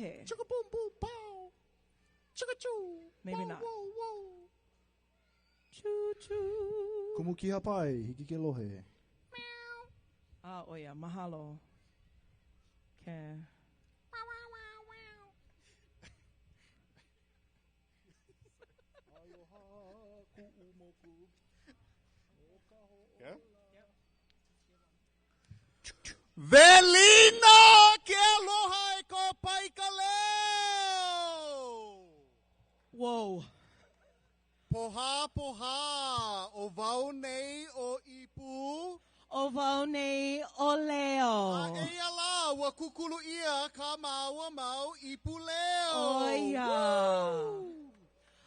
lohe. Chicka boom boom pow. Chicka choo. Maybe Whoa, not. Whoa, whoa. Choo choo. Kumu Kihapai, hiki ke lohe. Ah, ʻo ia, mahalo. Ke. Yeah? Welina ke aloha e ka paikaleo! Whoa. Pohā, pohā, ʻo wau nei ʻo Ipu. ʻO wau nei ʻo Leo. A eia lā, ua kūkulu ʻia kā māua mau ipu leo. ʻO ia.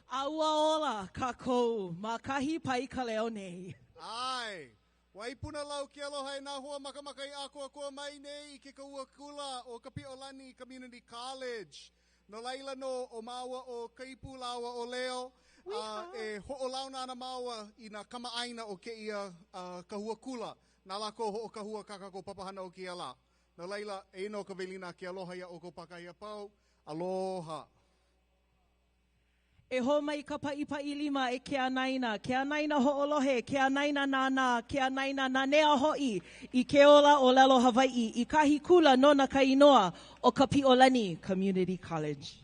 A ua ola kākou ma kahi paikaleo nei. ʻAe. Ua Punalau ke aloha e nā hoa makamaka i ʻākoakoa mai nei i ke kahua kula o Kapiʻolani Community College. No laila nō ʻo māua ʻo Kaipu lāua ʻo Leo, a e hoʻolauna ana māua i nā kamaʻāina o kēia kahua kula. Na lākou hoʻokahua kā kākou papahana o kēia lā. No laila, eia nō ka welina ke aloha iā ʻoukou pākahi a pau. Aloha. E hō mai ka paʻipaʻi lima e ke anaina, ke anaina hoʻolohe, ke anaina nānā, ke anaina nanea hoʻi i ke ola ʻōlelo Hawaiʻi i kahi kula nona ka inoa ʻo Kapiʻolani Community College.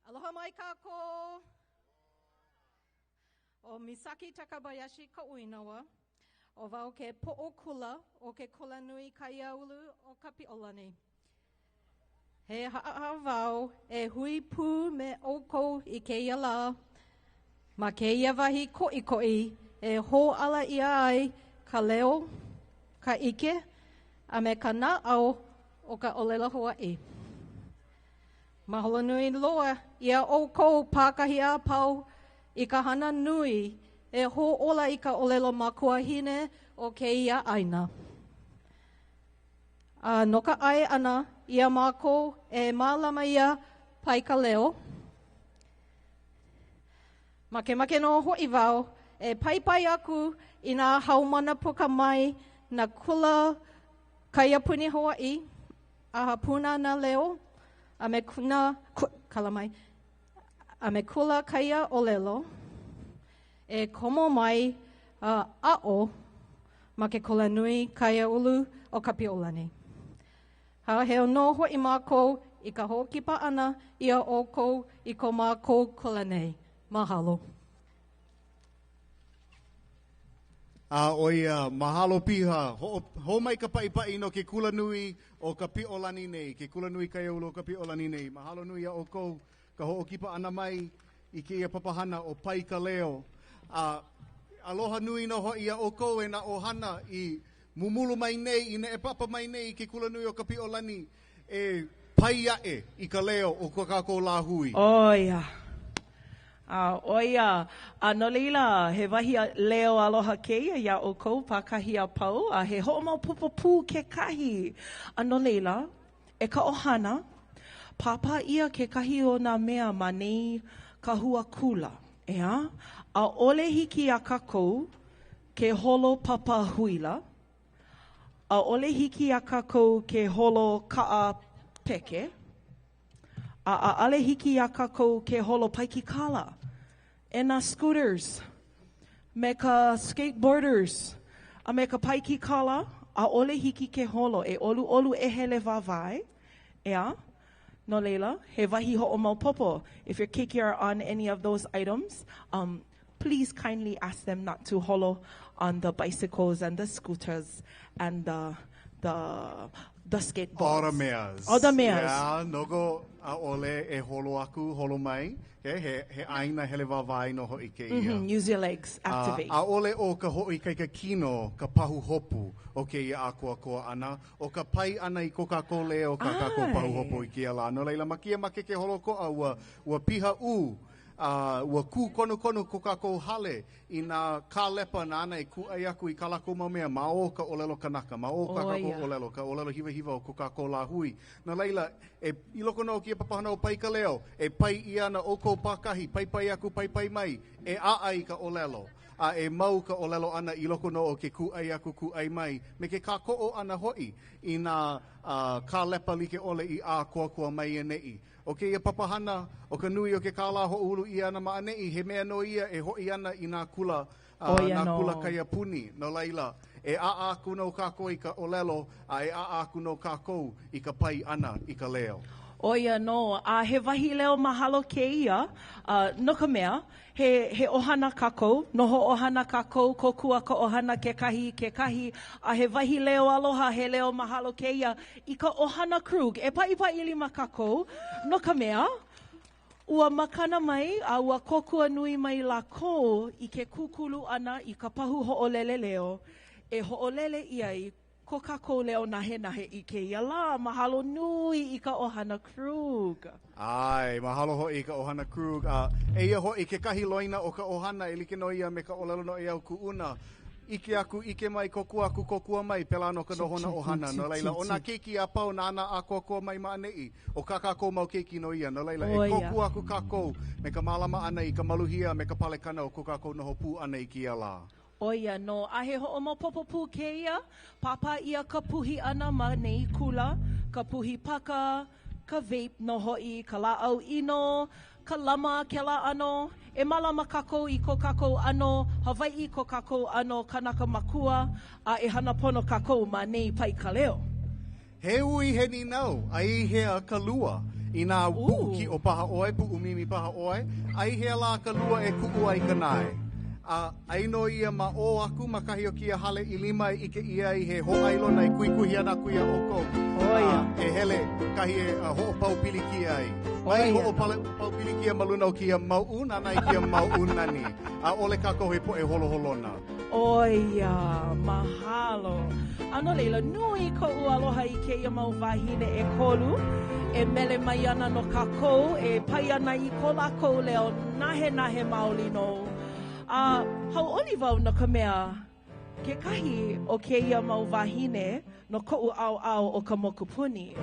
Aloha mai kākou. ʻO Misaki Takabayashi koʻu inoa. ʻO wau ke poʻo kula o ke Kulanui Kaiāulu o Kapiʻolani. He haʻahaʻa wau e hui pū me ʻoukou i kēia lā ma kēia wahi koʻikoʻi e hōʻala ʻia ai ka leo, ka ʻike, a me ka naʻau o ka ʻōlelo Hawaiʻi. Mahalo nui loa iā ʻoukou pākahi a pau i ka hana nui e hōʻola i ka ʻōlelo makuahine o kēia ʻāina. A no ka ʻae ʻana iā mākou e mālama iā Pai Ka Leo, makemake nō hoʻi wau e paipai aku i nā haumāna puka mai nā kula kaiapuni Hawaiʻi, ʻAha Pūnana Leo, a me kuna, kala mai, a me kula kaiaʻōlelo e komo mai a aʻo ma ke Kulanui Kaiāulu o Kapiʻolani. Haʻaheo nō hoʻi mākou i ka hoʻokipa ʻana iā ʻoukou i ko mākou kula nei. Mahalo. A ʻo ia, mahalo piha, hoʻo, hō mai ka paʻipaʻi no ke Kulanui o Kapiʻolani nei, ke Kulanui Kaiāulu o Kapiʻolani nei. Mahalo nui iā ʻoukou ka hoʻokipa ʻana mai i kēia papahana ʻo Pai Ka Leo. A aloha nui nō hoʻi iā ʻoukou e nā ʻohana i mumulu mai nei, i neʻepapa mai nei i ke Kulanui o Kapiʻolani e pai aʻe i ka leo o ko kākou lāhui. ʻO ia. A ʻo ia, a no laila, he wahi leo aloha kēia iā ʻoukou pākahi a pau, a he hoʻomaopopo pū kekahi. A no laila, e ka ʻohana, pāpā ʻia kekahi o nā mea ma nei kahua kula, ʻeā? ʻAʻole hiki iā kākou ke holo papa huila, ʻaʻole hiki iā kākou ke holo kaʻa peke, A ʻaʻale hiki iā kākou ke holo paikikala e nā scooters me ka skateboarders a me ka paikikala, ʻaʻole hiki ke holo e ʻoluʻolu e hele wāwae, ʻeā? No laila, he wahi hoʻomaopopo, if your keiki are on any of those items, um, please kindly ask them not to holo on the bicycles and the scooters and the the the skateboards. All the meas. All the meas. Yeah, nogo ʻaʻole e holo aku, holo mai. Okay, he, he ʻāina hele wāwae nō hoʻi kēia. Mm -hmm, use your legs, activate. A, ʻaʻole ʻo ka hoʻoikaika kino ka pahu hopu o kēia ʻākoakoa ʻana, ʻo ka pai ʻana i ko kākou leo kā kākou pahu hopu i kēia lā. No laila, ma kēia makeke holoʻokoʻa, ua, ua piha ʻū A ua kūkonukonu ko kākou hale i nā kālepa nāna e kūʻai aku i kā lākou mau mea ma o ka ʻōlelo kanaka, ma o kā kākou ʻōlelo, ka ʻōlelo hiwahiwa o ko kākou lāhui. No laila, e, i loko nō o kēia papahana ʻo Pai Ka Leo, e pai ʻia ana ʻoukou pākahi, paipai aku, paipai mai, e ʻaʻa i ka ʻōlelo, a e mau ka ʻōlelo ʻana i loko nō o ke kūʻai aku, kūʻai mai, me ke kākoʻo ʻana hoʻi i nā kālepa like ʻole i ʻākoakoa mai ʻaneʻi. ʻO kēia papahana, ʻo ka nui o ke kālā hoʻoulu ʻia ʻana ma ʻaneʻi, he mea nō ia e hoʻi ana i nā kula, nā kula kaiapuni. No laila, e ʻaʻa aku nō kākou i ka ʻōlelo, a e ʻaʻa aku nō kākou i ka pai ʻana i ka leo. ʻO ia nō, a he wahi leo mahalo kēia, no ka mea, He, he ʻohana kākou, noho ʻohana kākou, kōkua ka ʻohana kekahi i kekahi, a he wahi leo aloha, he leo mahalo kēia i ka ʻohana Krug. E paʻipaʻi lima kākou, no ka mea, ua makana mai a ua kōkua nui mai lākou i ke kūkulu ʻana i ka pahu hoʻolele leo e hoʻolele ʻia ai ko kākou leo nahenahe i kēia lā. Mahalo nui i ka ʻohana Krug. ʻAe, mahalo hoʻi i ka ʻohana Krug. A eia hoʻi kekahi loina o ka ʻohana e like nō ia me ka ʻōlelo noʻeau kuʻuna. ʻIke aku, ʻike mai, kōkua aku, kōkua mai, pēlā nō ka nohona ʻohana. No laila, ʻo nā keiki a pau nāna ʻākoakoa mai ma ʻaneʻi, ʻo kā kākou mau keiki nō ia. No laila, e kōkua aku kākou me ka mālama ʻana i ka maluhia a me ka palekana o ko kākou noho pū ʻana i kēia lā. ʻO ia nō, a he hoʻomaopopo pū kēia, pāpā ʻia ka puhi ʻana ma nei kula, ka puhi paka, ka vape nō hoʻi, ka lāʻau ʻino, ka lama kēlā ʻano. E mālama kākou i ko kākou ʻano Hawaiʻi, ko kākou ʻano kanaka makua, a e hana pono kākou ma nei pai ka leo. He ui, he nīnau, a i hea ka lua? Inā puʻu kiʻo paha ʻoe, puʻu mimi paha ʻoe, ai hea lā ka lua e kuʻu ai ka nae. A ai nō ia ma ʻō aku ma kahi o kēia hale ʻilima e ʻike ʻia ai he hōʻailona e kuhikuhi ana aku iā ʻoukou. ʻO ia. A e hele kahi e hoʻopau pilikia ai. Mai hoʻopau pilikia ma luna o kēia mauʻu, nānā i kēia mauʻu nani. ʻAʻole kākou he poʻe holoholona. ʻO ia, mahalo. A no laila, nui koʻu aloha i kēia mau wāhine ʻekolu e mele mai ana no kākou, e pai ana i ko lākou leo nahenahe maoli nō. A hauʻoli wau no ka mea, kekahi o kēia mau wāhine no koʻu ʻaoʻao o ka mokupuni,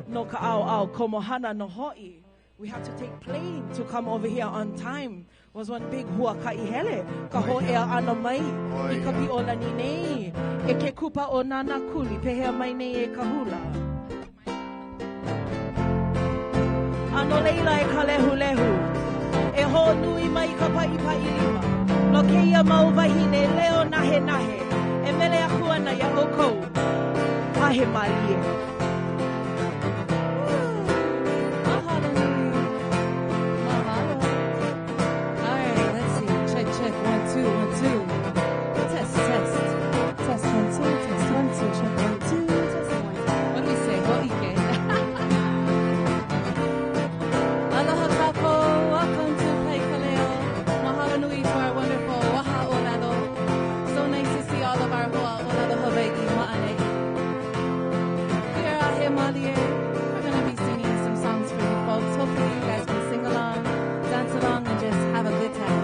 no ka ʻaoʻao komohana nō hoʻi. We had to take plane to come over here on time. Was one big huakaʻi hele ka hōʻea ʻana mai i Kapiʻolani nei. E ke kupa o Nānākuli, pehea mai nei e ka hula? A no laila e ka lehulehu, e hoʻonui mai ka paʻipaʻi lima no kēia mau wāhine leo nahenahe e mele aku ana iā ʻoukou. Ahe mālie. Mahalo nui. Mahalo. All right, let's see. Check, check. 1, 2, 1, 2. Test, test. Test, 1, 2. Test, 1, 2. Check, 1, 2. Test, 1. What do we say? Ho'ike. Aloha kākou. Welcome to Paekaleo. Mahalo nui for our wonderful waha ʻōlelo. So nice to see all of our hoa ʻōlelo Hawaiʻi ma'aneʻi. We are Ahe Malie. We're going to be singing some songs for you folks. Hopefully you guys can sing along, dance along, and just have a good time.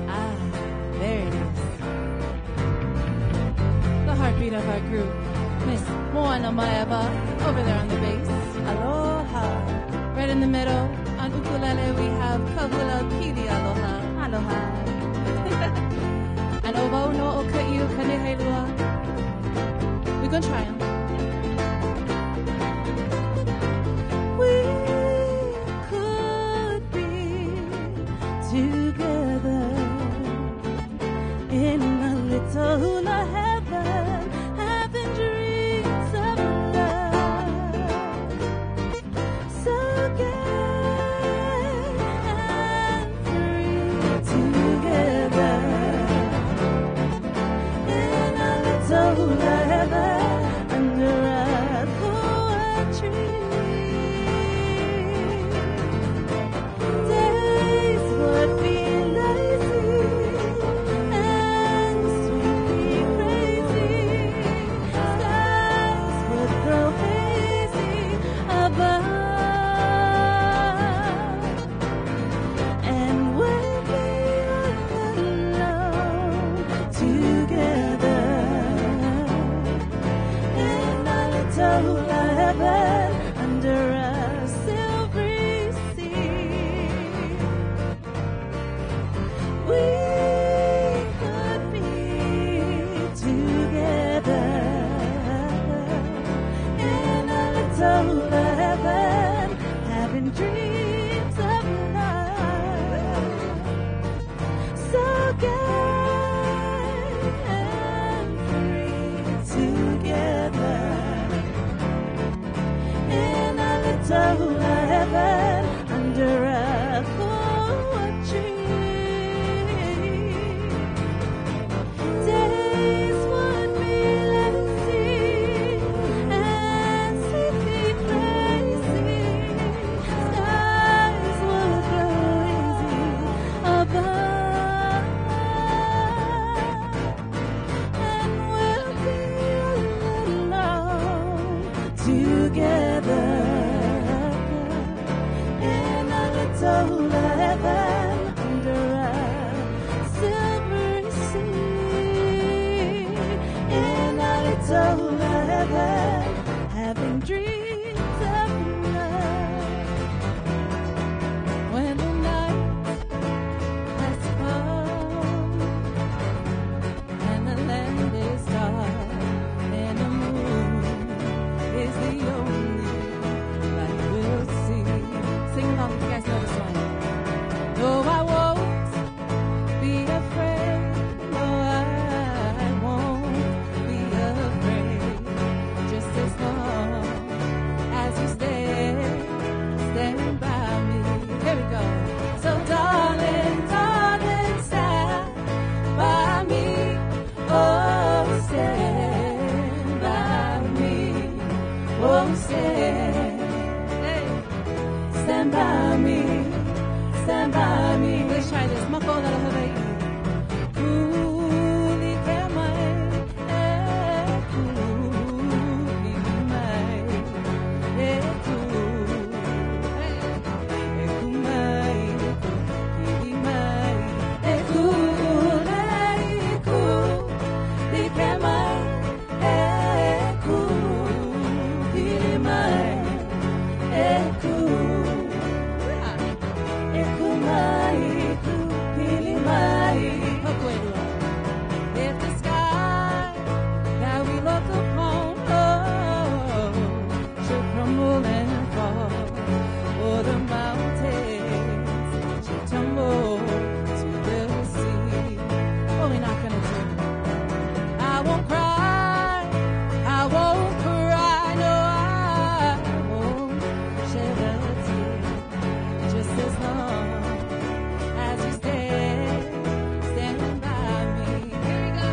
Ah, there it is. The heartbeat of our group, Miss Moana Maeva, over there on the bass. Aloha. Right in the middle, on ukulele, we have Kahula Pili Aloha. Aloha. And obo no o ka iu kanehailua. We gonna try 'em. We could be together in a little hula heaven, having dreams of love. So gay and free together in a little hula heaven under a koa tree. Days would be lazy and sweet be crazy. Skies would grow hazy above, and we'll be alone together in a little hula heaven under a silvery sea. We could be together in a little hula heaven, having dreams of love. So gay and free together in a little hula heaven under a koa tree. Days would be lazy and sleepy crazy. Skies would grow hazy above, and we'll be alone together in a little hula heaven under a silvery sea. In a little hula heaven, having dreams of love. When the night has come and the land is dark and the moon is the only light we'll see. Sing along if you guys know this one. Stand by me, stand by me. Let's try this. Maka ʻōlelo Hawaiʻi. Kū like mai, e kū mai, e kū, e kū mai, e kū pili mai, e kū lei, kū like mai, e kū pili mai, e kū, e kū mai, kū pili mai. If the sky that we look upon, oh, should crumble and fall, or the mountains should tumble to the sea, what we not gonna do? I won't cry, I won't cry, no, I won't shed a tear, just as long as you stand, stand by me. Here we go.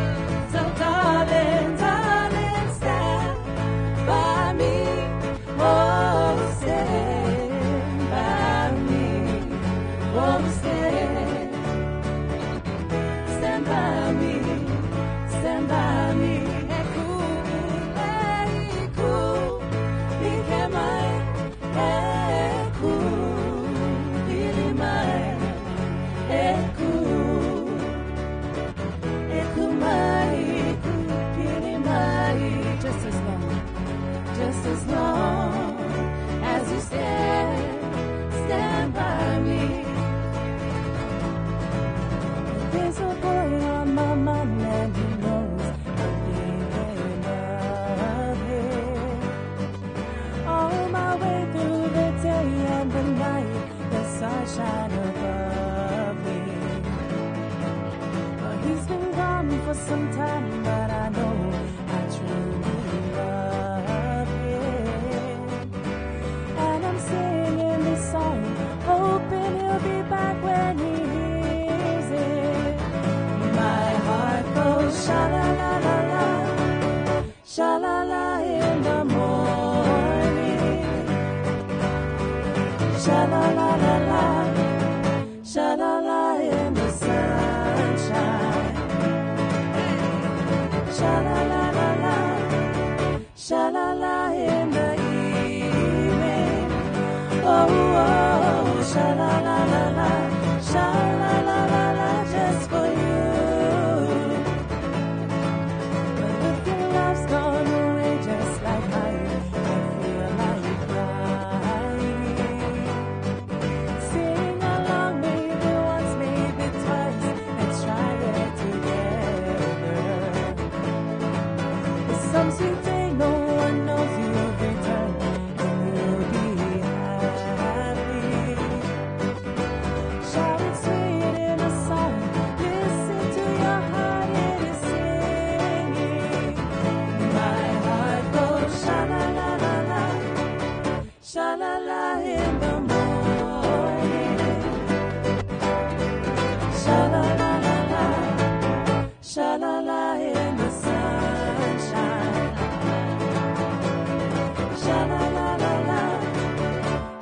So darling, darling, stand by me. Oh, stand by me. Oh, stand, stand by me. Stand by me. E kū, e kū, like mai, e kū, pili mai, e kū, e kū mai, kū, pili mai. Just as long, just as long as you stand, stand by me. There's a boy on my mind and he knows I'm thinking of him. All my way through the day and the night, the sunshine above me. Well, he's been gone for some time, but I know I truly love him. And I'm singing this song, hoping he'll be back when he hears it. My heart goes sha la la la la, sha la la in the morning, sha la la la la, sha la la in the sunshine, sha la la la la, sha la la in the evening. Oh, oh, sha la la la la, sha la la la la, just for you. But if your love's gone away just like mine, I feel like crying. Sing along, maybe once, maybe twice. Let's try it together. Some sweet day, no one knows you'll return, and you'll be happy. Shout it sweet in a song. Listen to your heart, it is singing. My heart goes sha la la la la, sha la la in the morning, sha la la la la, sha la la in the sunshine, sha la la la la,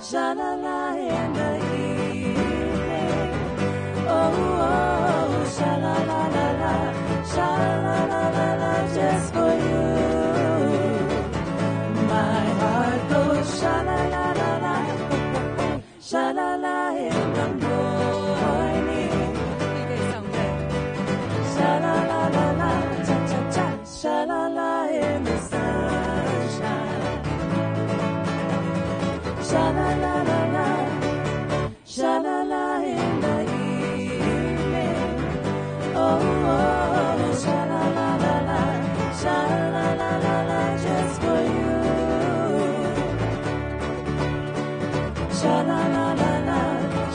sha la la in the evening. Oh, oh, sha la la la la, sha la la la la, just for you. My heart goes sha la la la la, sha la la in the morning. You guys sound good. Sha la la la la, cha cha cha, sha la la in the sunshine. Sha la la la la, sha la la in the evening. Oh, oh, sha la la la la, sha la la la la, just for you. Sha la la la la,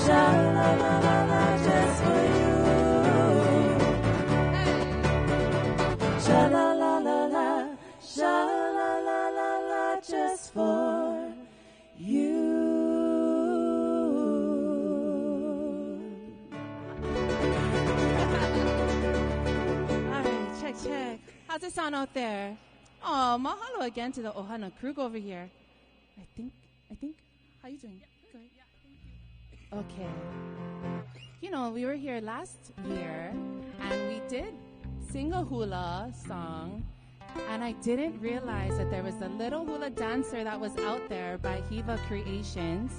sha la la la la, just for you. Sha la la la la, sha la la la la, just for you. All right, check, check. How's it sound out there? Oh, mahalo again to the Ohana Krug over here. I think, how you doing? Good. Okay. You know, we were here last year and we did sing a hula song, and I didn't realize that there was a little hula dancer that was out there by Hiwa Creations.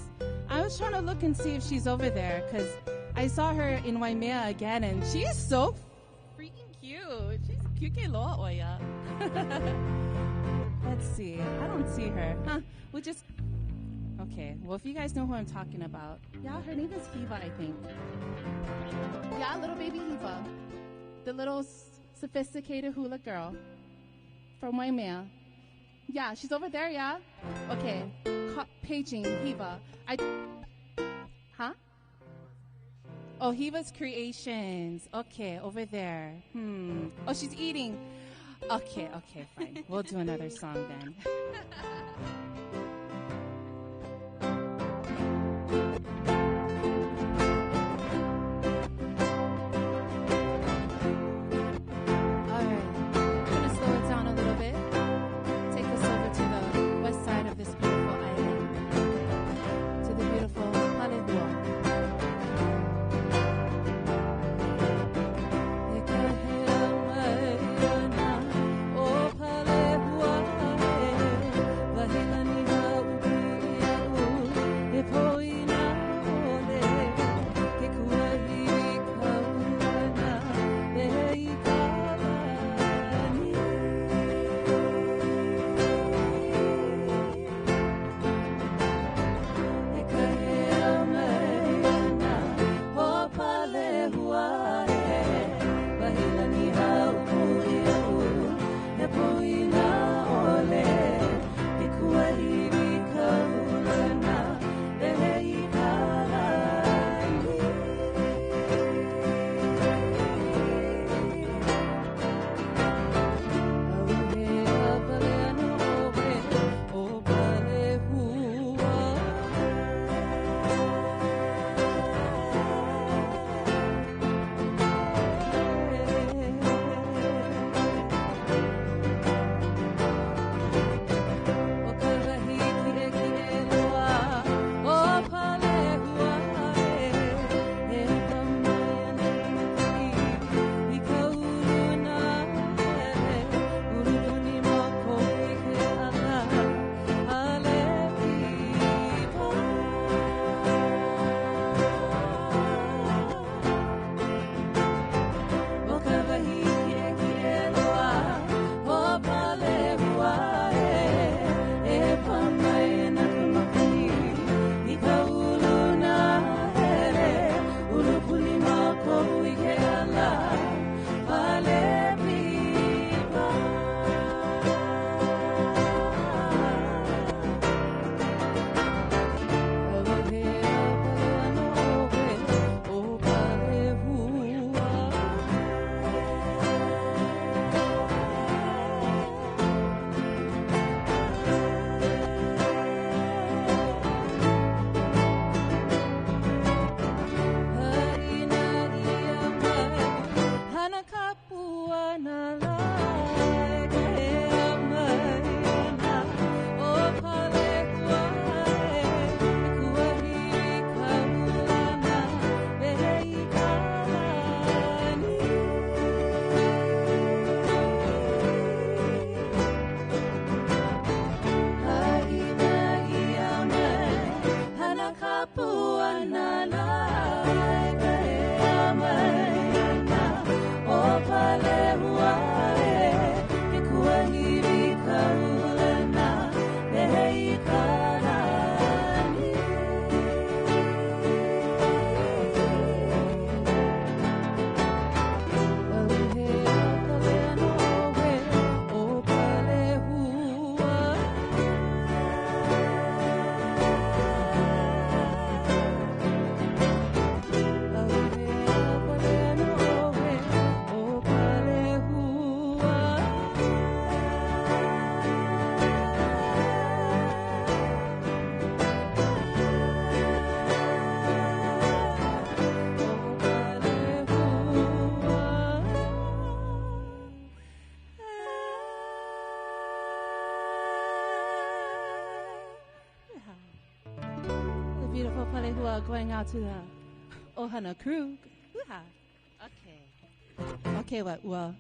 I was trying to look and see if she's over there because I saw her in Waimea again, and she's so freaking cute. She's cute ke loa oia. Let's see. I don't see her. Huh. We'll just... Okay. Well, if you guys know who I'm talking about. Yeah, her name is Hiwa, I think. Yeah, little baby Hiwa. The little sophisticated hula girl from Waimea. Yeah, she's over there, yeah? Okay. Paging Hiwa. Huh? Oh, Hiwa's Creations. Okay, over there. Oh, she's eating. Okay, fine. We'll do another song then. All right. I'm going to slow it down a little bit. Take us over to the west side of this beautiful island, to the beautiful Palehua. Kalehua going out to the Ohana Krug. Hoo-ha. Okay. Okay, wa ua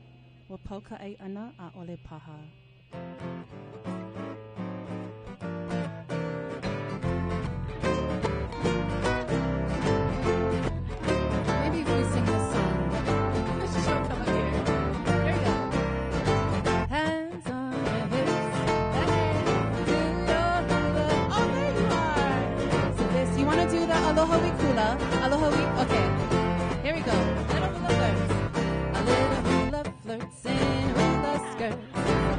ua pau ka ʻai ʻana ʻaʻole paha. Maybe if we sing this song, she'll come up here. There you go. Hands on your hips, back do your hula. Oh, there you are. So this, you want to do the aloha we kula, aloha we. Okay, here we go. Little hula flirts, a little hula flirts in hula skirts,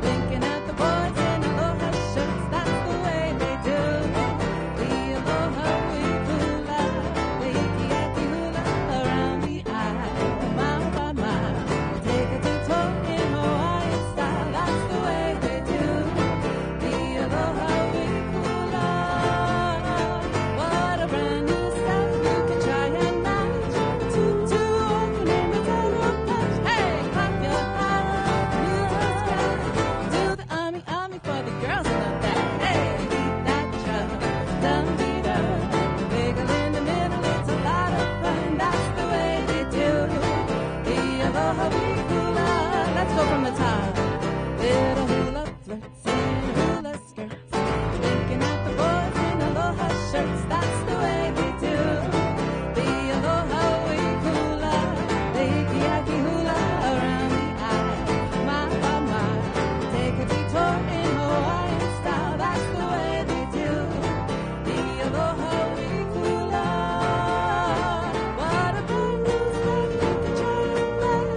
winking at the boys in aloha shirts. That's the way they do it. The aloha we kula, the iki hula around the eye, my my my. Take a detour in Hawaiian style. That's the way they do. The aloha we kula. What a brand new step you can try and match. Tutu open in the total touch. Hey, clap your hands, music's grand. Do the ami ami for the girls in the back. Hey, beat that drum, dum dee dum. Wiggle in the middle, it's a lot of fun. That's the way they do. The aloha we hula. Let's go from the top. Little hula flirts in hula skirts, winking at the boys in aloha shirts. That's the way they do. The aloha we hula, the iki hula around the eye. My my my, take a detour in Hawaiian style. That's the way they do. The aloha we hula. What a brand new step you can try and match.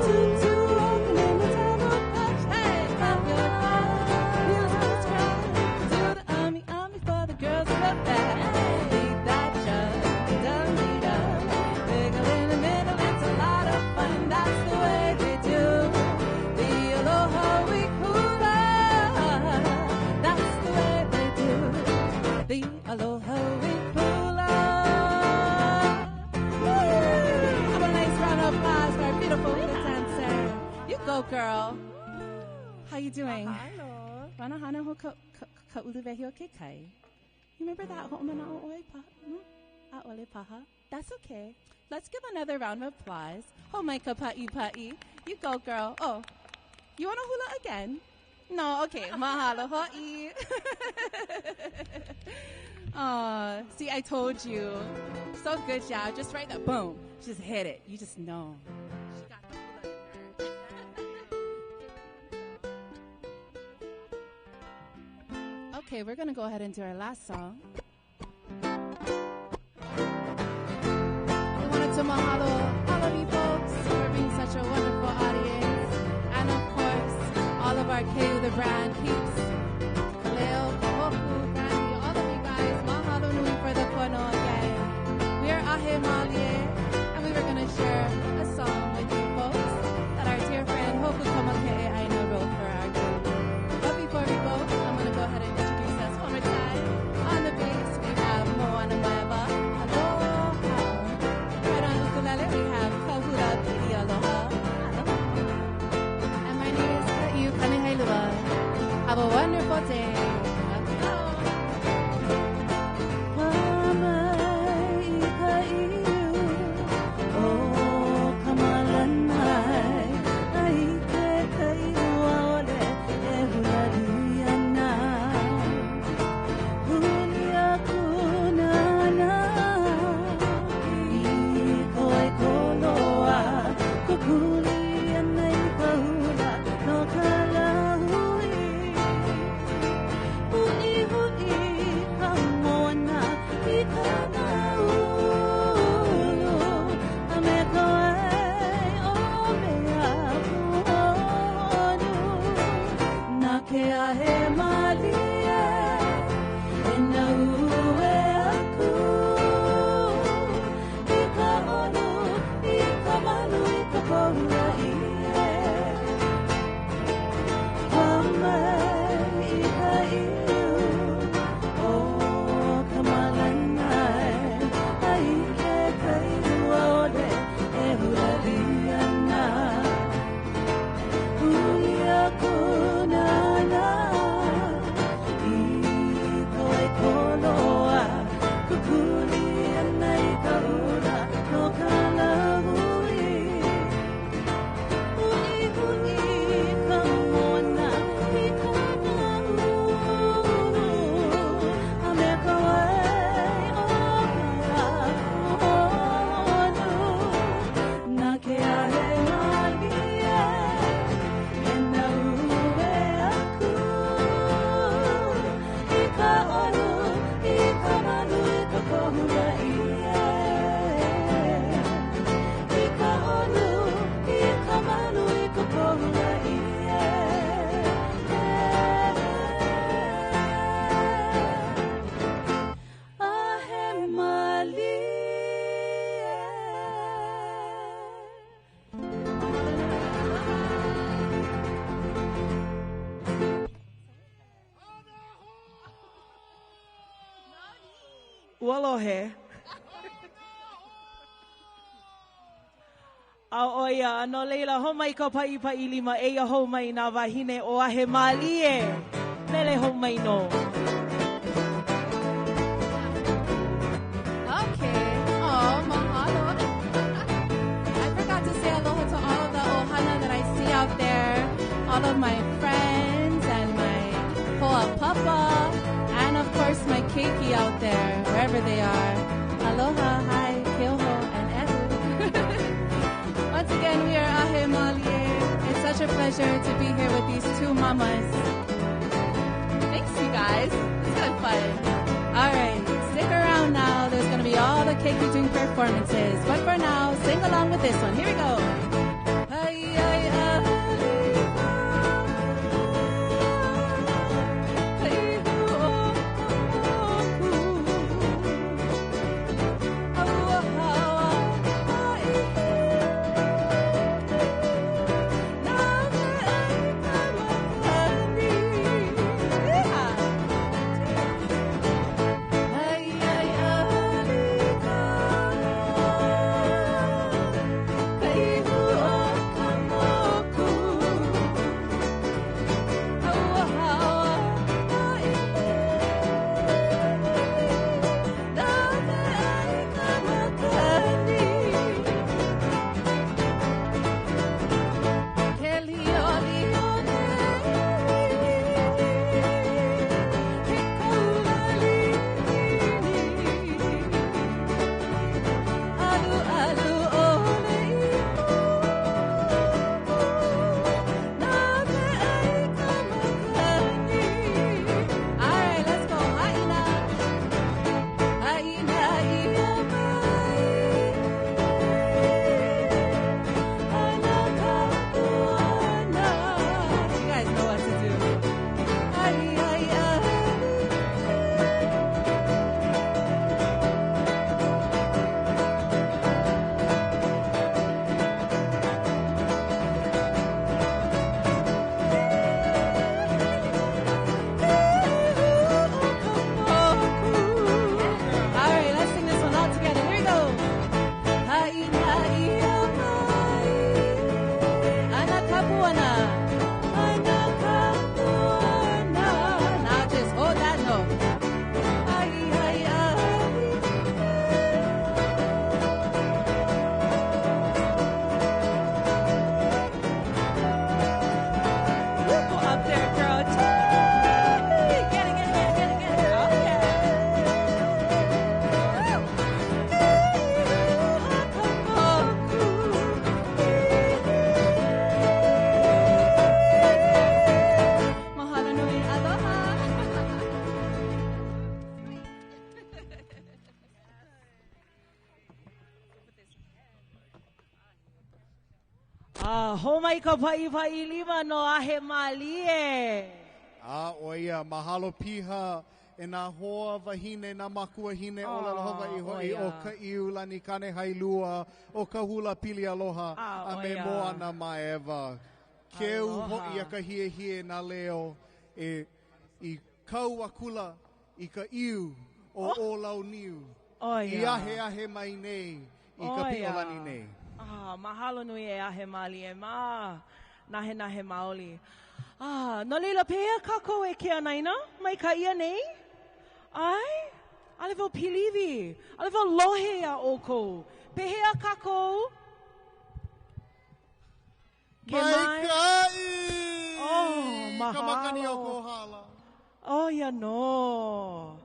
Tutu open in the turtle patch. Hey, clap your hands, music's grand. Do the ami ami for the girls in the back. Beat that drum, dum dee dum. Wiggle in the middle, it's a lot of fun. That's the way they do. The aloha we hula. That's the way they do. The aloha we hula. Woo! Have a nice round of applause for our beautiful hula dancer. You go, girl. How you doing? Hello. Rana hana ho ka ka ka uluwehi o ke kai. You remember that ho'omana'o oi pa? A'ole paha. That's okay. Let's give another round of applause. Ho mai ka pa'i pa'i. You go, girl. Oh, you want to hula again? No, okay. Mahalo ho'i. Aw, see, I told you. So good job. Just right there. Boom. Just hit it. You just know. She got the hula in her. Okay, we're going to go ahead and do our last song. We wanted to mahalo all of you folks for being such a wonderful audience. And of course, all of our KU the brand peeps, Kaleo, Kahoku, family, all of you guys, mahalo nui for the kono again. We are Ahe Malie, and we were going to share a song with you folks that our dear friend Hoku Komake'e Aina wrote for our group. But before we go, I'm going to go ahead and introduce us one more time. On the bass, Ua lohe. A ʻo ia, a no laila, hō mai ka paʻipaʻi lima, eia hou mai nā wāhine o Ahe Mālie. Mele hou mai nō. Okay. Oh, mahalo. I forgot to say aloha to all of the ohana that I see out there, all of my friends and my hoa papa, and of course my keiki out there, wherever they are. Aloha, hi, keoho, and ehu. Once again, we are Ahe Malie. It's such a pleasure to be here with these two mamas. Thanks, you guys. It's been fun. All right, stick around now. There's going to be all the keiki doing performances. But for now, sing along with this one. Here we go. Ay, ay, ay. Ay, oh, oh, oh. Oh, oh, All right, let's go. Haina. Haina ia mai. Anakapuana. You guys know what to do. Ai, ai, ai. All right, let's sing this one all together. Here we go. Haina ia mai. Anakapuana. Anakapuana. Now just hold that note. Ai, ai, ai. Go up there, girl. Get it, get it, get it, get it, get it. Okay. Mahalo nui. Aloha. A hō mai ka paʻipaʻi lima no Ahe Mālie. A ʻo ia, mahalo piha e nā hoa wahine, nā makuahine ʻōlelo Hawaiʻi ʻo hoʻi ia. o Kaʻiulani Kanehailua, o ka hula pili aloha, A, a ʻo me ia. Moana Maeva. Keu Aloha. hoʻi a ka hiehie nā leo e i kau akula i ka ʻiu o ʻŌlauniu. ʻO I ia. ahe ahe mai nei i ka ʻO ia. Piʻolani nei. Ah, mahalo nui e Ahe Mālie mā. Nahe nahe maoli. Ah, no laila, pehea kākou e ke anaina? Mai ka ia nei? Ai? ʻAʻole wau piliwi. ʻAʻole wau lohe iā ʻoukou. Pehea kākou? Ke mai? Maikaʻi! Oh, Ka makani o mahalo. Kohala. ʻO ia nō.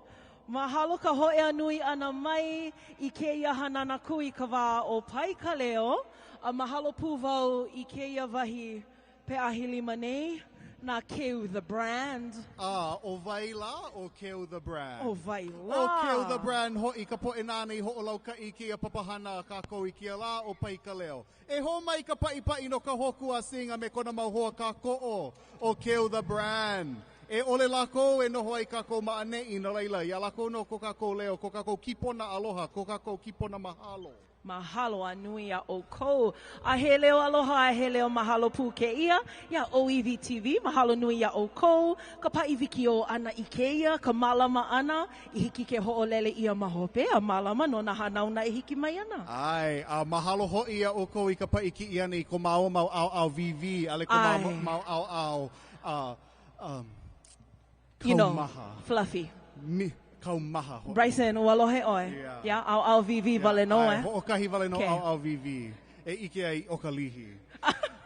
Mahalo ka hōʻea nui ʻana mai i kēia hanana kūikawā o Pai Ka Leo. A mahalo pū wau i kēia wahi peʻahi lima nei, na Keu the Brand. A, ʻo wai lā ʻo Keu the Brand? ʻO wai lā? ʻO Keu the Brand hoʻi ka poʻe nāna i hoʻolaukaʻi i kēia papahana a kākou i kēia lā o Pai Ka Leo. E hō mai ka paʻipaʻi no ka Hōkū a Sing a me kona mau hoa kākoʻo ʻo Keu the Brand. E ʻole lākou e noho ai kākou ma ʻaneʻi, no laila, iā lākou nō ko kākou leo, ko kākou kipona aloha, ko kākou kipona mahalo. Mahalo a nui iā ʻoukou. A he leo aloha a he leo mahalo pū kēia iā ʻŌiwi TV. Mahalo nui iā ʻoukou ka paʻi wikiō ʻana i kēia, ka mālama ʻana i hiki ke hoʻolele ʻia ma hope a mālama no nā hanauna e hiki mai ana. ʻAe, a mahalo hoʻi iā ʻoukou i ka paʻi kiʻi ʻana i ko māua mau ʻaoʻao wīwī, ʻaʻole ko māua mau ʻaoʻao um, You know, fluffy. Mi, kaumaha hoʻi. Bryson, ua lohe ʻoe? Yeah. Yeah, ʻaoʻao wīwī wale nō, ʻAe, eh? hoʻokahi wale nō Okay. ʻaoʻao wīwī e ʻike ai ʻo ka lihi.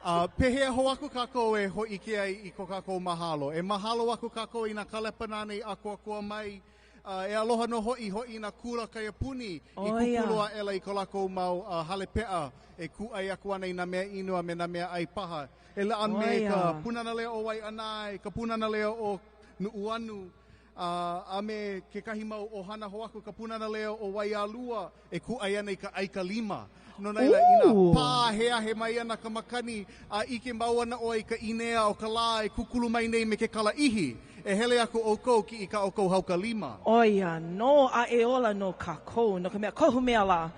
A pehea hou aku kākou e hōʻike ai i ko kākou mahalo? E mahalo aku kākou i nā kālepa nāna i ʻākoakoa mai A e aloha nō hoʻi hoʻi i nā kula kaiapuni i ʻO ia. kūkulu aʻela i ko lākou mau hale peʻa e kūʻai aku ana i nā mea inu a me nā mea ʻai paha. E laʻa ʻO me ia. ka Pūnana Leo o Waiʻanae, ka Pūnana Leo o Nuʻuanu, a me kekahi mau ʻohana hou aku, ka Pūnana Leo o Waialua e kūʻai ana i ka ʻaikalima. No laila, inā Ooh. pāheahe mai ana ka makani a ʻike mau ana ʻoe i ka ʻīnea o ka lā e kūkulu mai nei me ke kalaʻihi, e hele aku ʻoukou kiʻi i kā ʻoukou haukalima. ʻO ia nō a e ola nō kākou, no ka mea, kohu mea lā,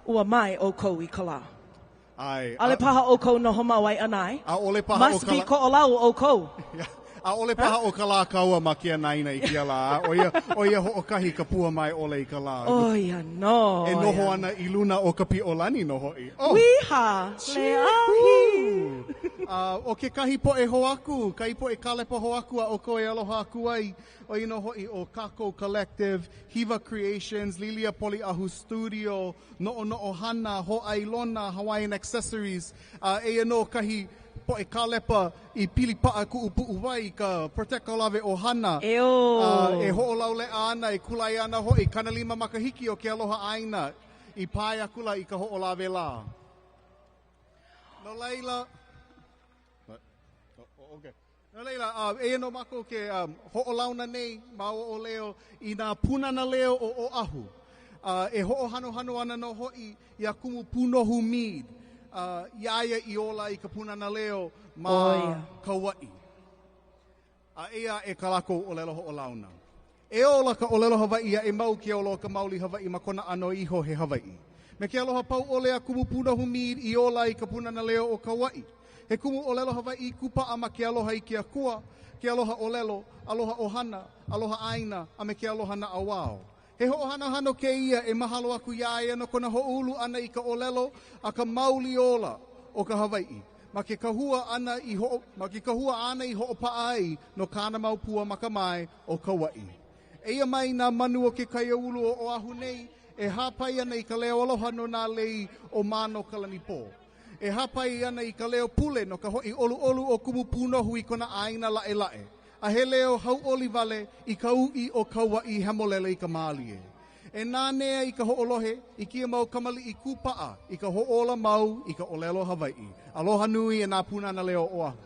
ua mae ʻoukou i ka lā. ʻAe. ʻAʻole paha ʻoukou noho ma Waiʻanae. ʻAʻole paha ʻo Must be ka Koʻolau ʻoukou. ʻAʻole paha ʻo Kalākaua ma ke anaina i kēia lā. ʻO ia, ʻo ia hoʻokahi ka pua mae ʻole i ka lā. ʻO ia nō. E noho ana i luna o ka Piʻolani nō hoʻi. Oh! Wīhā! Leahi! A ʻo kekahi poʻe hou aku, kahi poʻe kālepa hou aku a ʻoukou e aloha aku ai, ʻo ia nō hoʻi ʻo Kākou Collective, Hiwa Creations, Lilia Poliʻahu Studio, Noʻonoʻo Hana, Hōʻailona, Hawaiian Accessories, a eia nō kahi poʻe kālepa i pili paʻa kuʻu puʻuwai i ka Protect Kahoʻolawe ʻOhana. Eō! A e hoʻolauleʻa ana, e kulāia ana hoʻi, 50 makahiki o ke aloha ʻāina i pae akula i Kahoʻolawe lā. No laila, okay. No laila, eia nō mākou ke hoʻolauna nei māua ʻo Leo i nā Pūnana Leo o Oʻahu. E hoʻohanohano ana nō hoʻi iā Kumu Pūnohu Mead, iā ia i ola i ka Pūnana Leo ma Kauaʻi. A eia aʻe kā lākou ʻōlelo hoʻolauna. E ola ka ʻōlelo Hawaiʻi a e mau ke ola o ka mauli Hawaiʻi ma kona ʻano iho he Hawaiʻi. Me ke aloha pau ʻole a Kumu Pūnohu Mead i ola ai ka Pūnana Leo o Kauaʻi. He kumu ʻōlelo Hawaiʻi kūpaʻa ma ke aloha i ke Akua, ke aloha ʻōlelo, aloha ʻohana, aloha ʻāina, a me ke aloha naʻauao. He hoʻohanohano kēia e mahalo aku iā ia no kona hoʻoulu ʻana i ka ʻōlelo a ka mauli ola o ka Hawaiʻi ma ke kahua ʻana i hoʻo, ma ke kahua āna i hoʻopaʻa ai no kāna mau pua makamae o Kauaʻi. Eia mai nā manu o ke kaiāulu o Oʻahu nei e hāpai ana i ka leo aloha no nā lei o Mānokalanipō. E hāpai ana i ka leo pule no ka hoʻi ʻoluʻolu o Kumu Pūnohu i kona ʻāina laʻelaʻe, a he leo hauʻoli wale i ka uʻi o Kauaʻi hemolele i ka mālie. E nanea i ka hoʻolohe i kēia mau kamaliʻi kūpaʻa i ka hoʻōla mau i ka ʻōlelo Hawaiʻi. Aloha nui e nā Pūnana Leo o Oʻahu.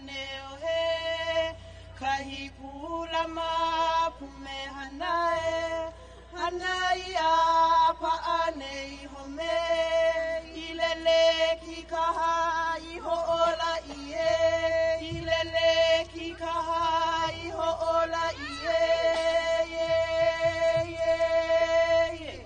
Kāneohe, kahi pūlama pumehana e, hana ia pa'a nei home, i lele kikaha i ho'ola i e, i lele kikaha i ho'ola i e, ye, ye, ye.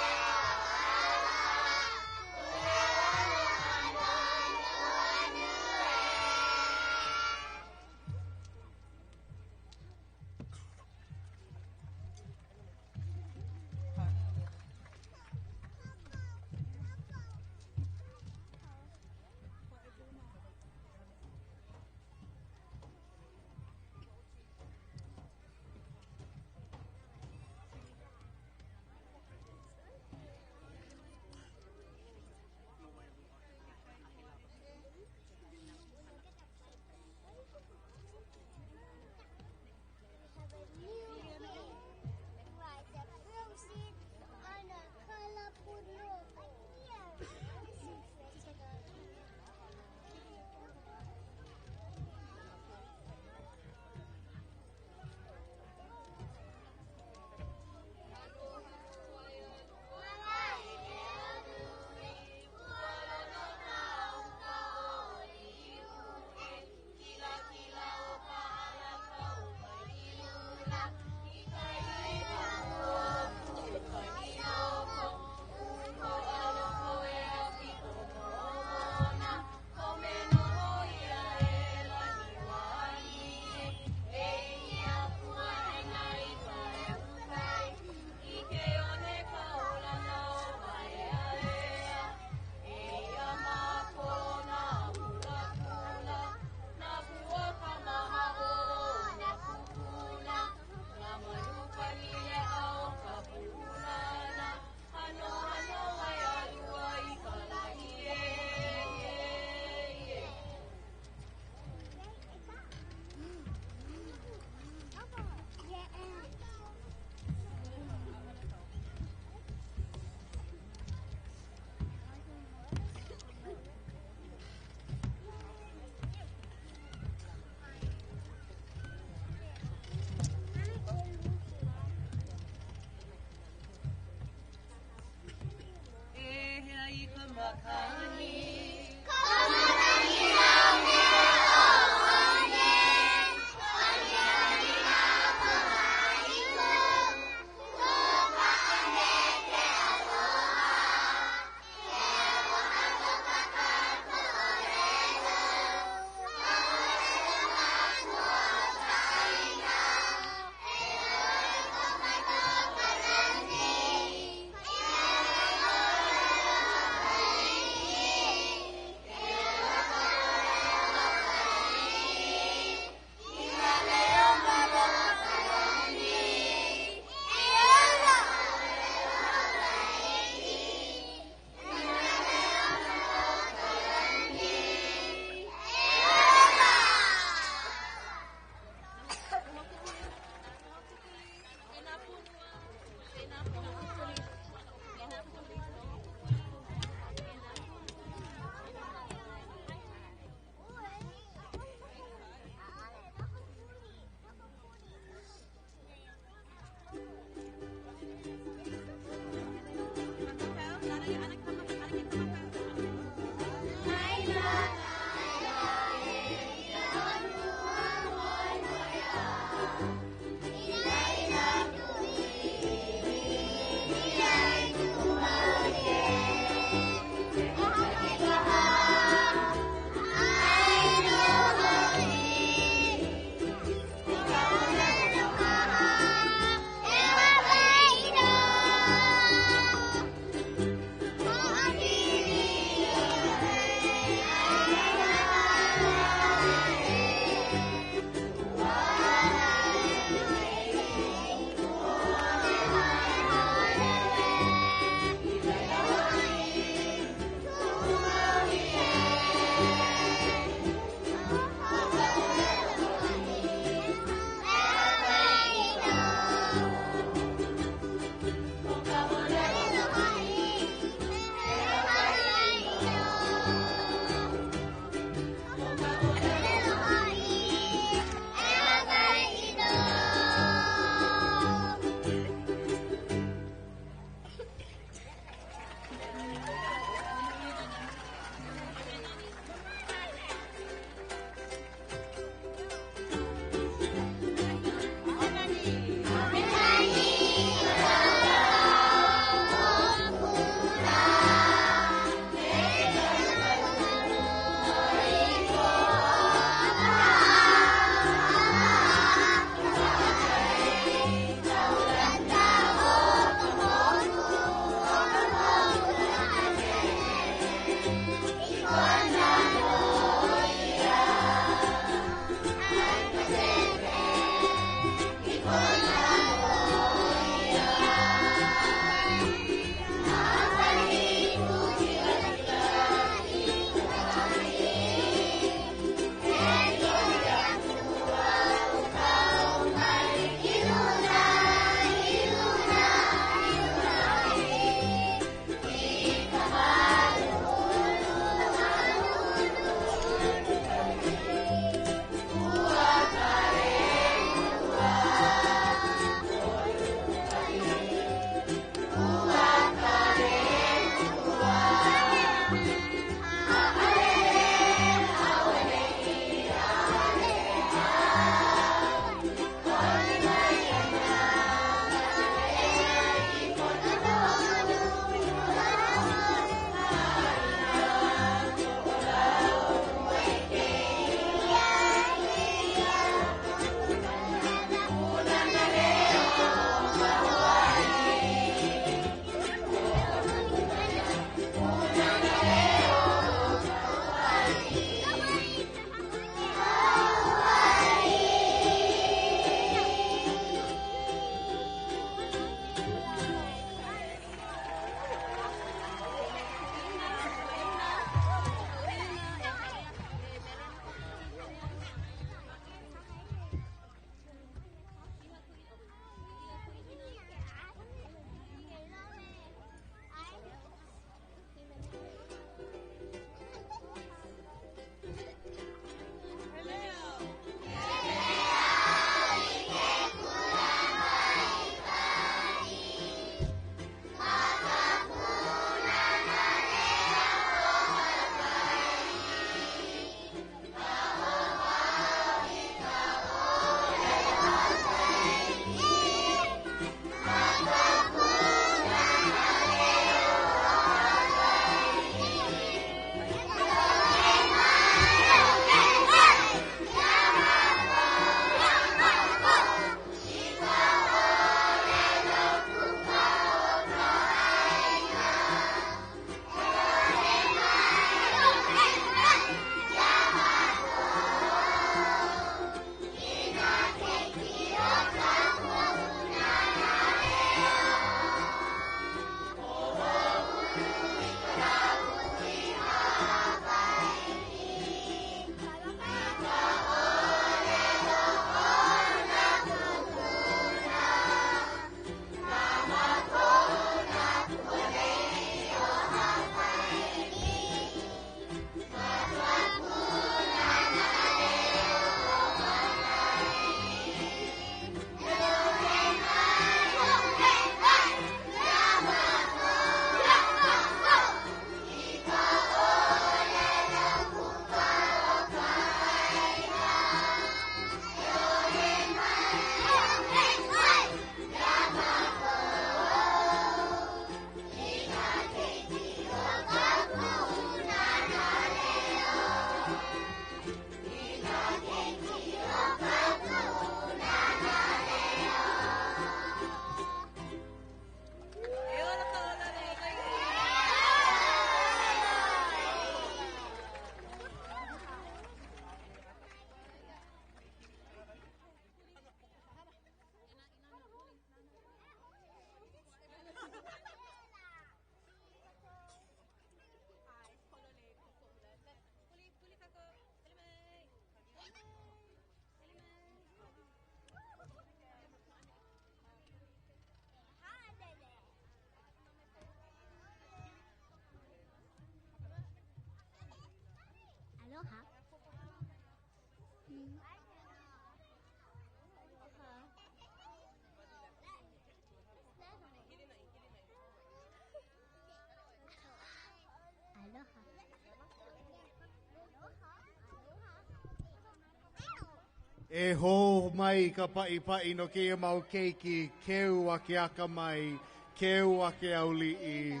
E hō mai ka paʻipaʻi no kēia mau keiki, keu a ke akamai, keu a ke auliʻi.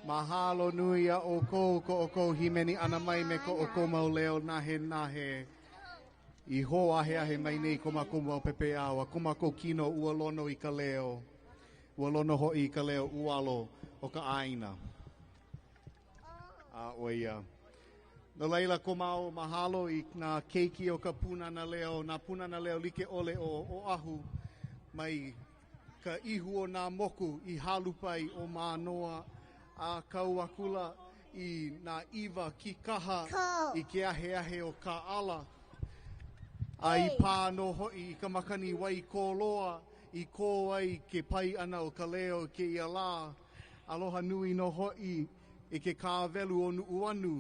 Mahalo nui iā ʻoukou ko ʻoukou hīmeni ʻana mai me ko ʻoukou mau leo nahenahe. I hōʻaheahe mai nei ko mākou mau pepeiao a ko mākou kino ua lono i ka leo, ua lono hoʻi i ka leo ualo o ka ʻāina. A ʻo ia. No laila ko māua mahalo i nā keiki o ka Pūnana Leo, nā Pūnana Leo like ʻole o Oʻahu mai ka ihu o nā moku i Hālupai o Mānoa a kau akula i nā ʻiwa kīkaha i ke aheahe o Kaʻala a i pā nō hoʻi i ka makani Waikōloa i kō ai ke pai ʻana o ka leo i kēia lā. Aloha nui nō hoʻi i ke kāwelu o Nuʻuanu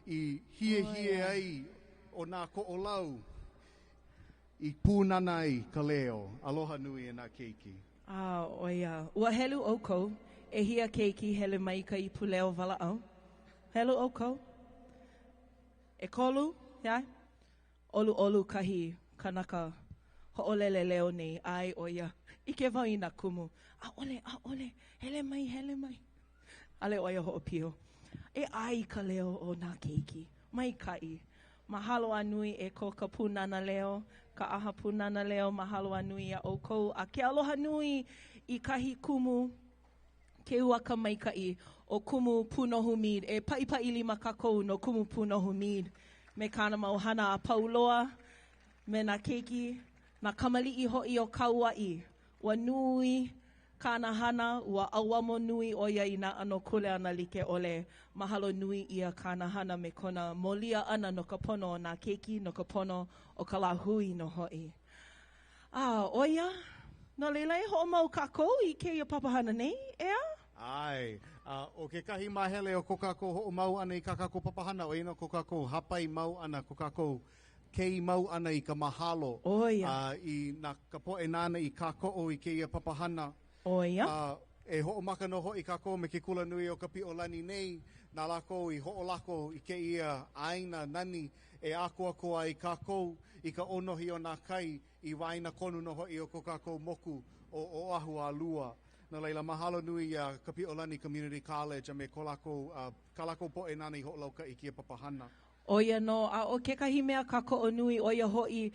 i hiehie ai ʻo nā Koʻolau i pūnana ai ka leo. Aloha nui e nā keiki. A, ʻo ia. Ua helu ʻoukou, ʻehia keiki hele mai ka ipu leo walaʻau? Helu ʻoukou? ʻEkolu, yeah? ʻOluʻolu kahi kanaka hoʻolele leo nei, ʻae ʻo ia. ʻIke wau i nā kumu. ʻAʻole, ʻaʻole, hele mai, hele mai. ʻAʻole ʻo ia hoʻopio. E ʻae i ka leo o nā keiki. Maikaʻi. Mahalo a nui e ko ka Pūnana Leo, ka ʻAha Pūnana Leo, mahalo a nui iā ʻoukou. A ke aloha nui i kahi kumu keu a ka maikaʻi ʻo Kumu Pūnohu Mead. E paʻipaʻi lima kākou no Kumu Pūnohu Mead me kāna mau hana a pau loa, me nā keiki, nā kamaliʻi hoʻi o Kauaʻi. Ua nui kāna hana, ua ʻauamo nui ʻo ia i nā ʻano kuleana like ʻole. Mahalo nui ʻia kāna hana me kona molia ʻana no ka pono o nā keiki, no ka pono o ka lāhui nō hoʻi. A ʻo ia, no laila e hoʻomau kākou i kēia papahana nei, ʻeā? ʻAe. A ʻo kekahi māhele o ko kākou hoʻomau ʻana i kā kākou papahana, ʻo ia nō ko kākou hāpai mau ʻana, ko kākou kei mau ʻana i ka mahalo. ʻO ia. A i nā ka poʻe nāna i kākoʻo i kēia papahana. ʻO ia. A e hoʻomaka nō hoʻi kākou me ke Kulanui o Kapiʻolani nei, na lākou i hoʻolako i kēia ʻāina nani e ʻākoakoa ai kākou i ka ʻōnohi o nā kai i waena konu nō hoʻi o ko kākou moku ʻo Oʻahu a lua. No laila, mahalo nui iā Kapiʻolani Community College a me ko lākou, kā lākou poʻe nāna i hoʻolaukaʻi i kēia papahana. ʻO ia nō, a ʻo kekahi mea kākoʻo nui, ʻo ia hoʻi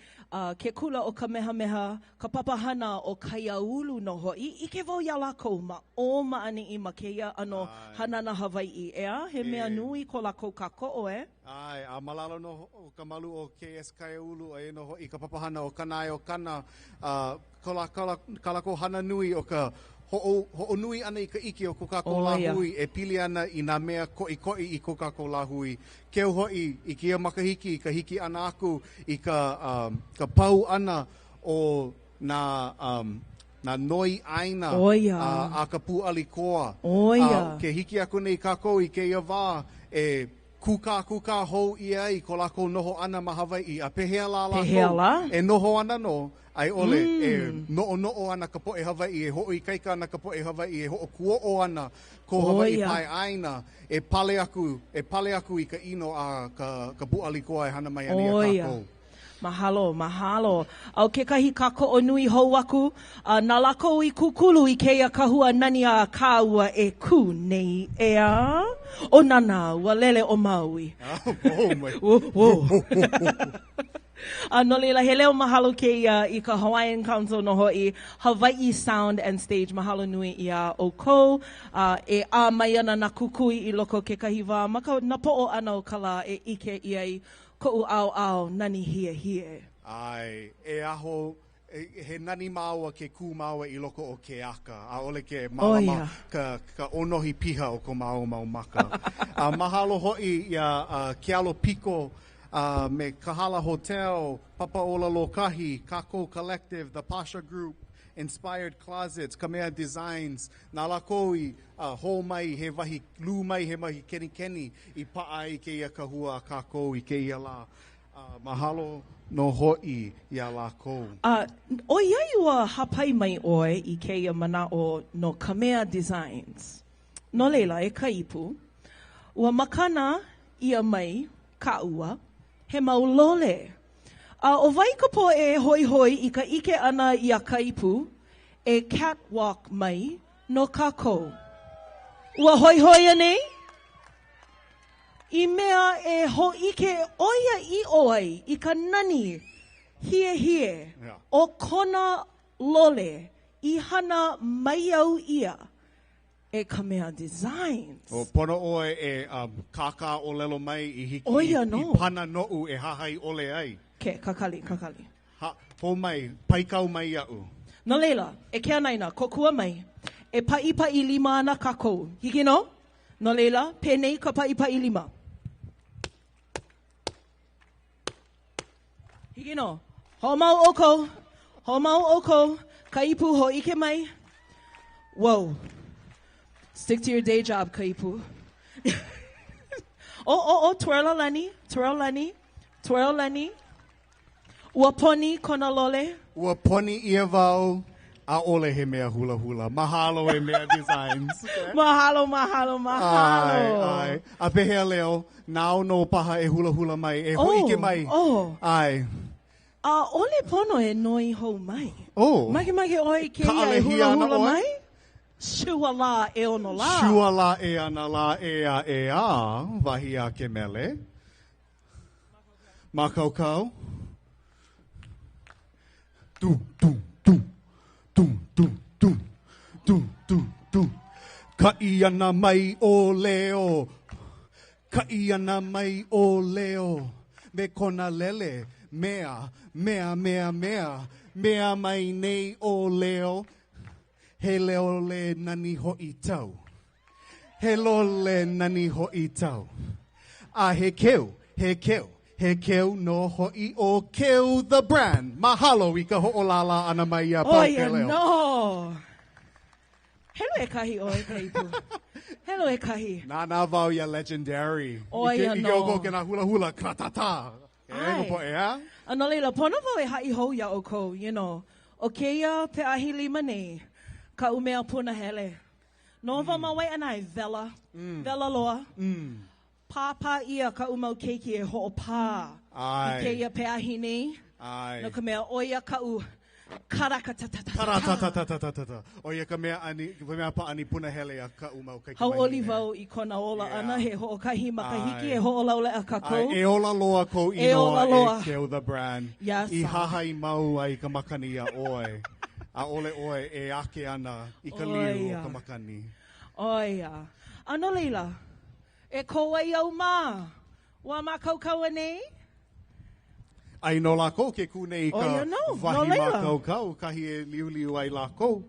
ke Kula ʻo Kamehameha, ka papahana ʻo Kaiāulu nō hoʻi. ʻIke wau iā lākou ma ʻō ma ʻaneʻi ma kēia ʻano hanana Hawaiʻi, ʻeā? He mea nui ko lākou kākoʻo, e? ʻAe, a ma lalo nō o ka malu o KS Kaiāulu, aia nō hoʻi ka papahana ʻo Kanaeokana, a ko lā, kā kā lākou hana nui ʻo ka hoʻo, hoʻonui ʻana i ka ʻike o ko kākou lāhui e pili ana i nā mea koʻikoʻi i ko kākou lāhui. Keu hoʻi i kēia makahiki i ka hiki ʻana aku i ka, um, ka pau ʻana o nā, um, nā noi ʻāina a, a ka pūʻali koa. A ke hiki aku nei kākou i kēia wā e kūkākūkā hou ʻia ai ko lākou noho ʻana ma Hawaiʻi, a pehea lā lākou Pehea lā? e noho ana nō, a i ʻole, e noʻonoʻo ana ka poʻe Hawaiʻi, e hoʻoikaika ana ka poʻe Hawaiʻi, e hoʻokuoʻo ana ko Hawaiʻi pae ʻāina, e pale aku, e pale aku i ka ʻino a ka, ka pūʻali koa e hana mai ana iā kākou. Mahalo, mahalo. A ʻo kekahi kākoʻo nui hou aku, a na lākou i kūkulu i kēia kahua nani a kāua e kū nei, ʻeā? ʻO Nana, ua lele ʻo Maui. A no laila, he leo mahalo kēia i ka Hawaiian Council nō hoʻi, Hawaiʻi Sound and Stage. Mahalo nui iā ʻoukou. A e ʻā mai ana nā kukui i loko o kekahi wā ma ka napoʻo ʻana o ka lā e ʻike ʻia ai Koʻu ʻaoʻao nani hiehie. ʻAe, e aho, he nani māua ke kū māua i loko o ke aka, ʻaʻole ke mālama ka, ka ʻōnohi piha o ko māua mau maka. A mahalo hoʻi iā Kealo Piko a me Kahala Hotel, Papa Ola Lōkahi, Kākou Collective, The Pasha Group, Inspired Closets, Ka Mea Designs, na lākou i hō mai he wahi lū mai he wahi kenikeni i paʻa ai kēia kahua a kākou i kēia lā. Mahalo nō hoʻi iā lākou. A ʻoiai ua hāpai mai ʻoe i kēia manaʻo no Ka Mea Designs, no laila, e ka ipu, ua makana ʻia mai kāua he mau lole. A ʻo wai ka poʻe hoihoi i ka ʻike ʻana iā Kaipu e catwalk mai no kākou? Ua hoihoi anei? I mea e hōʻike ʻoiaʻiʻo ai i ka nani hiehie o kona lole i hana maiau ʻia e ka mea designs. O pono ʻoe e um, kākāʻōlelo mai i hiki ʻO ia nō. i pana noʻu e hahai ʻole ai. Ke, kakali, kakali. Ha, hō mai, paikau mai iaʻu. No laila, e ke anaina, kōkua mai. E paʻipaʻi lima ana kākou. Hiki nō? No laila, penei ka paʻipaʻi lima. Hiki nō. Hoʻomau ʻoukou. Hoʻomau ʻoukou. Ka ipu hōʻike mai. Whoa. Stick to your day job, ka ipu. oh, oh, oh, twirl a lani, twirl lani, twirl lani. Ua poni kona lole. Ua poni ʻia wau, ʻaʻole he mea hulahula. Mahalo e Mea Designs. Mahalo, mahalo, mahalo. ʻAe, ʻae. A pehea Leo, nāu nō paha e hulahula mai, e hōʻike mai. Oh. ʻAe. ʻAʻole pono e noi hou mai. Oh. Makemake ʻoe i kēia e Kaʻalehia ana hulahula ʻoe? mai? Shua lā ʻeono lā. Shua lā ʻeana lā ʻea ʻeā, wahi a ke mele. Mākaukau. Dum, dum, dum, dum, dum, dum, dum, dum, dum. Kaʻi ana mai ʻo Leo, kaʻi ana mai ʻo Leo, me kona lele, mea, mea, mea, mea, mea mai nei ʻo Leo, he lole nani hoʻi tau. He lole nani hoʻi tau. A he keu, he keu, he keu nō hoʻi ʻo Keu the Brand. Mahalo i ka hoʻolālā ʻana mai iā ʻO ia Pau Ke Leo. nō. Helu ʻekahi ʻoe, ka ipu. Helu ʻekahi. Nānā wau iā Legendary. ʻO ia I nō. ke ʻoukou kēnā hulahula, kratata. E, ka poʻe, a? A no laila, pono wau e haʻi hou iā ʻoukou, you know, ʻo kēia peʻahi lima nei, kaʻu mea punahele. Noho wau ma Waiʻanae, wela, wela loa. Pāpā ʻia kaʻu mau keiki e hoʻopā i kēia peʻahi nei, no ka mea, ʻo ia kaʻu karakatatatata. Karatatatatata. ʻO ia ka mea ani, ka mea pāʻani punahele a kaʻu mau kaikamahine. Hauʻoli wau i kona ola ʻana, he hoʻokahi makahiki e hoʻolauleʻa kākou. E ola loa kou E ola inoa loa. e Keu the Brand. Yes. I hahai mau ai ka makani iā ʻoe. ʻAʻole ʻoe e ake ana i ka liu o ka makani. ʻO ia. A no laila, e ko Waiau mā, ua mākaukau anei? Ai nō lākou ke kū nei i ka ʻO ia nō, no wahi laila. mākaukau, kahi e liuliu ai lākou.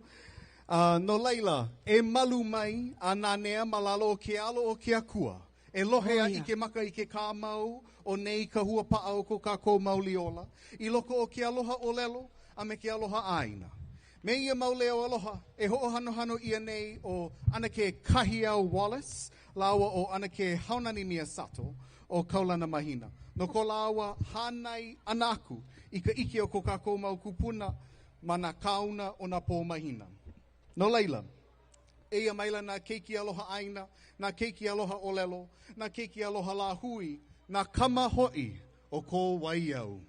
A no laila, e malu mai a nanea ma lalo o ke alo o ke Akua. E lohe a ʻike maka i ke kāmau o nei kahua paʻa o ko kākou mauli ola, i loko o ke aloha ʻōlelo a me ke aloha ʻāina. Me ia mau leo aloha, e hoʻohanohano ʻia nei ʻo ʻAnakē Kahiau Wallace lāua ʻo ʻAnakē Haunani Miyasato o Kaulana Mahina no ko lāua hānai ʻana aku i ka ʻike o ko kākou mau kūpuna ma nā kāuna o nā pō mahina. No laila, eia maila nā keiki aloha ʻāina, nā keiki aloha ʻōlelo, nā keiki aloha lāhui, nā kama hoʻi o ko Waiau.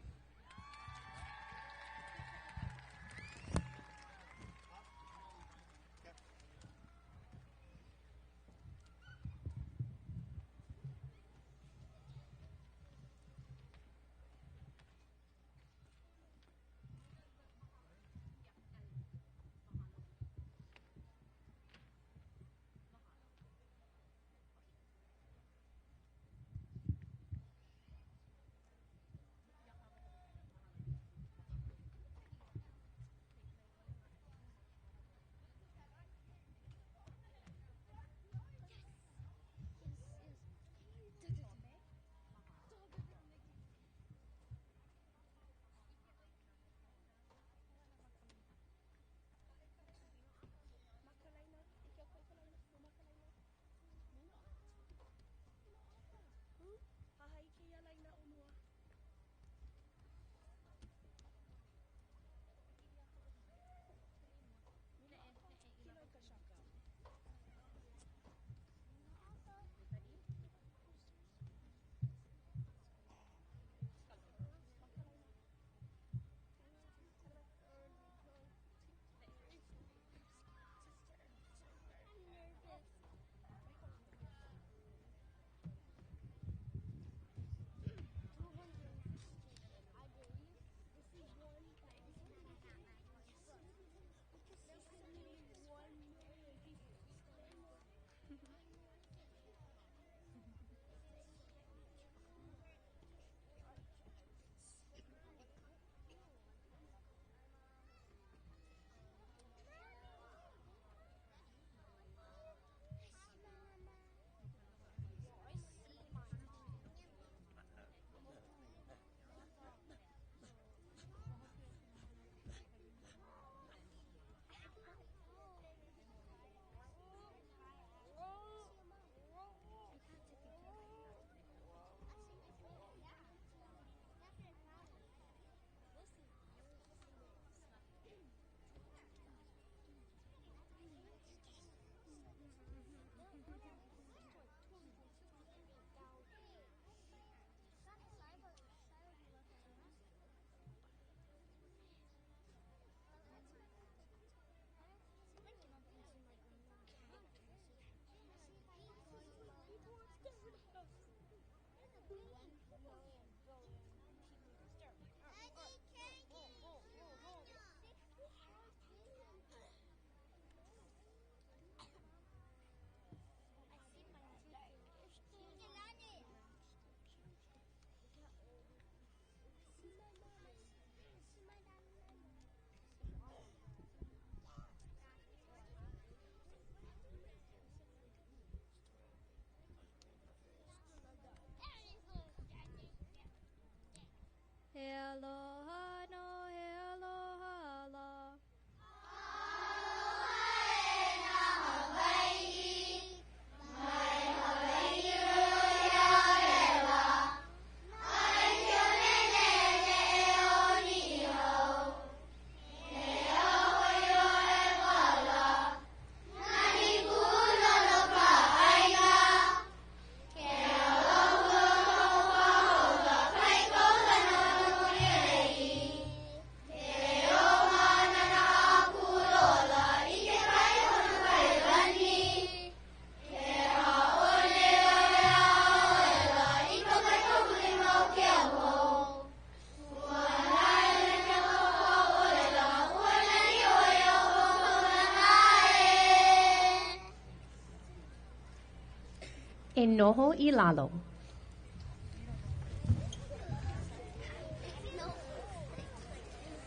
noho i lalo.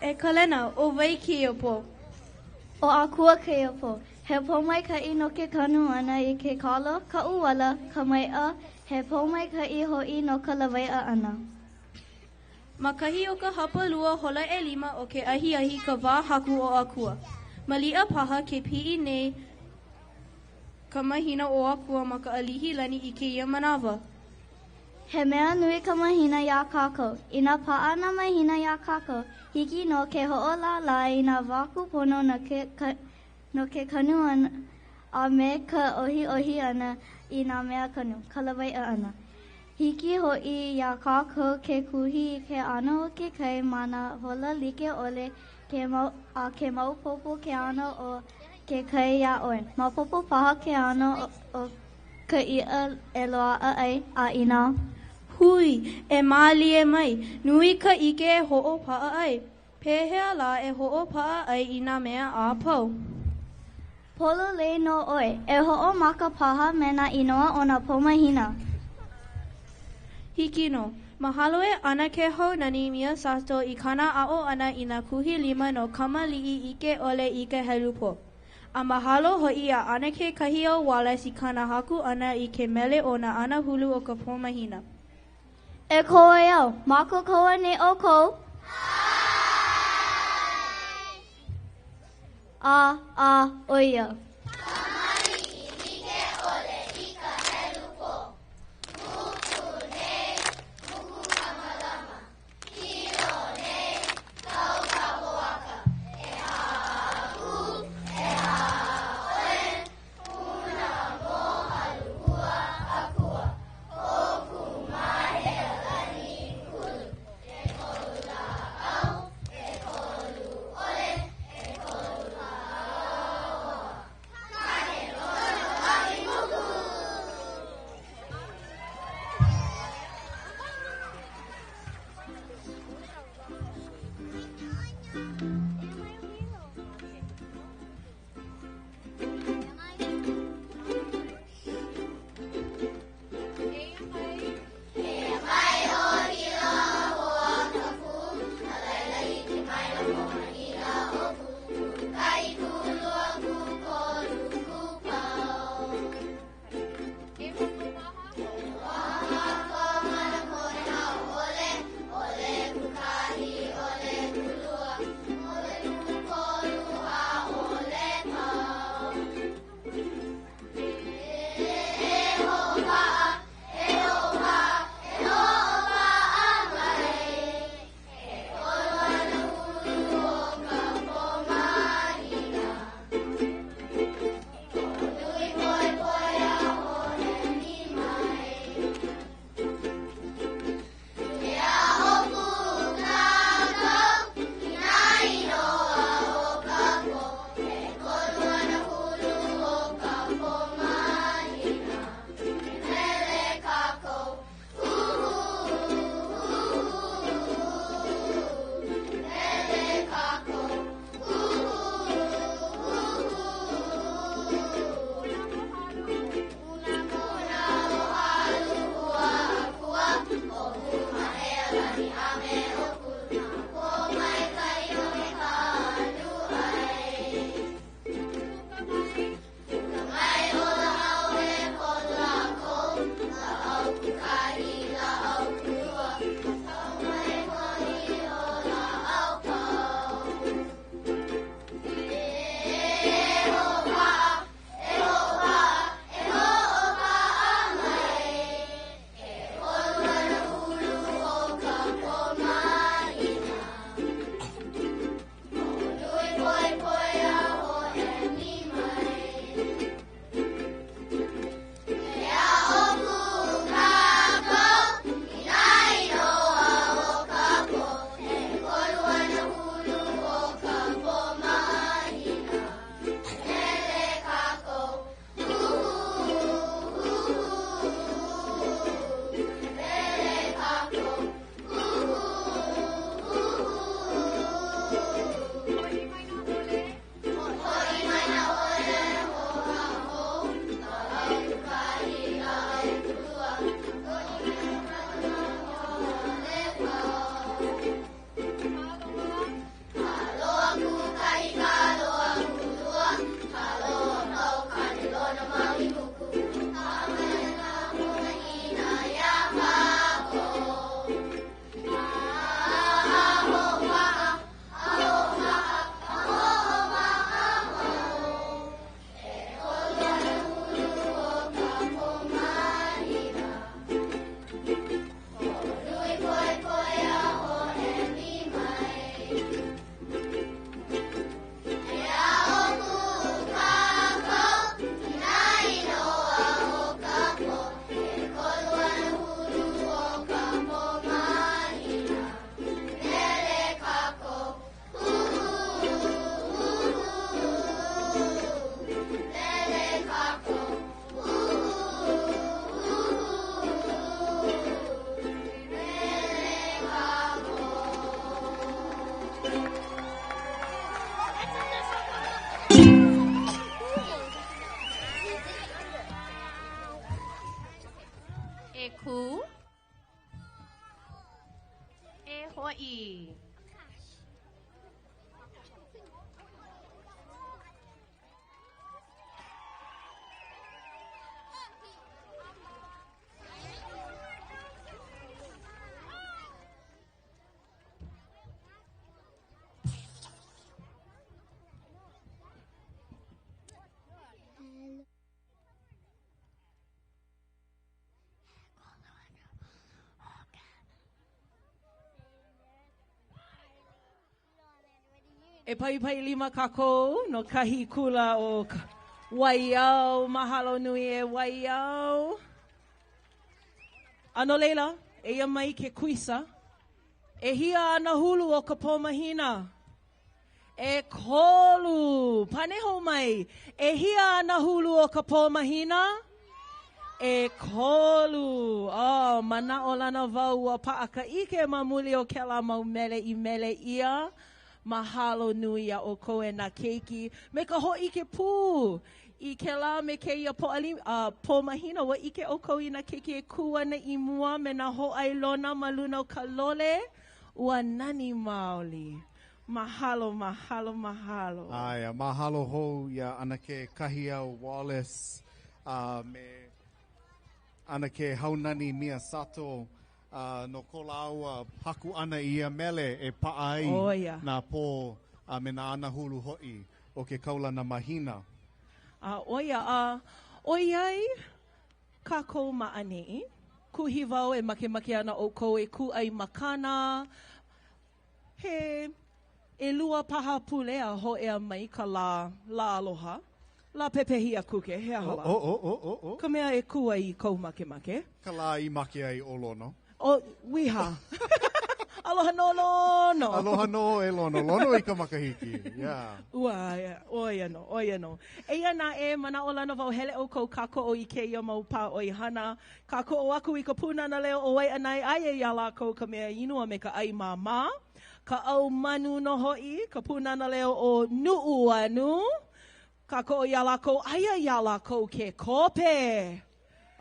E Kalena, ʻo wai kēia pō? ʻO Akua kēia pō. He pō maikaʻi no ke kanu ʻana i ke kalo, ka ʻuala, ka maiʻa, he pō maikaʻi hoʻi no ka lawaiʻa ʻana. Ma kahi o ka hapalua hola ʻelima o ke ahiahi ka wā haku o Akua. Maliʻa paha ke piʻi nei ka mahina ʻo Akua ma ka ʻalihi lani i kēia manawa. He mea nui ka mahina iā kākou. Inā paʻa nā mahina iā kākou, hiki nō ke hoʻolālā i nā wā kūpono no ke no ke kanu ʻana a me ka ʻohiʻohi ʻana i nā mea kanu, ka lawaiʻa ʻana. Hiki hoʻi iā kākou ke kuhi i ke ʻano o ke kai ma nā hola like ʻole ke mau, a ke maopopo ke ʻano o ke kai iā ʻoe. Maopopo paha ke ʻano o ka iʻa e loaʻa ai, a inā. Hui, e mālie mai, nui ka ʻike e hoʻopaʻa ai. Pehea lā e hoʻopaʻa ai i nā mea a pau? Pololei nō ʻoe. E hoʻomaka paha me nā inoa o nā pō mahina. Hiki nō. Mahalo e ʻAnakē Haunani Miyasato i kāna aʻo ʻana i nā kuhi lima no kamaliʻi ʻike ʻole i ka helu pō. A mahalo hoʻi iā ʻAnakē Kahiau Wallace i kāna haku ʻana i ke mele ʻo Nā Anahulu o ka Pō Mahina. E Koaiau, mākaukau anei ʻoukou? ʻAe! A, a, ʻo ia. Kamaliʻi ʻike ʻole i ka helu pō. Muku nei, muku ka malama. Hilo nei, kau ka hoaka. E haku, e haole, puna mōhalu hua akua. Hōkū Mahealani kulu. ʻEkolu lāʻau, ʻekolu ʻole, ʻekolu lāoa. Kane lono kahi muku. Eia mai ʻo Hilo hoa kapu, a laila hiki maila ʻo Mahina o Kū. Kūkaʻi, kūlua, kūkolu, kūpau. E paipai lima kākou no kahi kula o Waiau. Mahalo nui e Waiau. A no laila, eia mai ke kuisa. ʻEhia anahulu o ka pō mahina? ʻEkolu. Pane hou mai. ʻEhia anahulu o ka pō mahina? ʻEkolu. Oh, manaʻolana wau ua paʻa ka ʻike ma muli o kēlā mau mele i mele ʻia. Mahalo nui iā ʻoukou e nā keiki me ka hōʻike pū i kēlā me kēia pōʻali, uh, pō mahina. Ua ʻike ʻoukou i nā keiki e kū ana i mua me nā hōʻailona ma luna o ka lole. Ua nani maoli. Mahalo, mahalo, mahalo. ʻAe, a mahalo hou iā ʻAnakē Kahiau Wallace a me ʻAnakē Haunani Miyasato a no ko lāua haku ʻana i ia mele e paʻa ai nā pō a me nā anahulu hoʻi o ke kaulana mahina. A ʻo ia, a ʻoiai kākou ma ʻaneʻi, kuhi wau e makemake ana ʻoukou e kūʻai makana, He ʻelua paha pule a hōʻea mai ka lā, lā aloha, lā pepehi a kuke, he aha lā? Oh, oh, oh, oh, oh. Ka mea e kū ai i kou makemake. Ka lā i make ai ʻo Lono. Oh, wīhā. Aloha nō, Lono. Aloha nō e Lono. Lono i ka makahiki. Yeah. Ua, ʻo ia nō, ʻo ia nō. Eia naʻe, manaʻolana wau hele ʻoukou kākoʻo i kēia mau pā ʻoihana. Kākoʻo aku i ka Pūnana Leo o Waiʻanae, aia iā lākou ka mea inu a me ka ʻai māmā, ka ʻau manu nō hoʻi, ka Pūnana Leo o Nuʻuanu. Kākoʻo iā lākou, aia iā lākou ke kope. Ke kope.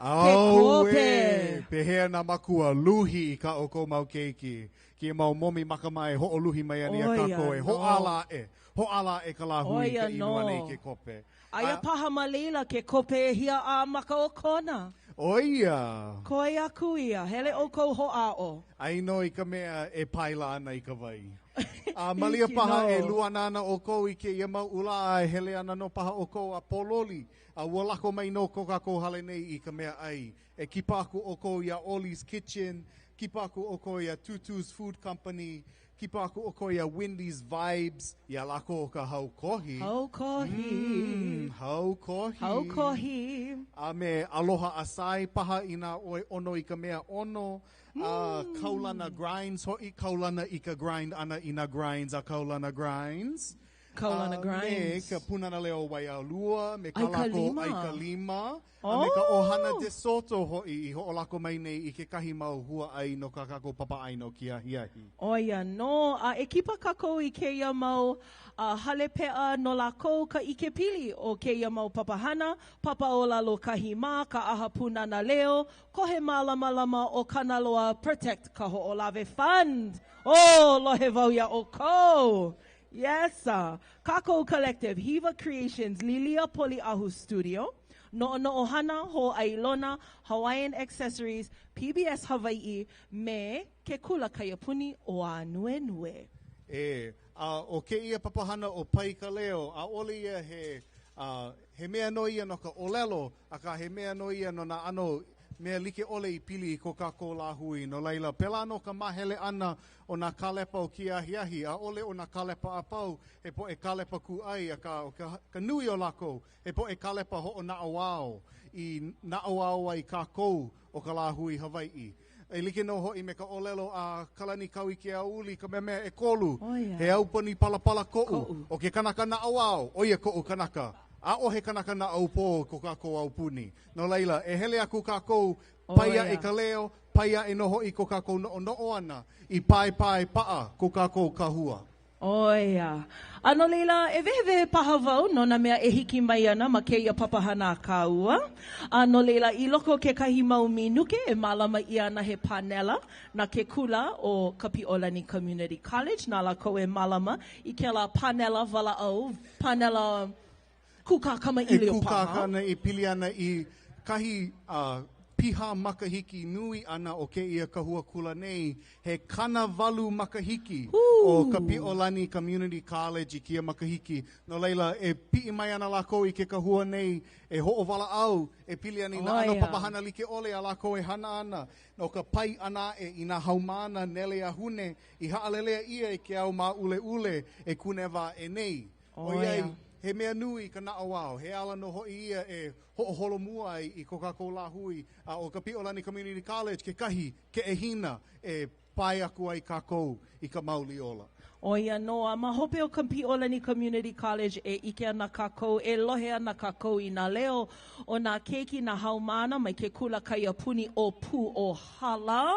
Auē! Pehea nā makua luhi i kā ʻoukou mau keiki, kēia mau momi makamae e hoʻoluhi mai ana iā kākou e hoʻāla aʻe, hoʻāla aʻe ka lāhui i ka inu ʻana i ke kope. Aia paha ma laila ke kope e hiaʻā maka o Kona. ʻO ia. Koe aku ia. Hele ʻoukou hoʻāʻo. ʻAi nō i ka mea e paila ana i ka wai. A malia paha e luana ana ʻoukou i kēia mau ula a e hele ana nō paha ʻoukou a pōloli, a ua lako mai nō ko kākou hale nei i ka mea ʻai. E kipa aku ʻoukou iā Ollie's Kitchen, kipa aku ʻoukou iā Tutu's Food Company, Kipa aku ʻoukou iā Wendy's Vibes, iā lākou o ka Haukohi. Haukohi. Mm, Haukohi. Haukohi. A me Aloha Acai paha inā ʻoe ʻono i ka mea ʻono. Mm. A Kaulana Grinds hoʻi, kaulana i ka grind ʻana i nā grinds a Kaulana Grinds. Kaulana Grinds. A me ka Pūnana Leo Waialua, me kā lākou ʻAi ka Lima. A me ka ʻohana De Soto hoʻi i hoʻolako mai nei i kekahi mau hua ʻai no kā kākou papa ʻaina o kēia ahiahi. ʻO ia nō, a e kipa kākou i kēia mau hale peʻa no lākou ka ʻikepili o kēia mau papahana, Papa Ola Lōkahi mā, ka ʻAha Pūnana Leo, Kohe Mālamalama o Kanaloa Protect Kahoʻolawe Fund! Oh, lohe wau iā ʻoukou! Yes! Kākou Collective, Hiwa Creations, Lilia Poliʻahu Studio, Noʻonoʻo Hana, Hōʻailona, Hawaiian Accessories, PBS Hawaiʻi, me ke Kula Kaiapuni ʻo Ānuenue. E, a ʻo kēia papahana ʻo Pai Ka Leo, ʻaʻole ia he, a, he mea nō ia no ka ʻōlelo, akā he mea nō ia no nā ʻano mea like ʻole i pili i ko kākou lāhui. No laila, pēlā nō ka māhele ʻana o nā kālepa o kēia ahiahi, ʻaʻole ʻo nā kālepa a pau he poʻe kālepa kūʻai, akā ʻo ka, ka nui o lākou, he poʻe kālepa hoʻonaʻauao i naʻauao ai kākou o ka lāhui Hawaiʻi. E like nō hoʻi me ka ʻōlelo a Kalani Kauikeaouli, Kamehameha ʻEkolu, He aupuni palapala koʻu, ʻo ke kanaka naʻauao, ʻo ia koʻu kanaka. ʻAʻohe kanaka naʻaupō i ko kākou aupuni. No laila, e hele aku kākou, pai aʻe ka leo, pai aʻe nō hoʻi ko kākou noʻonoʻo ʻana i paepae paʻa ko kākou kahua. ʻO ia. A no laila, e wehewehe paha wau no nā mea e hiki mai ana ma kēia papahana a kāua. A no laila, i loko o kekahi mau minuke e mālama ʻia ana he pānela na ke kula ʻo Kapiʻolani Community College, na lākou e mālama i kēlā pānela walaʻau, pānela kūkā kamaʻilio paha. E kūkā ana e pili ana i kahi a. piha makahiki nui ʻana o kēia kahua kula nei, he 80 makahiki o Kapiʻolani Community College i kēia makahiki. No laila, e piʻi mai ana lākou i ke kahua nei e hoʻowalaʻau e pili ana i nā ʻano papahana like ʻole a lākou e hana ana no ka pai ʻana aʻe i nā haumāna nele a hune i haʻalelea ʻia e ke au māʻuleʻule e kūnewa aʻe nei. ʻOiai, he mea nui ka naʻauao, he ala nō hoʻi ia e hoʻoholomua ai i ko kākou lāhui, a ʻo Kapiʻolani Community College kekahi keʻehina e pae aku ai kākou i ka mauli ola. ʻO ia nō, a ma hope o Kapiʻolani Community College e ʻike ana kākou, e lohe ana kākou i nā leo o nā keiki, nā haumāna mai ke kula kaiapuni ʻo Pūʻōhala.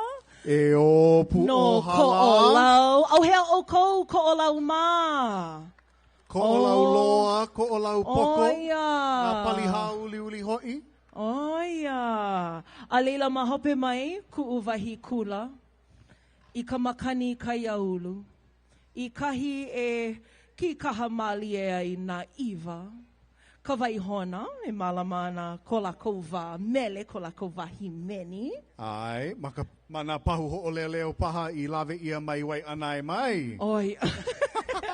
E ō Pūʻōhala. No Koʻolau. ʻAuhea ʻoukou, Koʻolau mā? Koʻolau loa, Koʻolau poko, ʻO ia. Nā pali hāuliuli hoʻi. ʻO ia. A laila ma hope mai kuʻu wahi kula i ka makani Kaiāulu, i kahi e kīkaha mālie ai nā ʻiwa, ka waihona e mālama ana ko lākou wā mele, ko lākou wā hīmeni. ʻAe, ma ka Ma nā pahu hoʻoleoleo paha i lawe ʻia mai Waiʻanae mai. ʻO ia,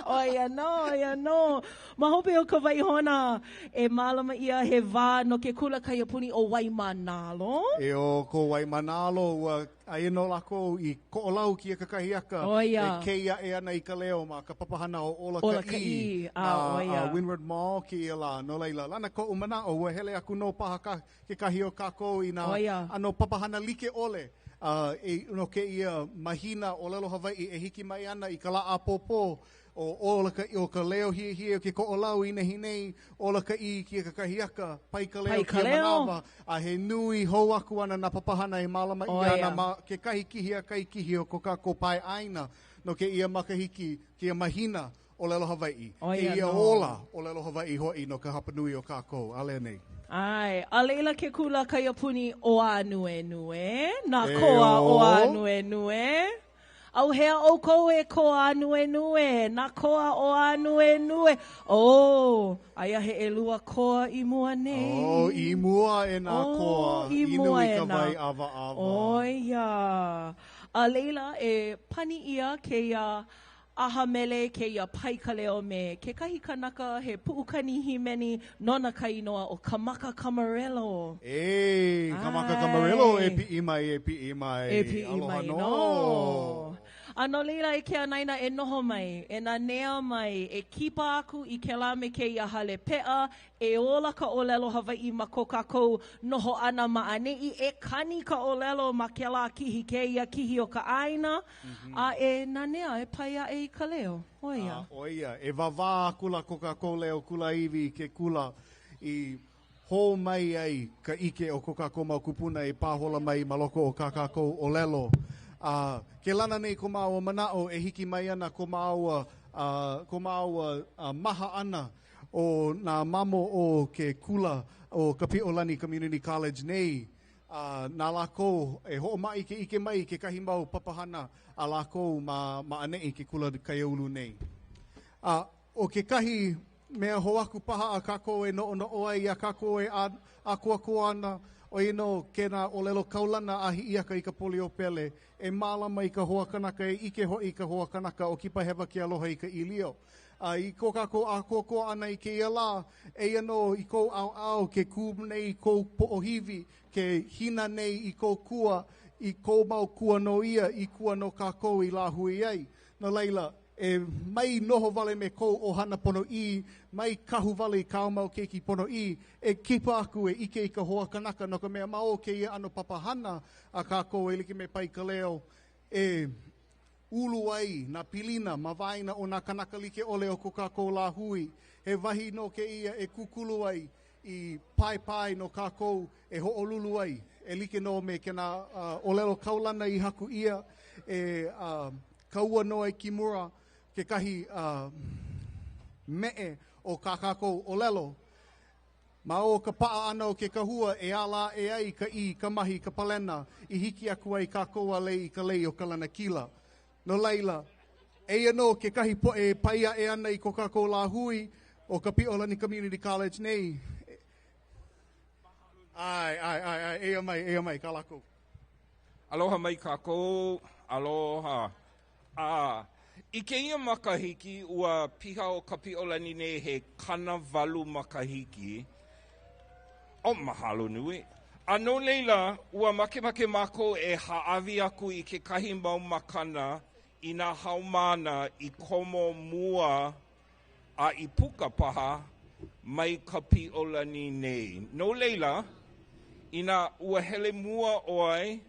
ʻo ia nō, ʻo ia nō. Ma hope o ka waihona, e mālama ʻia he wā no ke kula kaiapuni ʻo Waimānalo. E ō ko Waimānalo, ua aia nō lākou i Koʻolau kēia kakahiaka ʻO ia. e kei aʻe ana i ka leo ma ka papahana ʻo Ola Ola Ka Ka ʻĪ ʻĪ, a, ʻo ia. ma Windward Mall kēia lā. No laila, lana koʻu manaʻo, ua hele aku nō paha ka kekahi o kākou i nā ʻO ia. ʻano papahana like ʻole a e, no kēia mahina ʻōlelo Hawaiʻi e hiki mai ana i ka lā ʻapōpō ʻo Ola Ka ʻO ka leo hiehie o ke Koʻolau i nehinei, Ola Ka ʻĪ i kēia kakahiaka, Pai Ka Leo Pai Ka kēia Leo. manawa, a he nui hou aku ana nā papahana e mālama ʻO ʻia ia. ana ma kekahi kihi a kahi kihi o ko kākou pae ʻāina no kēia makahiki, kēia mahina ʻōlelo Hawaiʻi. ʻO ia Kēia nō. ola ʻōlelo Hawaiʻi hoʻi no ka hapanui o kākou, ʻaʻole anei? ʻAe, a laila ke kula kaiapuni ʻo Ānuenue, nā E koa o ō. Ānuenue. ʻAuhea ʻoukou e koa Ānuenue, nā koa o Ānuenue. Oh, aia he ʻelua koa i mua nei. Oh, i mua e nā koa, Oh, i inu mua i e ka nā. wai ʻawaʻawa. ʻO ia. A laila, e pani ʻia kēia ʻaha mele kēia pai ka leo me kekahi kanaka he puʻukani hīmeni nona ka inoa ʻo Kamaka Camarillo. E, Kamaka Camarillo, e piʻi mai, e piʻi mai. E piʻi Aloha mai nō. nō. A no laila, e ke anaina e noho mai, e nanea mai, e kipa aku i kēlā me kēia hale peʻa, E ola ka ʻōlelo Hawaiʻi ma ko kākou noho ʻana ma ʻaneʻi, e kani ka ʻōlelo ma kēlā kihi kēia kihi o ka ʻāina, a e nanea, e pai aʻe i ka leo. ʻO ia. A ʻo ia, e wāwā akula ko kākou leo kulāiwi i ke kula i hō mai ai ka ʻike o ko kākou mau kūpuna i pāhola mai ma loko o kā kākou ʻōlelo. A ke lana nei ko māua manaʻo e hiki mai ana ko māua, ko māua maha ʻana ʻO nā mamo o ke kula ʻo Kapiʻolani Community College nei, a na lākou e hoʻomāʻikeʻike mai i kekahi mau papahana a lākou ma ma ʻaneʻi ke kula kaiāulu nei. A ʻo kekahi mea hou aku paha a kākou e noʻonoʻo ai iā kākou e ʻākoakoa ana, ʻo ia nō kēnā ʻōlelo kaulana a Hiʻiaka i ka poli o Pele, e mālama i ka hoa kanaka, e ʻike hoʻi i ka hoa kanaka o kipa hewa ke aloha i ka ʻīlio. A i ko kākou ʻākoakoa ʻana i kēia lā, eia nō i kou ʻaoʻao ke kū nei kou poʻohiwi, ke hina nei i kou kua, i kou mau kua nō ia i kua no kākou i lāhui ai. No laila, e mai noho wale me kou ʻohana ponoʻī, mai kahu wale i kāu mau keiki ponoʻī, e kipa aku e ʻike i ka hoa kanaka no ka mea ma o kēia ʻano papahana a kākou e like me Pai Ka Leo, e ulu ai nā pilina ma waena o nā kanaka like ʻole o ko kākou lāhui. He wahi nō kēia e kūkulu ai i paepae no kākou e hoʻolulu ai, e like nō me kēnā ʻōlelo kaulana i haku ʻia e Kauanoe Kimura, kekahi meʻe o kā kākou ʻōlelo. Ma o ka paʻa ʻana o ke kahua e ala aʻe ai ka ʻī, ka mahi, ka palena, i hiki aku ai kākou a lei i ka lei o ka lanakila. No laila, eia nō kekahi poʻe e pai aʻe ana i ko kākou lāhui o Kapiʻolani Community College nei. ʻAe, ʻae, ʻae, ʻae, eia mai, eia mai kā lākou. Aloha mai kākou, aloha. A i kēia makahiki, ua piha ʻo Kapiʻolani nei he 80 makahiki. Oh, mahalo nui. A no laila, ua makemake mākou e hāʻawi aku i kekahi mau makana i nā haumāna i komo mua a i puka paha mai Kapiʻolani nei. No laila, inā ua hele mua ʻoe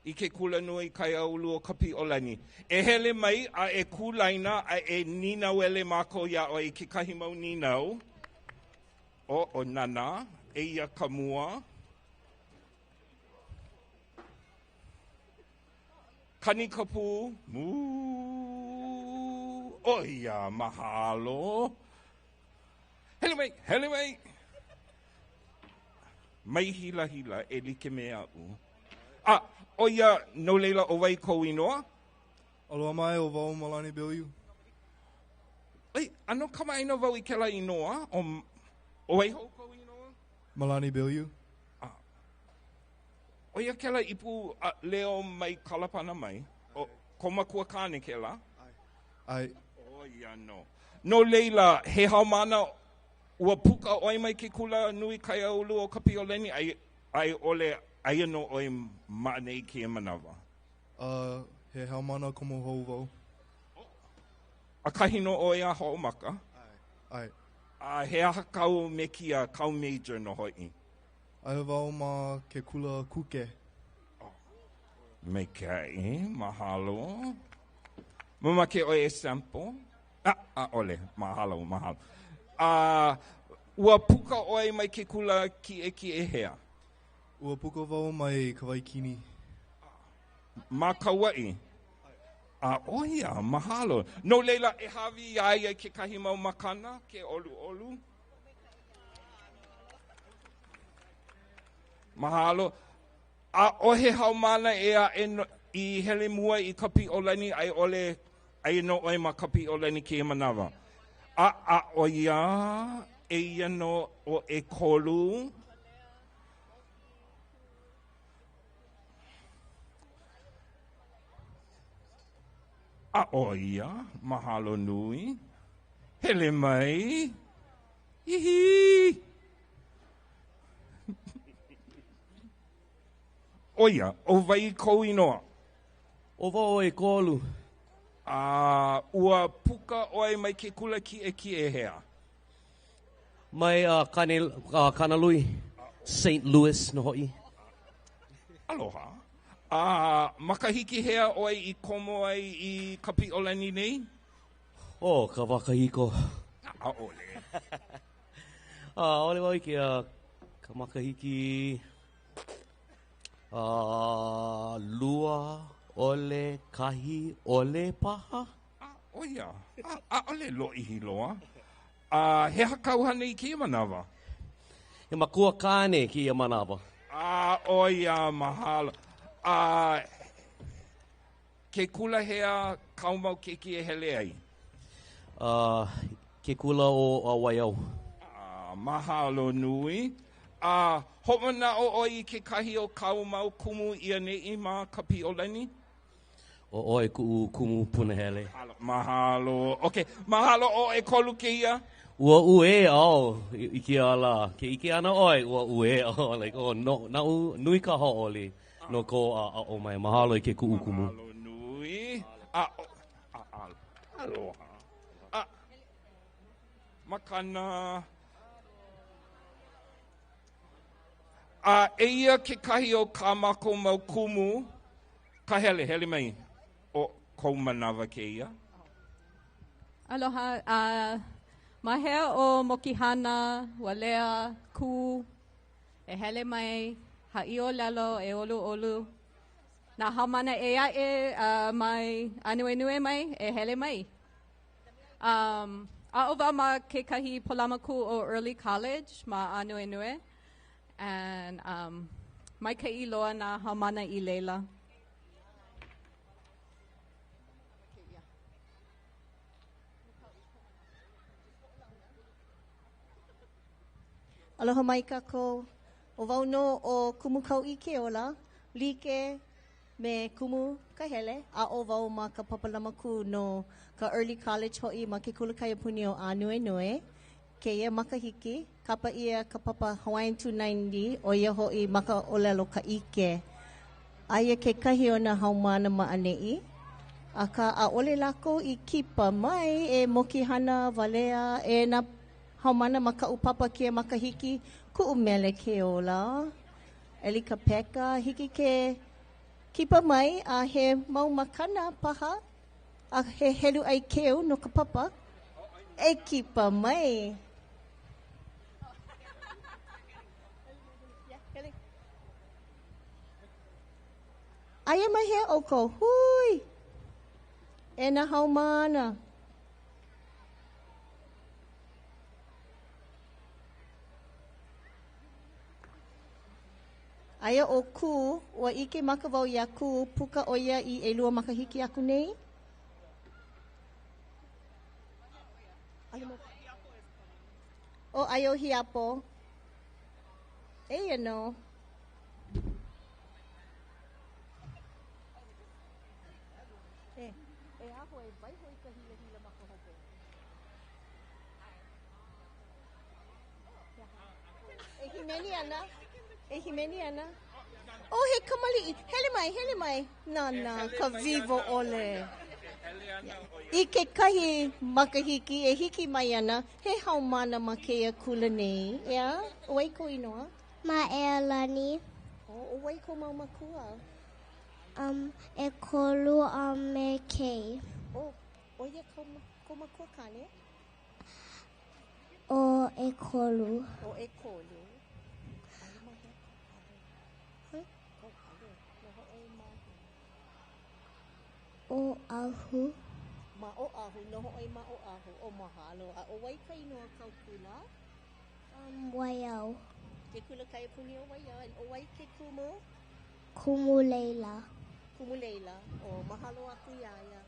i ke Kulanui Kaiāulu o Kapiʻolani, e hele mai a e kū laina a e nīnauele mākou iā ʻoe i kekahi mau nīnau. O, ʻo Nana, eia ka mua. Kani ka pū, mū, ʻo ia, mahalo. Hele mai, hele mai. Mai hilahila e like me aʻu. A, ʻo ia, no laila, ʻo wai kou inoa? Aloha mai, ʻo wau Malani Bilyeu. ʻAe, ʻano kamaʻāina wau i kēlā inoa, ʻo, ʻo wai hou kou inoa? Malani Bilyeu. A, ʻo ia kēlā ipu a, leo mai Kalapana mai. ʻO kou makua kāne kēlā? ʻAe. ʻO ia nō. No laila, he haumāna, ua puka ʻoe mai ke kula nui kaiāulu o Kapiʻolani, a i, a i ʻole, aia nō ʻoe ma ʻaneʻi i kēia manawa? Uh, he haumāna komo hou wau. ʻAkahi nō ʻoe a hoʻomaka? ʻAe. A he aha kāu mekia, kāu major nō hoʻi? Aia wau ma ke kula kuke. Maikaʻi, mahalo. Mamake ʻoe e sample? A, ʻaʻole, mahalo, mahalo. A, ua puka ʻoe mai ke kula kiʻekiʻe hea? Ua puka wau mai Kawaikini. Ma Kauaʻi? A ʻo ia, mahalo. No laila, e hāʻawi iā ia kekahi mau makana, ke ʻoluʻolu. Mahalo. ʻAʻohe haumāna ʻē aʻe i hele mua i Kapiʻolani a i ʻole aia nō ʻoe ma Kapiʻolani kēia manawa. A, a ʻo ia, eia nō ʻo ʻekolu. A ʻo ia, mahalo nui. Hele mai. Hihi! ʻO ia, ʻo wai kou inoa? ʻO wau ʻo ʻEkolu. A ua puka ʻoe mai ke kula kiʻekiʻe hea? Mai uh, Kane, uh, Kanalui, St. Louis nō hoʻi. Aloha. A makahiki hea ʻoe i komo ai i Kapiʻolani nei? Oh, ka wā kahiko. ʻAʻole. ʻAʻole wau ʻike uh, ka makahiki uh, 20 kahi ʻole paha. ʻO ia, ʻaʻole lōʻihi loa. A he aha kāu hana i kēia manawa? He makua kāne kēia manawa. A ʻo ia, mahalo. A ke kula hea kāu mau keiki e hele ai? Uh, ke kula o Waiau. A, mahalo nui. A hoʻomanaʻo ʻoe i kekahi o kāu mau kumu i ʻaneʻi ma Kapiʻolani? ʻO ʻoe kuʻu kumu punahele. Mahalo. Okay, mahalo ʻo ʻekolu kēia. Ua uē au i kēia lā. Ke ʻike ana ʻoe, ua uē au. Like, oh, no, naʻu nui ka hauʻoli no kou aʻo mai. Mahalo i ke kuʻu kumu. Mahalo nui. A, a, a, aloha. A, makana. A eia kekahi o kā mākou mau kumu, ka hele, hele mai, ʻo kou manawa kēia. Aloha, uh, ma hea ʻo Mokihana, Walea, Kū, e hele mai, haʻiʻōlelo, e ʻoluʻolu. Nā haumāna ʻē aʻe uh, mai Ānuenue mai, e hele mai. Um, aʻo wau ma kekahi pōlama kū o Early College ma Ānuenue. And um, maikaʻi loa nā haumāna i laila. Aloha mai kākou. ʻO wau nō ʻo Kumu Kauʻi Keola, like me Kumu Kahele, aʻo wau ma ka papa lamakū no ka Early College hoʻi ma ke Kula Kaiapuni o Ānuenue. Kēia makahiki, kapa ʻia ka papa Hawaiian 290, ʻo ia hoʻi ma ka ʻōlelo ka ʻike. Aia kekahi o nā haumāna ma ʻaneʻi, akā ʻaʻole lākou i kipa mai e Mokihana Walea e nā haumāna ma kaʻu papa kēia makahiki, kuʻu mele Keola, Elikapeka, hiki ke kipa mai a he mau makana paha a he helu ʻai keu no ka papa. E kipa mai. Aia ma hea ʻoukou? Hui! E nā haumāna. Aia ʻo Kū, ua ʻike maka wau iā Kū, puka ʻo ia i ʻelua makahiki aku nei. ʻO Aio Hiapo. Eia nō. E, e aho e waiho i ka hilahila ma ka hope. E hīmeni ana. E hīmeni ana. Oh, he kamaliʻi. Hele mai, hele mai. Nānā ka wiwo ʻole. I kekahi makahiki e hiki mai ana, he haumāna ma kēia kula nei, ʻeā? ʻO wai kou inoa? Maʻealani. Oh, ʻo wai kou mau makua? Um, ʻekolu a me Kei. Oh, ʻo ia kou, kou makua kāne? ʻO ʻekolu. ʻO ʻekolu. Aia ma hea kou hale? Huh? Kou hale. Noho ʻoe ma hea? Oʻahu. Ma Oʻahu, noho ʻoe ma Oʻahu. ʻO mahalo. A ʻo wai ka inoa kāu kula? Um, Waiau. Ke kula kaiapuni o Waiau. And ʻo wai ke kumu? Kumu Leila. Kumu Leila. ʻO mahalo aku iā ia.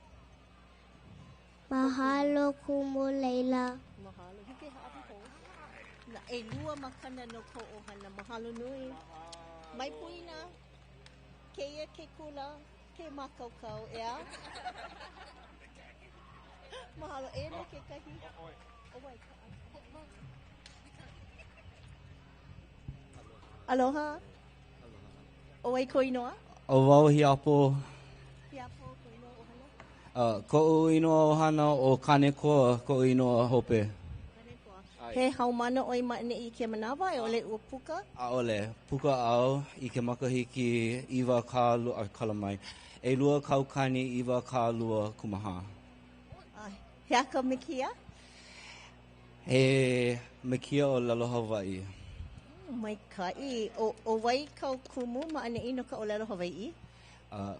Mahalo Kumu Leila. Mahalo. Hiki ke hāʻawi hou. Na ʻelua makana no kou ʻohana. Mahalo nui. Mai poina. Kēia ke kula, ke mākaukau, ʻeā? Mahalo. Eia nō kekahi. ʻO wai? Aloha. ʻO wai kou inoa? ʻO wau Hiapo. Hiapo, kou inoa ʻohana? Uh, koʻu inoa ʻohana ʻo Kanekoa, koʻu inoa hope. Kanekoa. He haumāna ʻoe ma ʻaneʻi i kēia manawa a i ʻole ua puka? ʻAʻole. Puka au i ke makahiki 20, a kala mai, 2024. He aha ka mekia? He mekia ʻōlelo Hawaiʻi. Maikaʻi. ʻO, ʻo wai kāu kumu ma ʻaneʻi no ka ʻōlelo Hawaiʻi? Uh,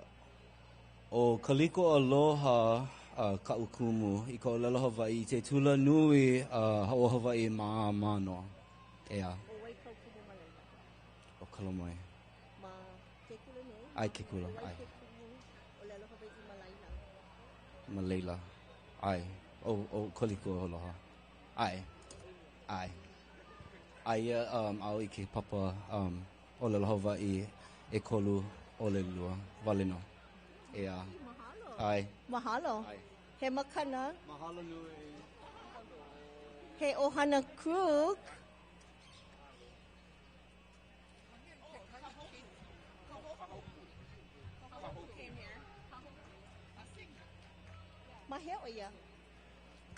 ʻo Kaliko Aloha uh, kaʻu kumu i ka ʻōlelo Hawaiʻi i ke kula nui uh, o Hawaiʻi ma Mānoa. ʻEā. ʻO wai kāu kumu ma laila? ʻO Kalamae. Ma ke kula nui? ʻAe, ke kula, ʻO wai ʻae. ke kumu ʻōlelo Hawaiʻi ma laila? Ma laila. ʻAe. ʻO, ʻo Kaliko Aloha. ʻAe. ʻAe. Aia um, au i ke papa um, ʻōlelo Hawaiʻi ʻekolu ʻole lua wale nō. ʻEā. Mahalo. ʻAe. Mahalo. ʻAe. He makana. Mahalo nui. He ʻohana Krug. Ma hea ʻo ia?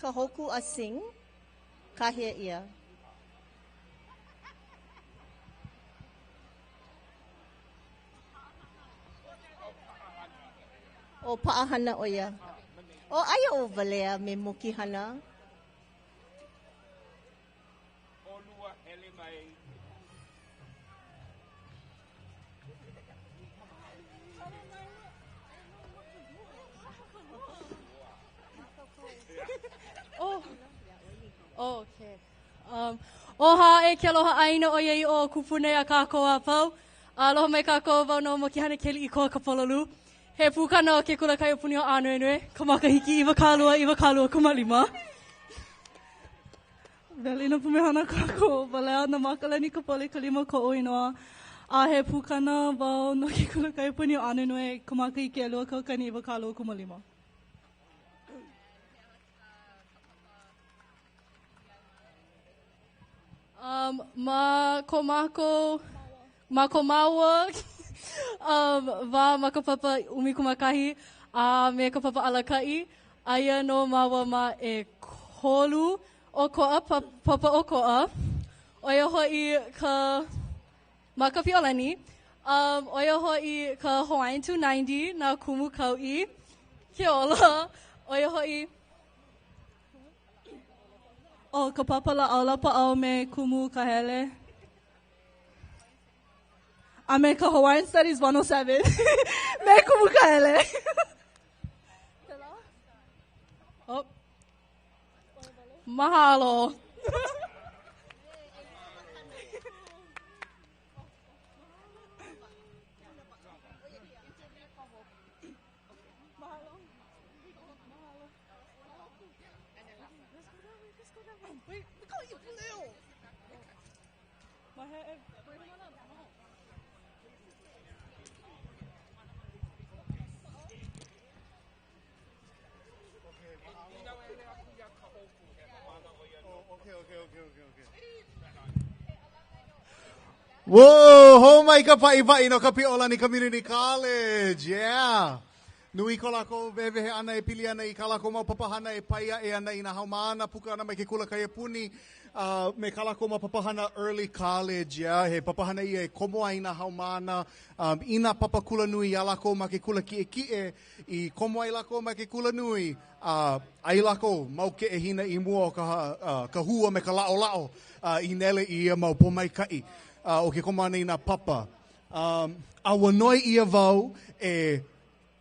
Kahoku a Sing? Kāhea ʻia. ʻO Paʻahana ʻo ia. ʻO aia ʻo Walea me Mokihana. ʻOlua hele mai. Oh. Oh, okay. Um, oha e ke aloha ʻāina ʻoiaʻiʻo o kūpuna iā kākou a pau. Aloha mai kākou, wau nō Mokihana Keliʻikoa Kapololū. He pukana o ke kula kaiapuni o Ānuenue, ka makahiki 20 25. Welina pumehana kākou. Walea Nāmākalani Kapole Kalima koʻu inoa. A he pukana wau no ke kula kaiapuni o Ānuenue ka makahiki 2025. Um, ma ko mākou, ma ko māua um, wā ma ka papa 11 a me ka papa alakaʻi, aia nō māua ma ʻekolu ʻokoʻa, pa, papa ʻokoʻa. ʻO ia hoʻi ka, ma ka Piʻolani, um, ʻo ia hoʻi ka Hawaiian 290, nā kumu Kauʻi, Keola, ʻo ia hoʻi, ʻO ka Papa Lāʻau Lapaʻau me Kumu Kahele a me ka Hawaiian Studies 107 me Kumu Kahele. Oh. Mahalo. Whoa, hō mai ka paʻipaʻi no ka Piʻolani Community College. Yeah. Nui ko lākou wehewehe ʻana e pili ana i kā lākou mau papahana e pai aʻe ana i nā haumāna puka ʻana mai ke kula kaiapuni a me kā lākou mau papahana early college, yeah, he papahana ia e komo ai nā haumāna um, i nā papa kulanui iā lākou ma ke kula kiʻekiʻe i komo ai lākou ma ke kulanui a ai lākou mau keʻehina i mua o ka, uh, ka hū a me ka laʻolaʻo uh, i nele i ia mau pōmaikaʻi uh, o ke komo ʻana i nā papa. Um, a ua noi ʻia wau e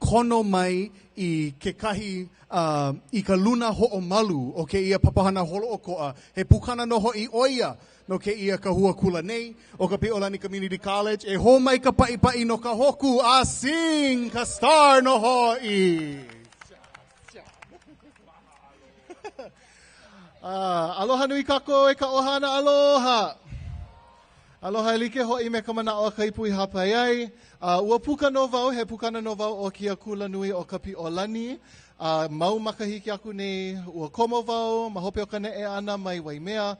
kono mai i kekahi uh, i ka luna hoʻomalu o kēia papahana holoʻokoʻa. He pukana nō hoʻi ʻo ia no kēia kahua kula nei o ka Piʻolani Community College. E hō mai ka paʻipaʻi no ka Hōkū a sing ka star nō hoʻi. Uh, aloha nui kākou e ka ʻohana, aloha! Aloha e like hoʻi me ka manaʻo a ka ipu i hāpai ai. Uh, ua puka nō wau, he pukana nō wau o kēia kula nui o ka Piʻolani. Uh, mau makahiki aku nei, ua komo wau ma hope o ka neʻe ʻana mai Waimea.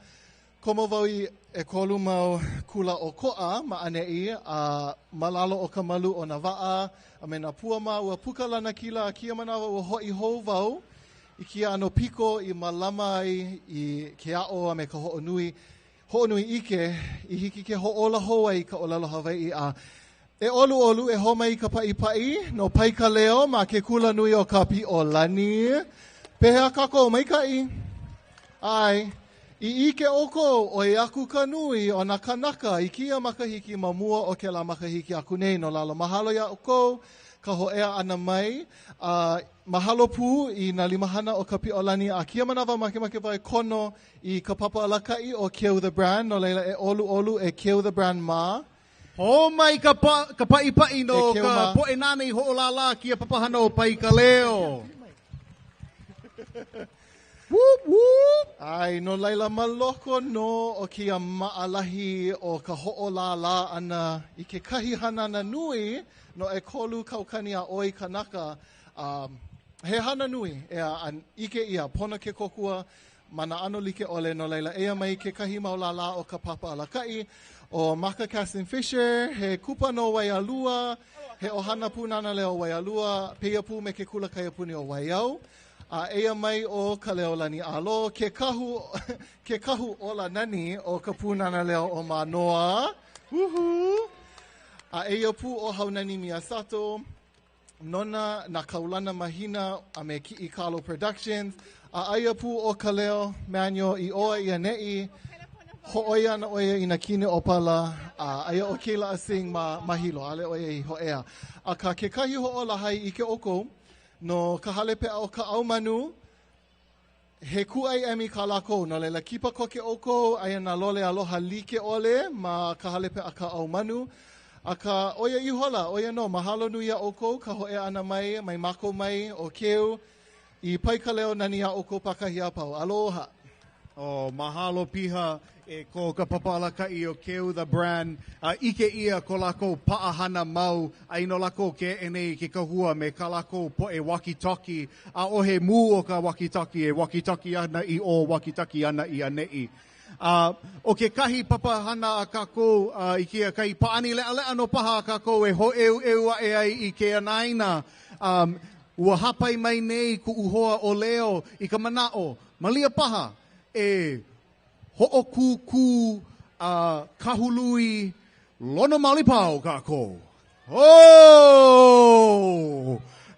Komo wau i ʻekolu mau kula ʻokoʻa ma ʻaneʻi, a ma lalo o ka malu o nā waʻa a me nā pua mā, ua puka lanakila a kēia manawa ua hoʻi hou wau i kēia ʻano piko i mālama ai i ke aʻo a me ka hoʻonui Hoʻonui ʻike i hiki ke hoʻōla hou ai i ka ʻōlelo Hawaiʻi a e ʻoluʻolu e hō mai i ka paʻipaʻi no Pai Ka Leo ma ke kula nui o ka Piʻolani. Pehea kākou, maikaʻi? ʻAe. I ʻike ʻoukou, ʻoi aku ka nui o nā kānaka i kēia makahiki ma mua o kēlā makahiki aku nei, no laila mahalo iā ʻoukou ka hōʻea ʻana mai a mahalo pū i nā limahana o ka Piʻolani a kēia manawa makemake wau e kono I ka papa alakaʻi ʻo Keu the Brand, no laila e ʻoluʻolu e Keu the Brand mā. Hō mai ka pa, ka paʻipaʻi no E Keu ka mā. poʻe nāna i hoʻolālā kēia papahana o Pai Ka Leo. Whoop, whoop. ʻAe, no laila ma loko nō o kēia maʻalahi o ka hoʻolālā ʻana i kekahi hanana nui no 3000 a ʻoi kanaka, um, he hana nui, ʻeā, a ʻike ʻia, pono ke kōkua ma nā ʻano like ʻole, no laila, eia mai kekahi mau lālā o ka Papa Alakaʻi, ʻo Maka Caston Fisher, he kupa no Waialua, he ʻohana Pūnana Leo Waialua, pēia pū me ke Kula Kaiapuni o Waiau. A eia mai ʻo Kaleolani Alo, ke kahu, ke kahu ola nani o ka Pūnana Leo o Mānoa. Woohoo! A eia pū ʻo Haunani Miyasato, Nona nā kaulana mahina a me Kiʻi Kalo Productions, a aia pū ʻo Kaleo Manuel i ʻō a i ʻaneʻi. Hōʻoia ana ʻo ia i nā kini ʻōpala, a aia ʻo Keila Ah-Sing ma, ma Hilo, ʻaʻole ʻo ia i hōʻea. Akā, kekahi hoʻolaha i ʻike ʻoukou, no ka hale peʻa o Kaʻaumanu, He kūʻai emi kā lākou, no laila kipa koke ʻoukou, aia nā lole aloha like ʻole ma ka hale peʻa Kaʻaumanu. Akā, ʻo ia ihola, ʻo ia nō, mahalo nui iā ʻoukou ka hōʻea ʻana mai, mai mākou mai, ʻo Keu, i pai ka leo nani iā ʻoukou pākahi a pau. Aloha! Oh, mahalo piha e ko ka papa alakaʻi o Keu the Brand. A ʻike ʻia ko lākou paʻahana mau, a no lākou ke eʻe nei i ke kahua me kā lākou poʻe walkie-talkie. ʻAʻohe mū o ka walkie-talkie, e walkie-talkie ana i ʻō, walkie-talkie ana i ʻaneʻi. A ʻo kekahi papahana a kākou a i kēia kahi pāʻani leʻaleʻa nō paha a kākou e hōʻeuʻeu aʻe ai i ke anaina, um, ua hāpai mai nei kuʻu hoa ʻo Leo i ka manaʻo, malia paha e hoʻokūkū a kahului Lono Maoli Pao kākou. Oh!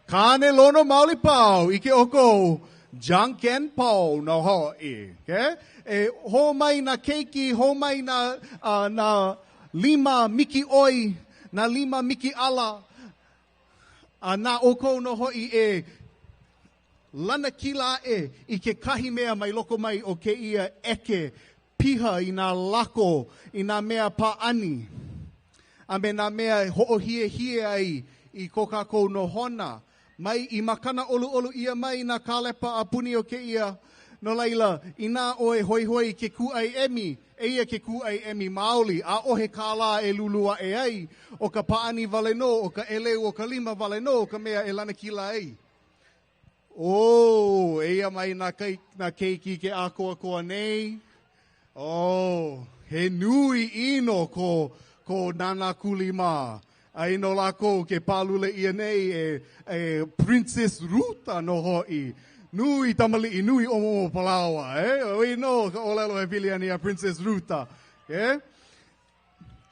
Kāne Lono Maoli Pao, ʻike ʻoukou, Janken Pao nō hoʻi. Okay? E hō mai nā keiki, hō mai nā, uh, nā lima mikiʻoi, nā lima mikiʻala, a na ʻoukou nō hoʻi e lanakila aʻe i kekahi mea mai loko mai o kēia ʻeke piha i nā lako, i nā mea pāʻani, a me nā mea e hoʻohiehie ai i ko kākou nohona. Mai i makana ʻoluʻolu ʻia mai nā kālepa a puni o kēia. No laila, inā ʻoe hoihoi i ke kūʻai emi, eia ke kūʻai emi maoli, ʻaʻohe kālā e lūlū aʻe ai, ʻo ka pāʻani wale nō, ʻo ka ʻeleu o ka lima wale nō ka mea e lanakila ai. Oh, eia mai nā, kai, nā keiki ke ʻākoakoa nei. Oh, he nui ʻino ko, ko Nānākuli mā. A i no lākou ke pālule ʻia nei e, e Princess Ruta nō hoʻi. Nui kamaliʻi, nui ʻōmoʻomo palaoa, e? ʻO ia nō ka ʻōlelo e pili ana iā Princess Ruta. E?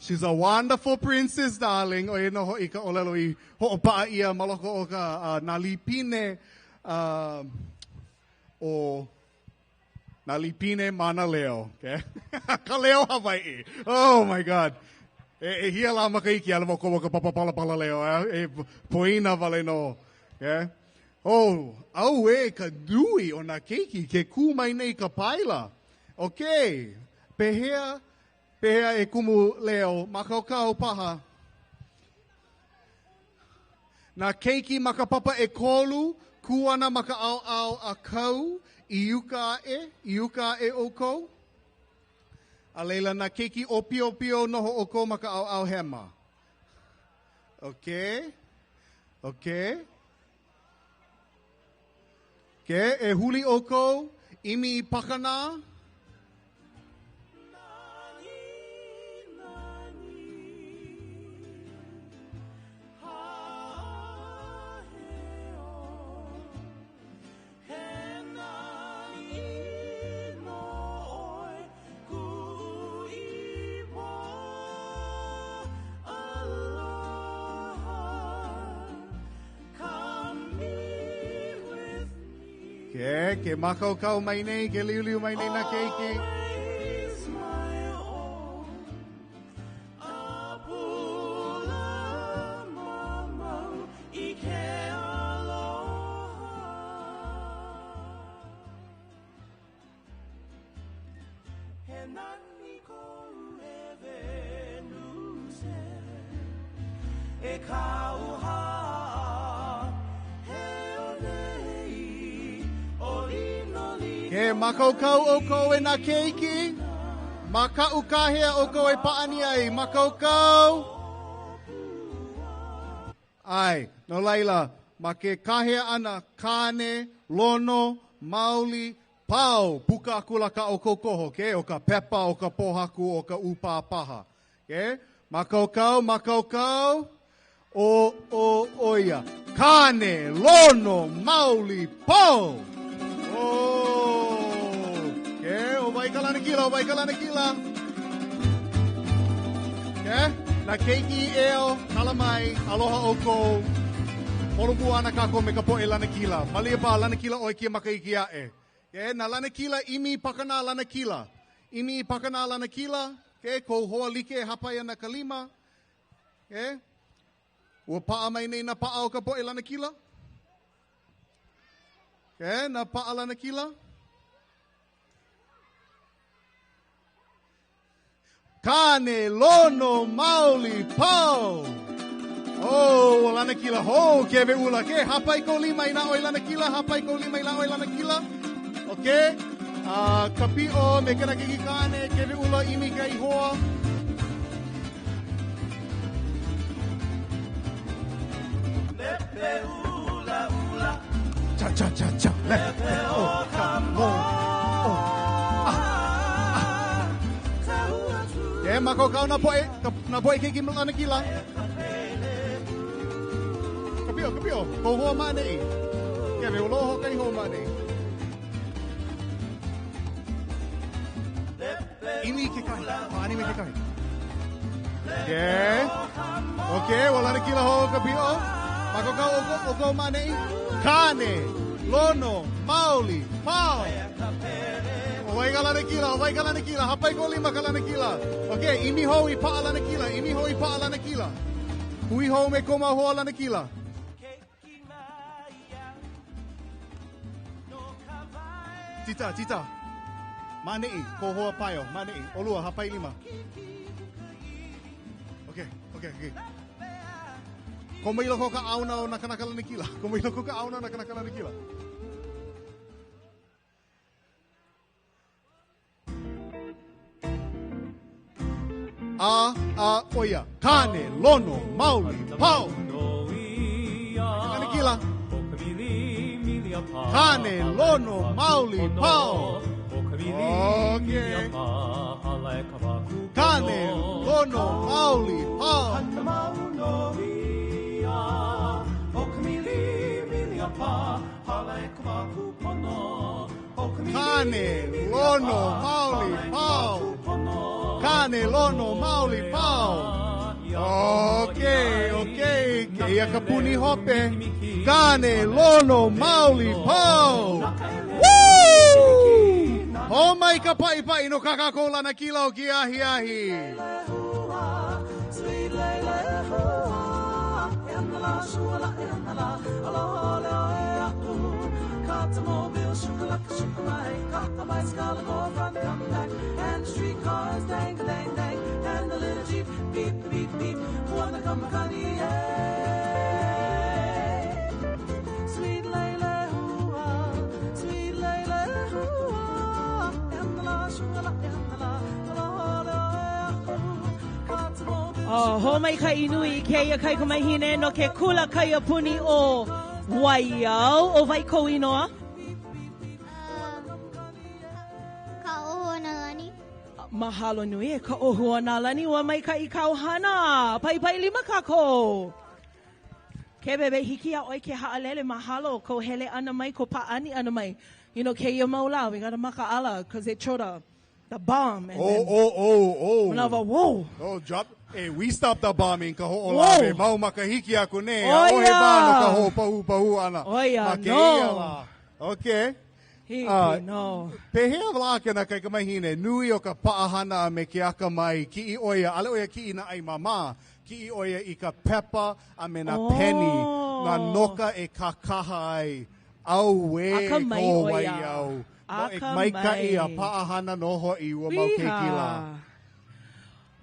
She's a wonderful princess, darling. ʻO ia nō hoʻi ka ʻōlelo i hoʻopaʻa ʻia ma loko o ka, uh, nā līpine uh, o nā līpine mānaleo. Okay? ka leo Hawaiʻi. Oh my God. E, e hia lā makahiki ala wako ka papa palapala leo. E, e poina wale nō. Okay? Oh, auē ka nui o nā keiki ke kū mai nei ka paila. Okay. Pehea Pehea e kumu Leo, mākaukau paha nā keiki ma ka papa ʻekolu, kū ana ma ka ʻaoʻao ʻākau i uka aʻe, i uka aʻe ʻoukou. A laila, nā keiki ʻōpiopio noho ʻoukou ma ka ʻaoʻao hema. Okay? Okay? Okay, e huli ʻoukou, ʻimi i pakanā. Ke, ke mākaukau mai nei, ke liuliu mai nei nā keiki. Ke mākaukau ʻoukou e nā keiki? Ma kaʻu kāhea ʻoukou e pāʻani ai, mākaukau? ʻAe, no laila, ma ke kāhea ʻana, kāne, lono, maoli, Pao, puka akula kā ʻoukou koho, okay? ʻO ka pepa, ʻo ka pōhaku, ʻo ka ʻūpā paha. Okay? Mākaukau, mākaukau, ʻo, ʻo, ʻo ia. Kāne, lono, maoli, pao! Oh! Okay, ʻo wai ka lanakila, ʻo wai ka lanakila? Okay? Nā keiki ʻeo, kala mai, aloha ʻoukou. Holomua ana kākou me ka poʻe lanakila. Malia paha, lanakila ʻoe kēia makahiki aʻe. Okay? Nā lanakila, ʻimi i pakanā lanakila. ʻImi i pakanā lanakila, okay? Kou hoa like e hāpai ana ka lima. Okay? Ua paʻa mai nei nā paʻa o ka poʻe lanakila. Okay? Nā paʻa lanakila. Kāne, lono, maoli, pao! Oh, ua lanakila hou ke awe ʻula. Ke, hāpai kou lima inā ʻoe lanakila, hāpai kou lima inā ʻoe lanakila. Okay? A ka piʻo me kena keiki kāne, Keweʻula ʻImi ka ihoa. Lepe ula ula. Cha cha cha cha. Lepe o ka mo. O. Ah. Ah. E mako kau na poe, ka, na poe keiki lanakila. Ka piʻo, ka piʻo. Ko hoa maneʻi. Keweoloho ka ihoa maneʻi. ʻImi kekahi. Pāʻani me kekahi. Okay. Okay, ua lanakila hou ka piʻo. Mākaukau ʻoukou, ʻoukou maneʻi. Kāne, Lono, Maoli, Pao. ʻO wai ka lanakila? ʻO wai ka lanakila? Hāpai kou lima ka lanakila. Okay, ʻimi hou i paʻa lanakila. ʻImi hou i paʻa lanakila. Hui hou me kou mau hoa lanakila. Tita, tita. Maneʻi, kou hoa paio, maneʻi. ʻOlua, hāpai lima. Okay, okay, okay. Komo i loko o ka ʻāuna o nā kanaka lanakila. Komo i loko o ka ʻāuna o nā kanaka lanakila. A, a, ʻo ia. Kāne, Lono, Maoli, Pao. Lanakila. Kāne, Lono, Maoli, Pao. Okay. Kāne, Lono, Maoli, Pao. Kāne, Lono, Maoli, Pao. Kāne, Lono, Maoli, Pao. Okay, okay. Kēia ka puni hope. Kāne, Lono, Maoli, Pao. Woo! Hō mai ka paʻipaʻi no kā kākou lanakila o kēia ahiahi. Oh, hōmaikaʻi nui i kēia kaikamahine no ke kula kaiapuni o Waiau. ʻO wai kou inoa? Kaʻohuonālani. Mahalo nui e Kaʻohuonālani. Ua maikaʻi kāu hana. Paipai lima kākou. Ke bebe, hiki iā ʻoe ke haʻalele, mahalo kou hele ʻana mai, kou pāʻani ʻana mai. You know, kēia mau lā, we gotta makaʻala, cause they throw the, the bomb. And Oh, then, oh, oh, oh. Manawa, whoa. Oh, drop. Hey, we stopped the bombing Kahoʻolawe. Whoa. Mau makahiki aku nei. ʻO ʻAʻohe ia. wā no ka hoʻopahūpahū ʻana. ʻO ia Ma kēia nō. lā. Okay. Hiki Ah, nō. Pehea lā kēnā kaikamahine, nui o ka paʻahana a me ke akamai, kiʻi ʻo ia, ʻaʻole ʻo ia kiʻi nā ʻai māmā, kiʻi ʻo ia i ka pepa a me nā peni, nā noka e kakaha ai. ʻAuē Akamai ko ʻo ia. Waiau. Akamai. Maikaʻi a paʻahana nō hoʻi ua mau keiki lā.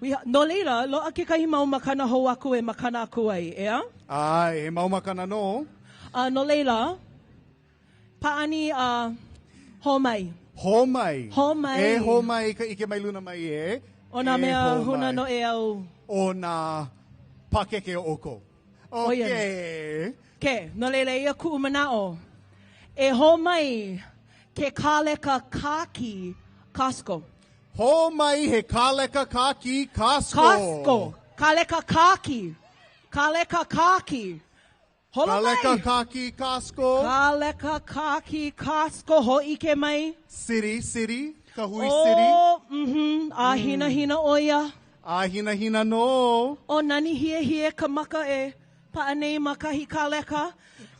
Wīhā. No laila, loaʻa kekahi mau makana hou aku e makana aku ai, ʻeā? ʻAe, he mau makana nō. A no laila, pāʻani a hō mai. Hō mai. Hō mai. E hō mai ka ʻike mai luna mai ē. O nā E mea hō huna mai. noʻeau. O nā pākeke o ʻoukou. ʻO ia nō. Okay. Ke, no laila, eia kuʻu manaʻo. E hō mai ke kāleka kākī Costco. Hō mai he kāleka kākī Costco. Costco. Kāleka kākī. Kāleka kākī. Holo mai. Kāleka kākī Costco. Kāleka kākī Costco. Hōʻike mai. City, city. Ka hui city. Oh, mm-hmm. A hinahina ʻo ia. A hinahina nō. ʻO nani hiehie ka maka e paʻa nei ma kahi kāleka.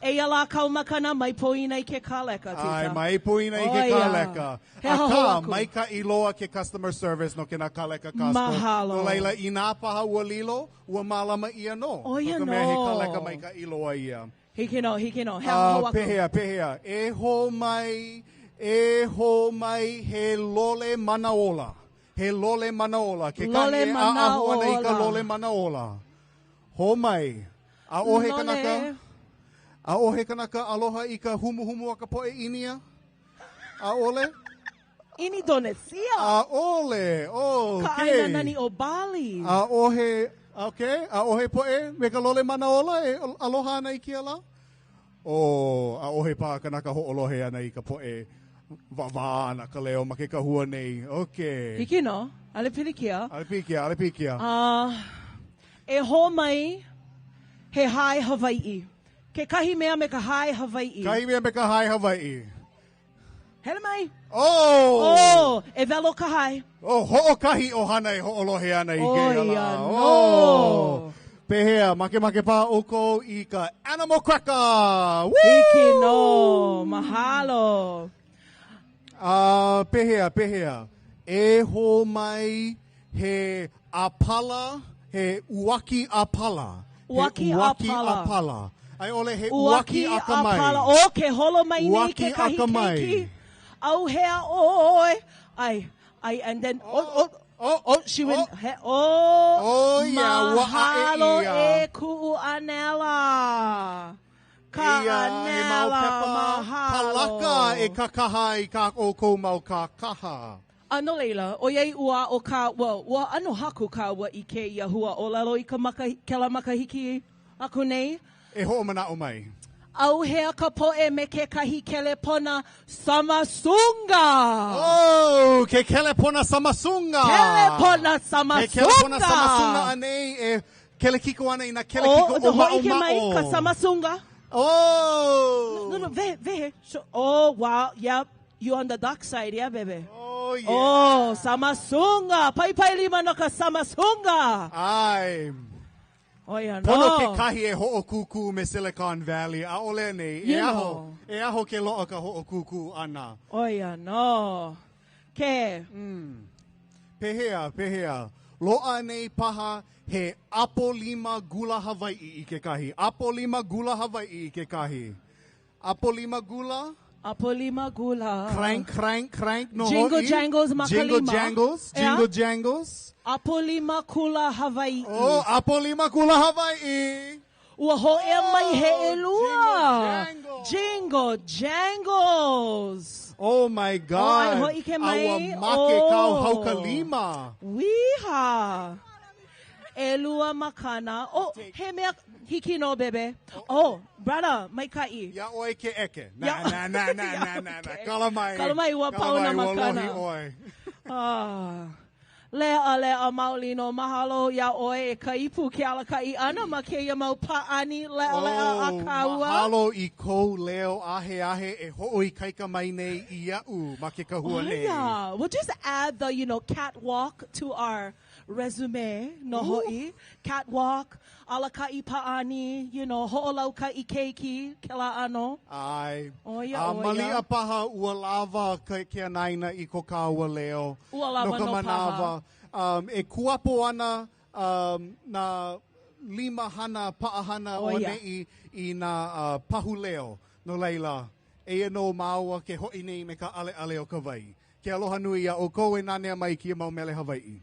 Eia lā kāu makana, mai poina i ke kāleka, Tita. ʻAe, mai poina i ke ʻO ia. kāleka. He aha hou Akā, aku? maikaʻi loa ke customer service no kēnā kāleka Costco. Mahalo. No laila, inā paha ua lilo, ua mālama ʻia nō. ʻO ia No ka mea, he nō. kāleka maikaʻi loa ia. Hiki nō, hiki nō. He aha hou A, aku? pehea, pehea. E hō mai, e hō mai he lole manaola. He lole manaola. Kekahi Lole e ʻaʻahu ana i ka manaola. lole manaola. Hō mai. ʻAʻohe Lole. kanaka. ʻAʻohe kanaka aloha i ka humuhumu a ka poʻe ʻĪnia? ʻAʻole? ʻInidonesia. ʻAʻole. Oh, Ka okay. ʻāina nani o Bali. ʻAʻohe, okay, ʻaʻohe poʻe me ka lole manaola e aloha ana i kēia lā? Oh, ʻaʻohe paha kanaka hoʻolohe ana i ka poʻe wāwā ana ka leo ma ke kahua nei. Okay. Hiki nō. ʻAʻole pilikia. ʻAʻole pilikia, ʻaʻole pilikia. Uh, e hō mai he hae Hawaiʻi. Kekahi mea me ka hae Hawaiʻi. Kahi mea me ka hae Hawaiʻi. Hele mai. Oh! Oh, e welo ka hae. Oh, hoʻokahi ʻohana e hoʻolohe ana i kēia lā. ʻO ia nō. Oh. Pehea, makemake paha ʻoukou i ka Animal Cracker! Woo! Hiki nō. Mahalo. Uh, pehea, pehea. E hō mai he ʻāpala, he uaki ʻāpala. He Uaki uaki ʻāpala. ʻāpala. A i ʻole he uaki akamai. ʻāpala. O, ke holo mai nei Uaki kekahi akamai. keiki. ʻAuhea ʻoe. ʻAe, ʻae, and then, oh, oh, oh, oh, she went, he, oh, Oh, yeah, ua ʻaʻe mahalo ʻia. e kuʻu ʻanela. Ka Eia, he mau ʻanela, pepa mahalo. palaka e kakaha i kā ʻoukou mau kakaha. A no laila, ʻoiai ua aʻo kā, ua, ua ʻano haku kāua i kēia hua ʻōlelo i ka maka, kēlā makahiki aku nei. E hoʻomanaʻo mai. ʻAuhea ka poʻe me kekahi kelepona Samasunga! Oh, ke kelepona Samasunga! Kelepona Samasunga! Ke kelepona Samasunga anei e kelekiko ana i nā kelekiko Oh, o hōʻike maʻomaʻo. mai ka Samasunga. Oh! No, no, wehe, wehe. So, oh, wow, yep. You on the dark side, yeah, baby. Oh, yeah. Oh, Samasunga. Paipai lima no ka Samasunga. ʻAe. ʻO ia nō. Pono kekahi e hoʻokūkū me Silicon Valley, ʻaʻole anei. E You aho, know. e aho ke loaʻa ka hoʻokūkū ʻana. ʻO ia nō. Ke. Mm. Pehea, pehea. Loaʻa nei paha he ʻapo lima gula Hawaiʻi i kekahi. ʻApo lima gula Hawaiʻi i kekahi. ʻApo lima gula? ʻApo lima gula. Crank, crank, crank no Jingle hoʻi. jangles ma ka Jingle lima. jangles, ʻEā? jingle jangles. ʻApo lima kula Hawaiʻi. Oh, ʻapo lima kula Hawaiʻi. Ua hōʻea mai he ʻelua. Jingle jangles. Oh my God. Oh, ai hōʻike mai. A ua make kau Oh. haukalima. Wīhā. ʻElua makana. Oh, he mea hiki nō, bebe. Oh, brother, maikaʻi. Iā ʻoe ke ʻeke. Na, na, na, na, na, na, na. Kala mai. Kala mai, ua Kala pau nā mai, ua makana. lohi ʻoe. Ah. Leʻa, leʻa maoli nō. Mahalo iā ʻoe e ka ipu ke alakaʻi ʻana ma kēia mau pāʻani leʻaleʻa a Oh, kāua. mahalo i kou leo aheahe e hoʻoikaika mai nei iaʻu ma ke kahua Oh, nei. yeah. We'll just add the, you know, catwalk to our resume no hoʻi. Catwalk, alakaʻi pāʻani, you know, hoʻolaukaʻi keiki, kēlā ʻano. ʻAe. ʻO ia, A ʻo ia. maliʻa paha ua lawa ke, ke anaina i ko kāua leo. Ua lawa no ka nō manawa. Um, e kuapo ana um, nā lima hana paʻahana ʻO o ia. neʻi i nā uh, pahu leo. No laila, eia nō māua ke hoʻi nei me ka ʻaleʻale o ka wai. Ke aloha nui iā ʻoukou e nanea mai i kēia mau mele Hawaiʻi.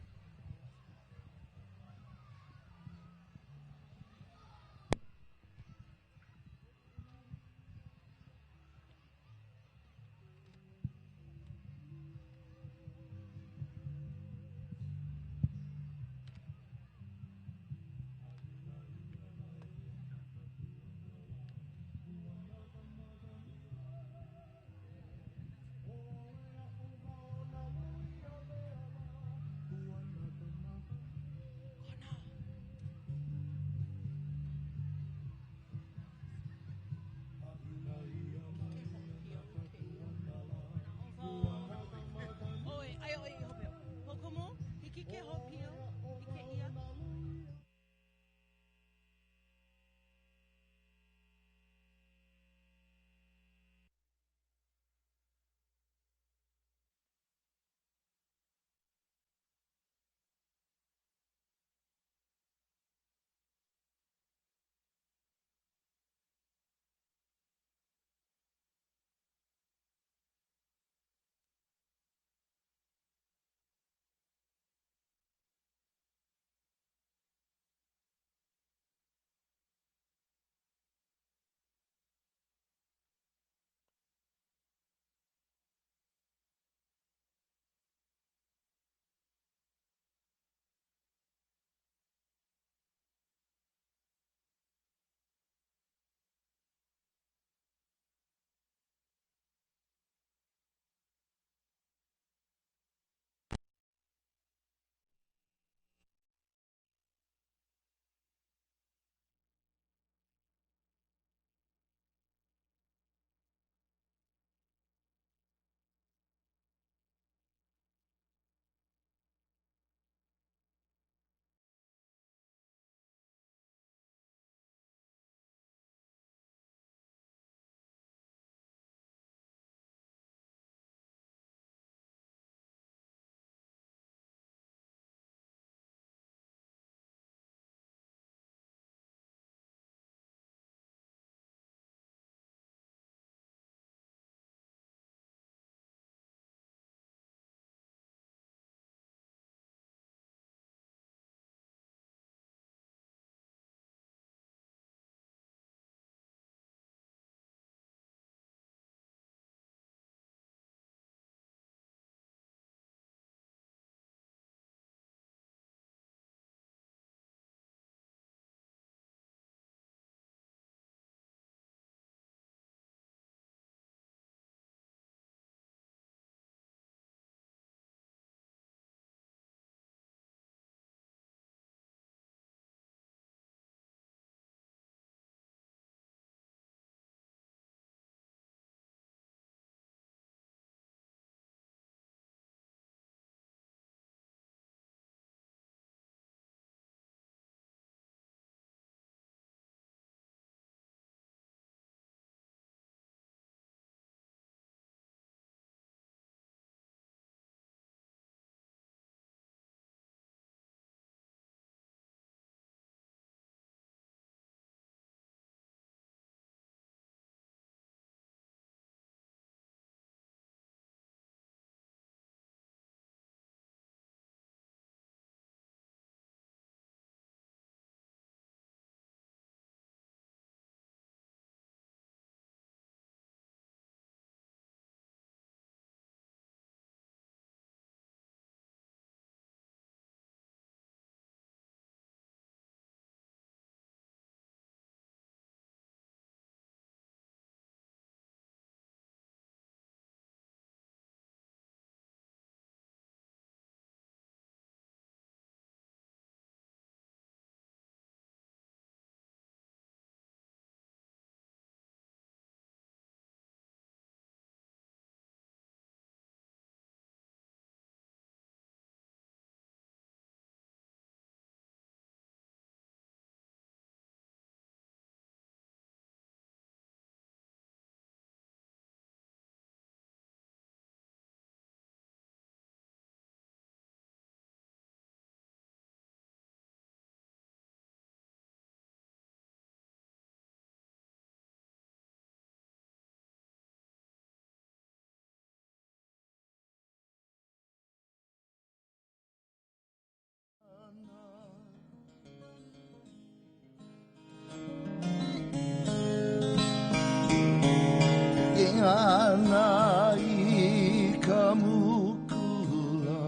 nānā i ka mukula,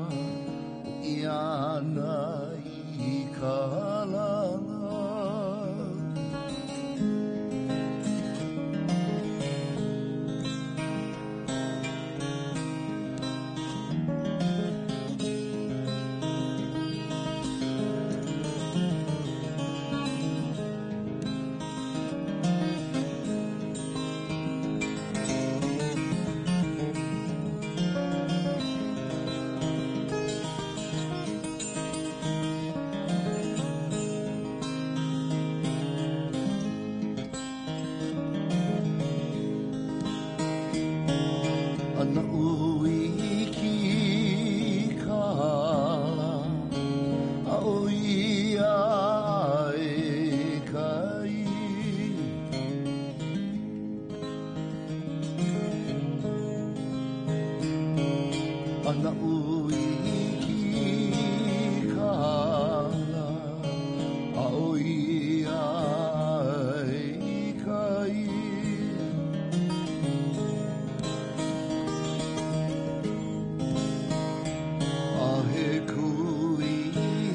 i ana i ka lala. Ana uiki kala, a o ia e kai. Ana uiki kala, a o ia e kai. A he kui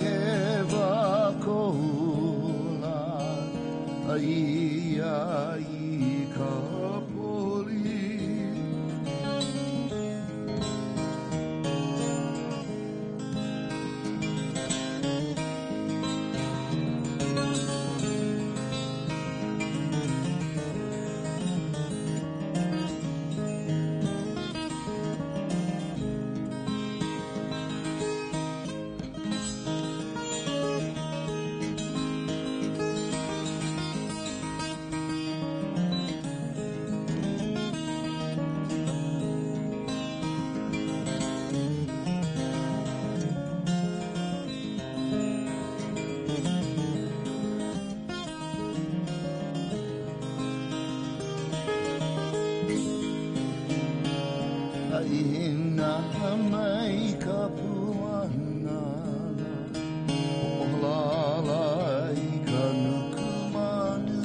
hewa koula, a ia i ka poli. A ina mai ka puana, hoʻolala i ka nuku manu.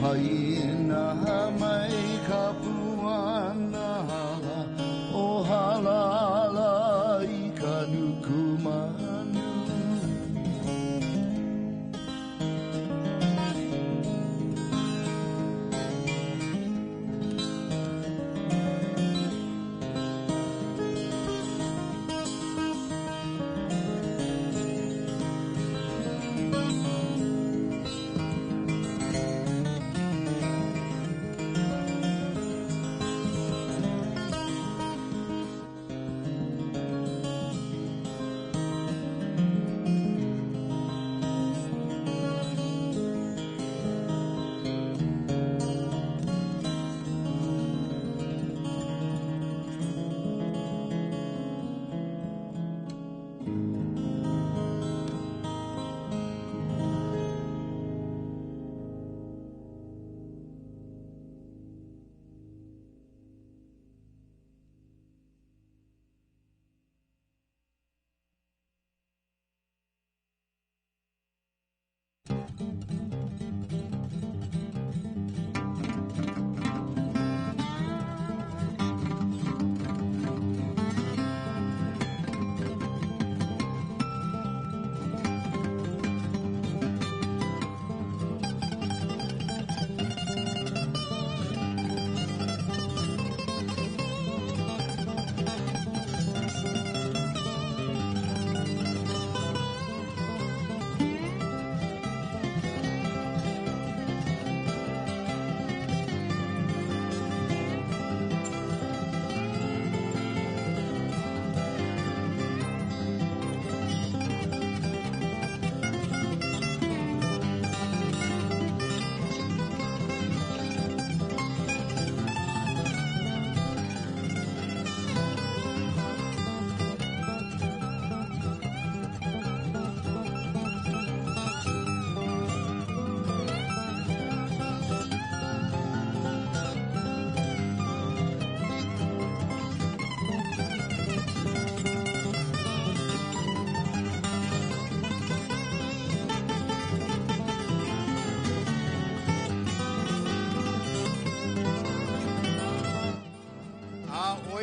Haina mai ka puana, o halala i ka nuku manu.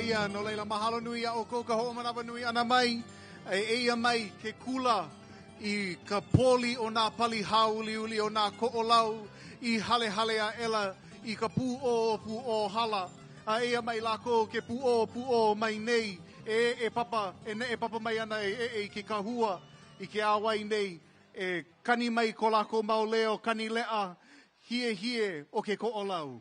ia. No laila, mahalo nui iā ʻoukou ka hoʻomanawanui ʻana mai. E eia mai ke kula i ka poli o nā pali hāuliuli o nā Koʻolau i halehale aʻela i ka pūʻō pūʻō hala. A eia mai lākou ke pūʻō pūʻō mai nei e eʻe papa, e neʻe papa mai ana e eʻe i ke kahua i ke ʻāwai nei e kani mai ko lākou mau leo kani leʻa hiehie o ke Koʻolau.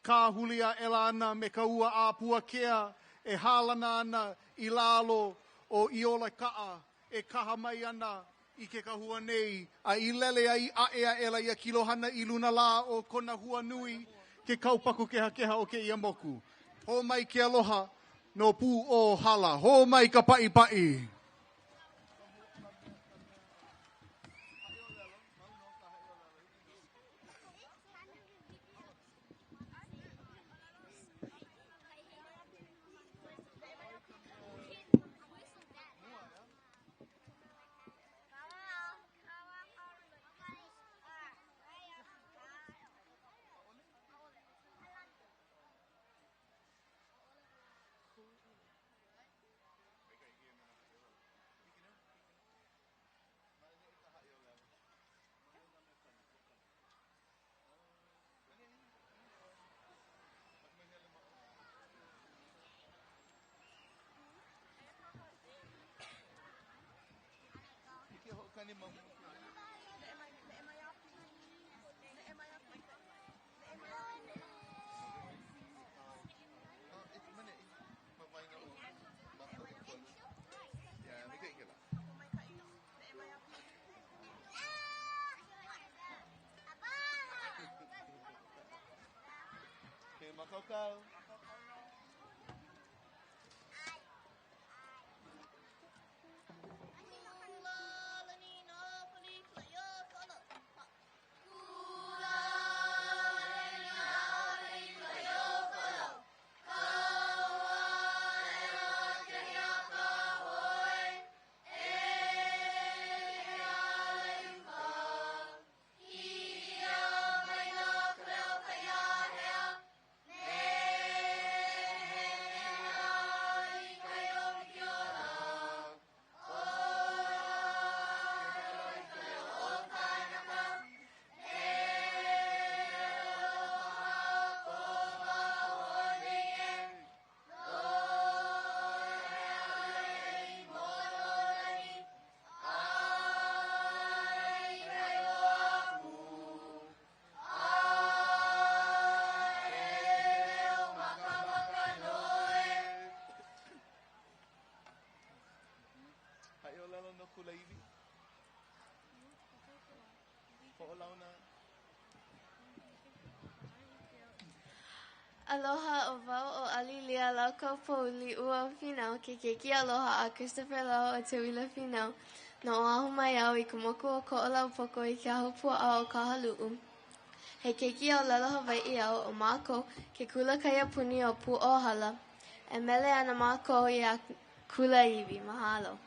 Kāhuli aʻela ana me ka ua ʻĀpuakea e hālana ana i lalo o ʻIolekaʻa e kaha mai ana i ke kahua nei, a i lele a i ʻaʻe aʻela ia kilohana i luna lā o kona hua nui, ke kaupaku kehakeha o kēia moku. Hō mai ke aloha no Pūʻōhala. Hō mai ka paʻipaʻi. Aloha, ʻo wau ʻo ʻAlilia Laukapouli ua o Finau, ke keiki aloha a Christopher lāua ʻo Teuila Finau. No Oʻahu mai au i ka moku o Koʻolaupoko i ke ahupuaʻa o Kahaluʻu. He keiki ʻōlelo Hawaiʻi au ʻo mākou ke kula kaiapuni o Pūʻōhala. E mele ana mākou iā Kulāiwi. Mahalo.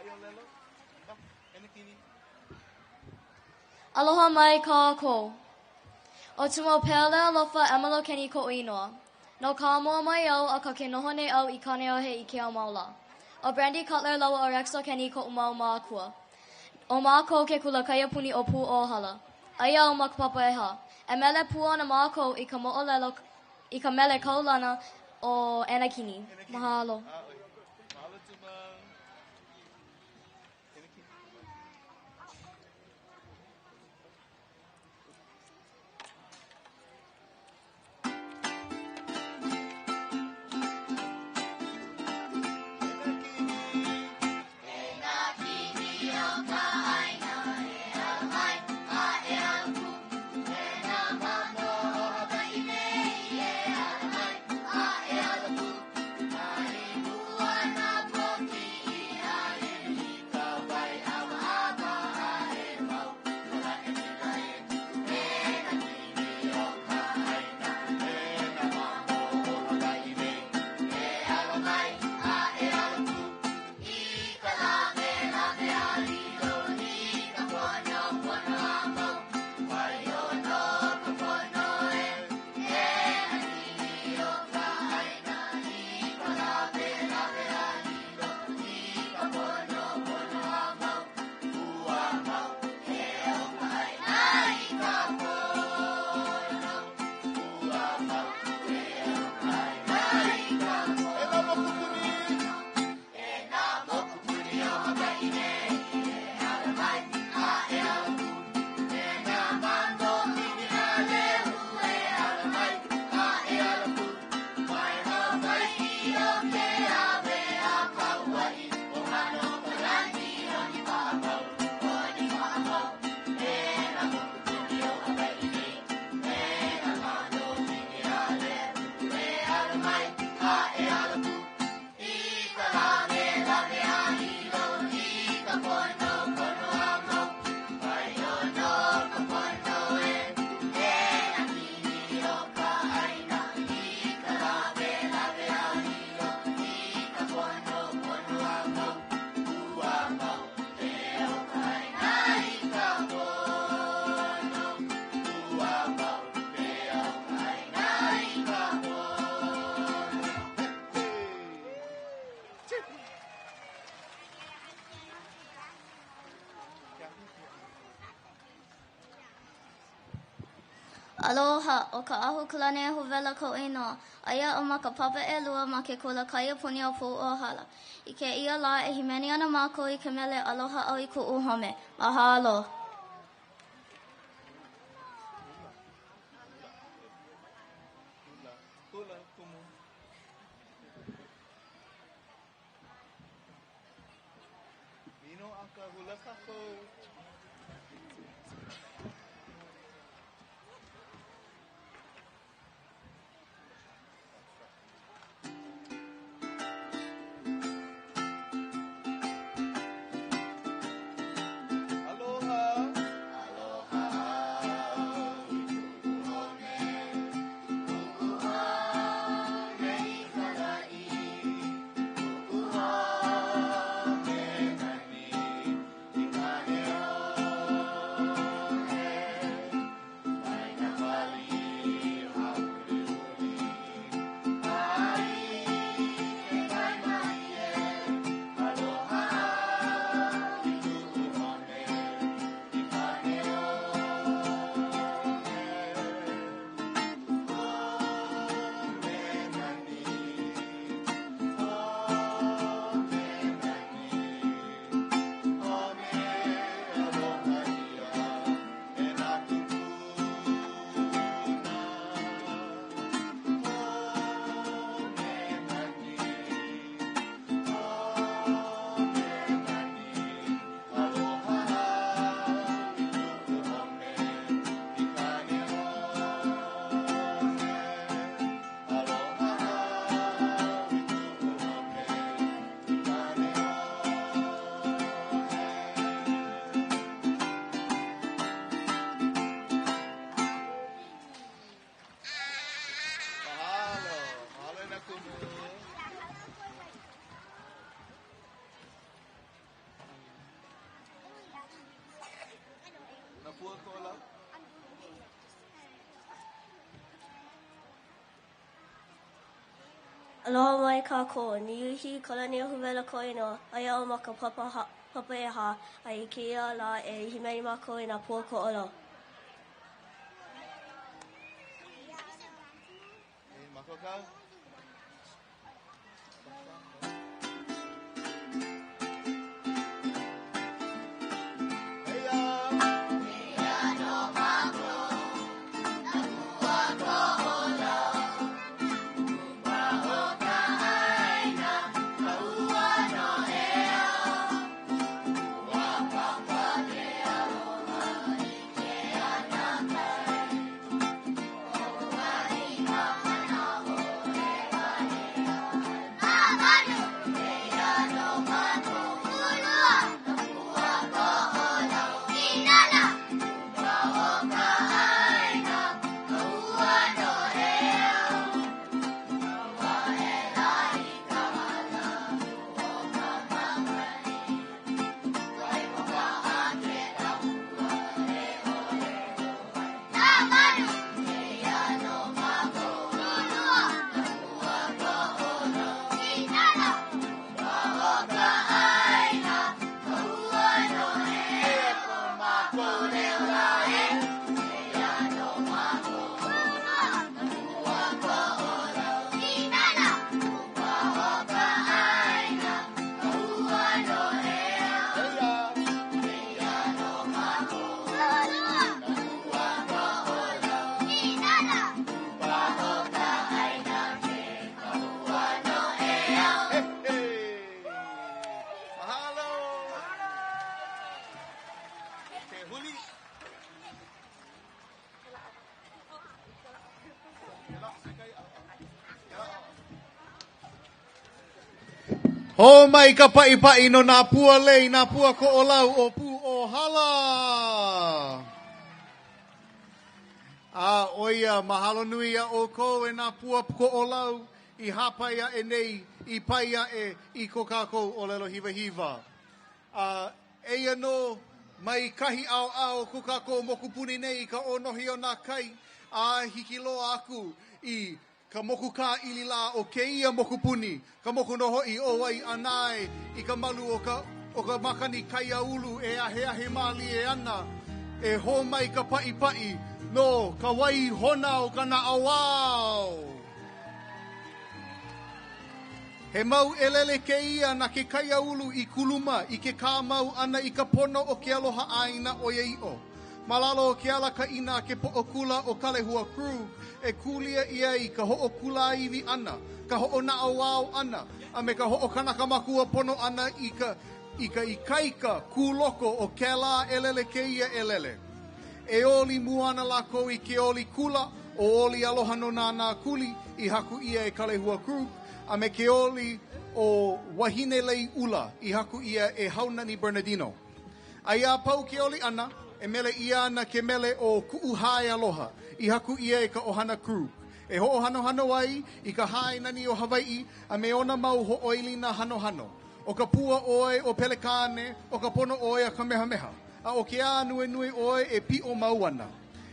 ʻōlelo. Enakini. Aloha mai kākou. ʻO Tumopele Alofa Emma Kenny koʻu inoa. No Kāmoa mai au akā ke noho nei au i Kaneohe i kēia mau lā. ʻO Brandy Cutler lāua ʻo Rex Okeni koʻu mau mākua. ʻO mākou ke kula kaiapuni ʻo Pūʻōhala. Aia au ma ka papa ʻehā. E mele pū ana mākou i ka moʻolelo i ka mele kaulana ʻo E Nā Kini. Mahalo. Mahalo, Tuma. Aloha, ʻo Kaʻahukalani Ahuwela koʻu inoa. Aia au ma ka papa ʻelua ma ke kula kaiapuni o Pūʻōhala. I kēia lā e hīmeni ana mākou i ka mele Aloha Au I Kuʻu Home. Mahalo. Hula, kumu. Mino aka hula kākou. Aloha. Aloha mai kākou, Niuhi Kalaniahuwela koʻu inoa, aia au ma ka papa, ha, papa ʻehā, a i kēia lā e hīmeni mākou i nā pua koʻolau. Hō mai ka paʻipaʻi no nā pua lei, nā pua koʻolau o Pūʻōhala. A ʻo ia, mahalo nui iā ʻoukou e nā pua koʻolau i hāpai aʻe nei, i pai aʻe i ko kākou ʻōlelo hiwahiwa. A eia nō mai kahi ʻaoʻao o ko kākou mokupuni nei i ka ʻōnohi o nā kai, a hiki loa aku i ka moku kāʻili lā o kēia mokupuni, ka moku nō hoʻi ʻo Waiʻanae i ka malu o ka o ka makani Kaiāulu e aheahe mālie ana, e hō mai ka paʻipaʻi no ka waihona o ka naʻauao. He mau ʻelele kēia na ke kaiāulu i kuluma i ke kāmau ʻana i ka pono o ke aloha ʻāina ʻoiaʻiʻo. Ma lalo o ke alakaʻina a ke poʻo kula ʻo Kalehua Krug e kūlia ʻia ai ka hoʻokulāiwi ʻana, ka hoʻonaʻauao ʻana, a me ka hoʻokanaka makua pono ʻana i ka i ka ikaika kūloko o kēlā ʻelele kēia ʻelele. E oli mua ana lākou i ke oli kula ʻo Oli Aloha no Nānākuli i haku ʻia e Kalehua Krug, a me ke oli ʻo Wahine Lei ʻUla i haku ʻia e Haunani Bernardino. A iā pau ke oli ʻana, e mele ʻia ana ke mele ʻo Kuʻu Hae Aloha i haku ʻia e ka ʻohana Krug, e hoʻohanohano ai i ka hae nani o Hawaiʻi a me ona mau hoʻoilina hanohano. ʻO ka pua ʻoe o Pelekāne, ʻo ka pono ʻoe a Kamehameha, a ʻo ke ānuenue ʻoe e piʻo mau ana.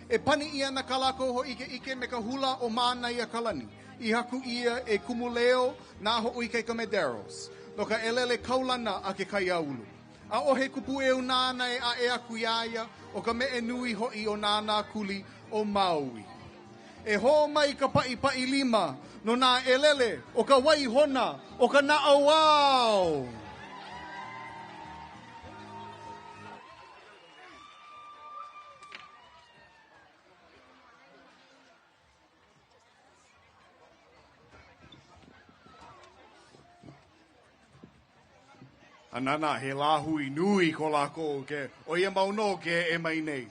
E pani ʻia ana kā lākou hōʻikeʻike me ka hula ʻo Mānaiakalani, i haku ʻia e Kumu Leo Nā Hoʻoikaika Medeiros, no ka ʻelele kaulana a ke kaiāulu. ʻAʻohe kupuʻeu nāna e ʻaʻe aku iā ia, ʻo ka meʻe nui hoʻi o Nānākuli o Maui. E hō mai ka paʻipaʻi lima no nā ʻelele o ka waihona o ka naʻauao. A nānā, he lāhui nui ko lākou ke, ʻo ia mau nō ke eʻe mai nei.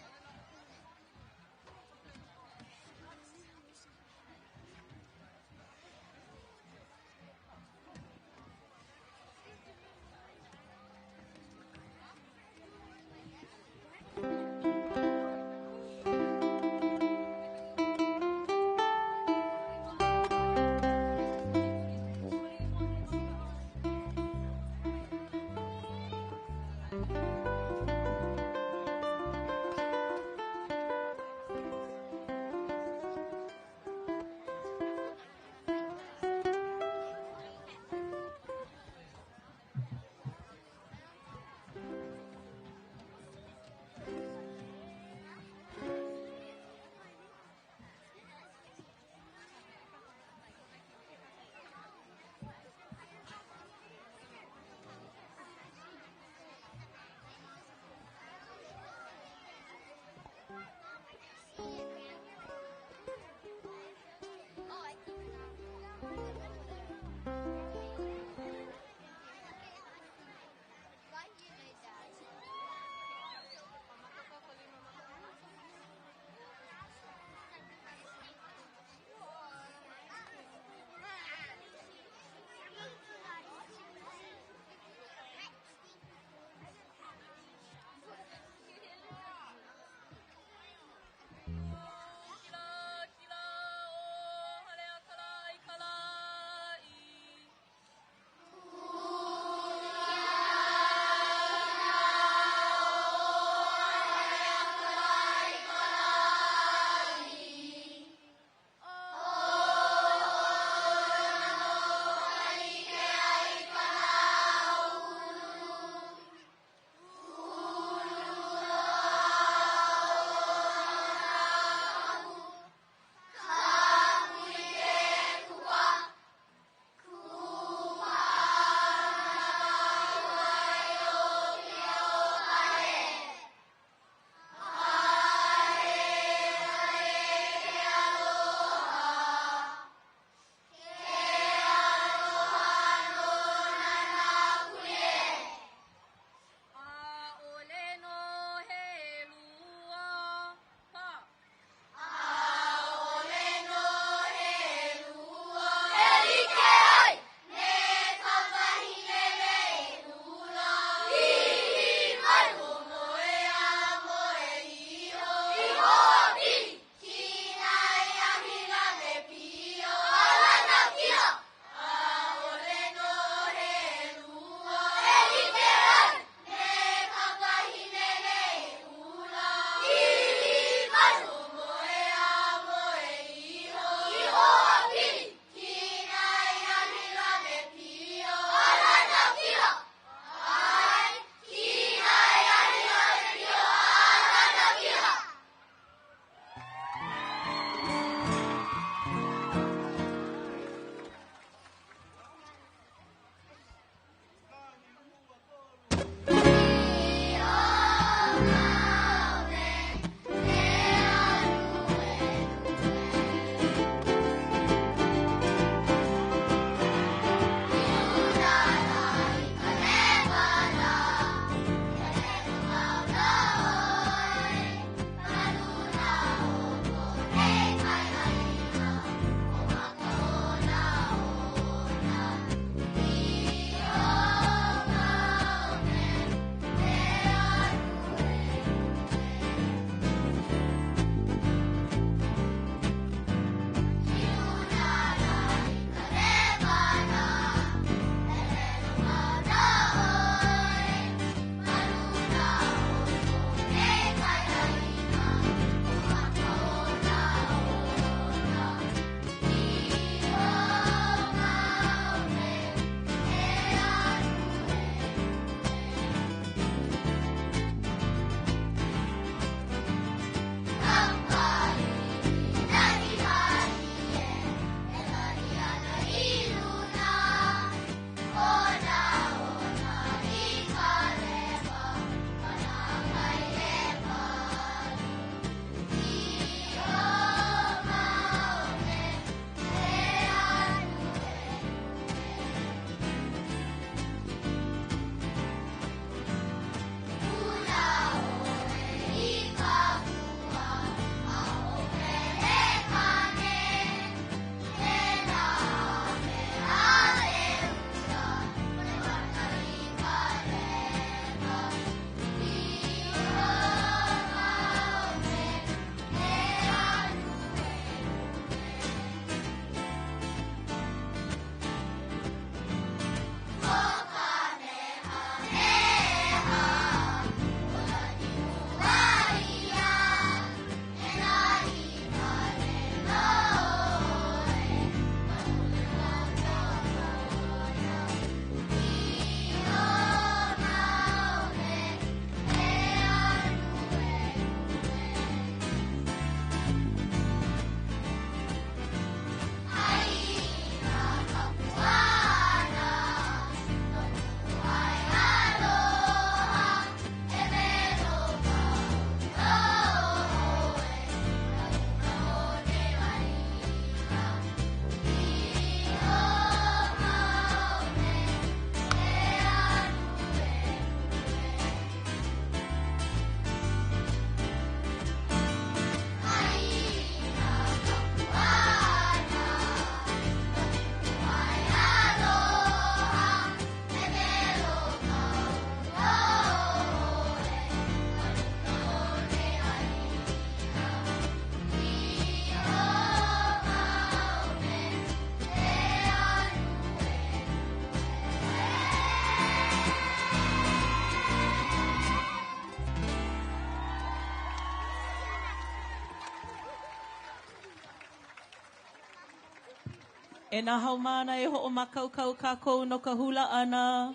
E nā haumāna e hoʻomākaukau kākou no ka hula ʻana.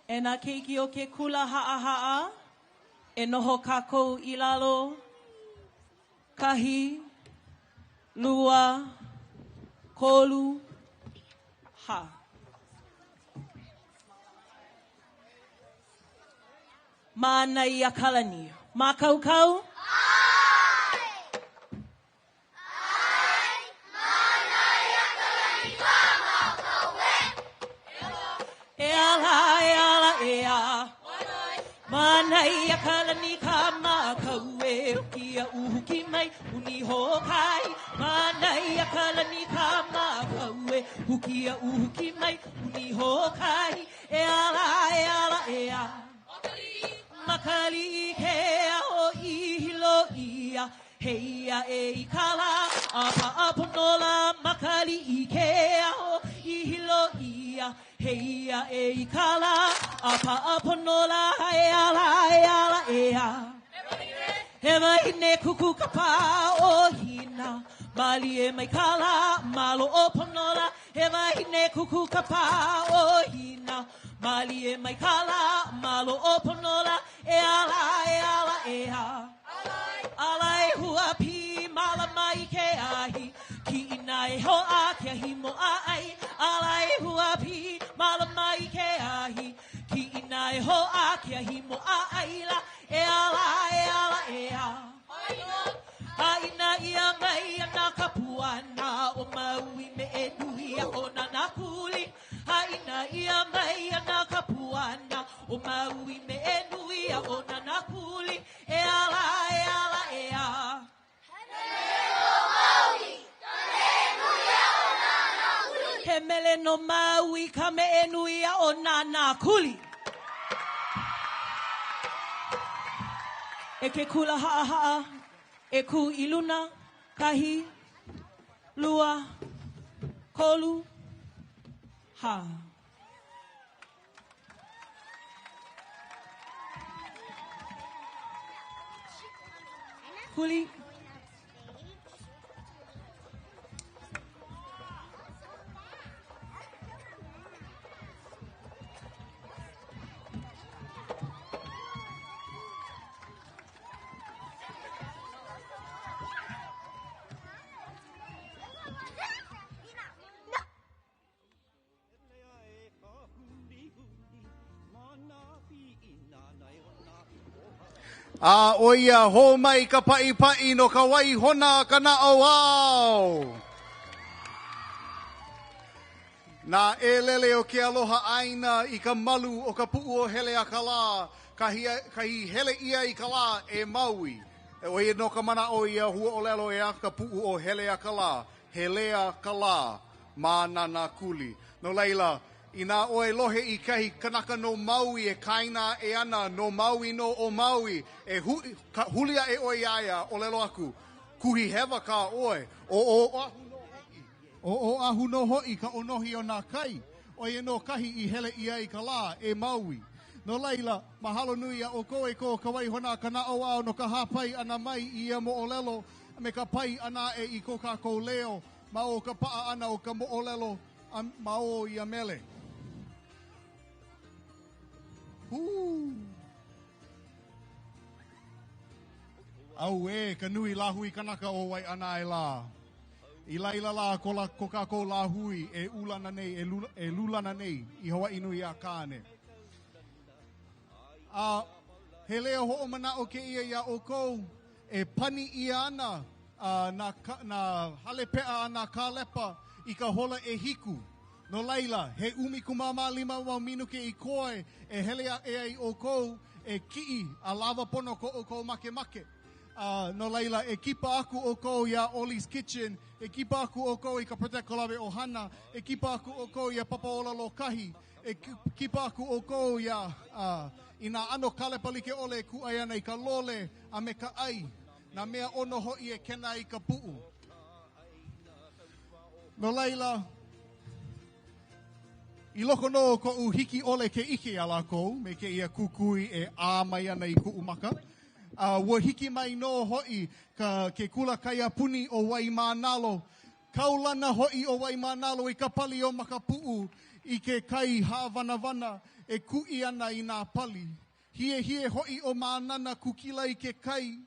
E nā keiki o ke kula haʻahaʻa, e noho kākou i lalo. Kahi, lua, kolu, hā. Mānaiakalani. Mākaukau? E ala, e ala, e a. Mānaiakalani ka mākau e Huki a uhuki mai, ʻuni hoʻokahi. Mānaiakalani ka mākau e Huki a uhuki mai, ʻuni hoʻokahi. E ala, e ala, e a. Makaliʻi ke aho i hilo ʻia. Hei aʻe i ka lā, a paʻa pono lā. Makaliʻi ke aho i hilo ʻia. Hei aʻe i ka lā, a paʻa pono lā. E ala, e ala, e a. He wahine kuku ka pā o Hina. Mālie mai ka lā, maloʻo pono lā. He wahine kuku ka pā o Hina. Mālie mai ka lā, maloʻo pono lā. E ala, e ala, e a. ʻAlai hua pī mālama i ke ahi. Kiʻina e hoʻā ke ahi moʻa ʻai. ʻAlai hua pī mālama i ke ahi. Kiʻina e hoʻā ke ahi moʻa ʻai lā. E ala, e ala, e a. Haʻina ʻia mai ana ka puana o Maui meʻe nui a ʻo Nānākuli. Haʻina ʻia mai ana ka puana o Maui meʻe nui a ʻo Nānākuli. E ala, e ala, e a. He mele no Maui ka meʻe nui a ʻo Nānākuli. E ke kula haʻahaʻa, e kū i luna, kahi, lua, kolu, hā. Huli. A ʻo ia hō mai ka paʻipaʻi no ka waihona a ka naʻauao. Nā ʻelele o ke aloha ʻāina i ka malu o ka puʻu o Haleakalā, kahi, kahi hele ʻia i ka lā e Maui. ʻO ia nō ka manaʻo o ia huaʻōlelo ʻeā, ka puʻu o Haleakalā, Helea ka lā ma Nānākuli. No laila, inā ʻoe lohe i kahi kanaka no Maui e kaena aʻe ana, no Maui nō ʻo Maui, e hu, ka, huli aʻe ʻoe iā ia, ʻōlelo aku, kuhi hewa kā ʻoe, ʻo Oʻahu nō hoʻi. ʻO Oʻahu nō hoʻi ka ʻōnohi o nā kai, ʻo ia nō kahi i hele ʻia ai ka lā e Maui. No laila, mahalo nui iā ʻoukou e ko ka waihona a ka naʻauao no ka hāpai ʻana mai i ia moʻolelo a me ka pai ʻana aʻe i ko kākou leo ma o ka paʻa ʻana o ka moʻolelo a ma o ia mele. Hū! Auē ka nui lāhui kanaka o Waiʻanae lā. I laila lā ko, la, ko kākou lāhui e ulana nei, e, lula, e lulana nei i Hawaiʻi nui a Kāne. A he leo hoʻomanaʻo kēia iā ʻoukou e pani ʻia ana uh, nā, nā hale peʻa a nā kālepa i ka hola ʻehiku. No laila, he 15 mau minuke i koe e hele aʻe ai ʻoukou e kiʻi a lawa pono ko ʻoukou makemake. Uh, no laila, e kipa aku ʻoukou iā Ollie's Kitchen, e kipa aku ʻoukou i ka Protect Kolawe ʻOhana, e kipa aku ʻoukou iā Papa Ola Lōkahi, e kipa aku ʻoukou iā, uh, i nā ʻano kālepa like ʻole e kūʻai ana i ka lole a me ka ʻai, nā mea ʻono hoʻi e kena ai ka puʻu. No laila, i loko nō o koʻu hiki ʻole ke ʻike iā lākou me kēia kukui e ʻā mai ana i kuʻu maka. A ua hiki mai nō hoʻi ka ke kula kaiapuni o Waimānalo. Kaulana hoʻi ʻo Waimānalo i ka pali o Makapuʻu i ke kai hāwanawana e kuʻi ana i nā pali. Hiehie hoʻi ʻo Mānana kukila i ke kai.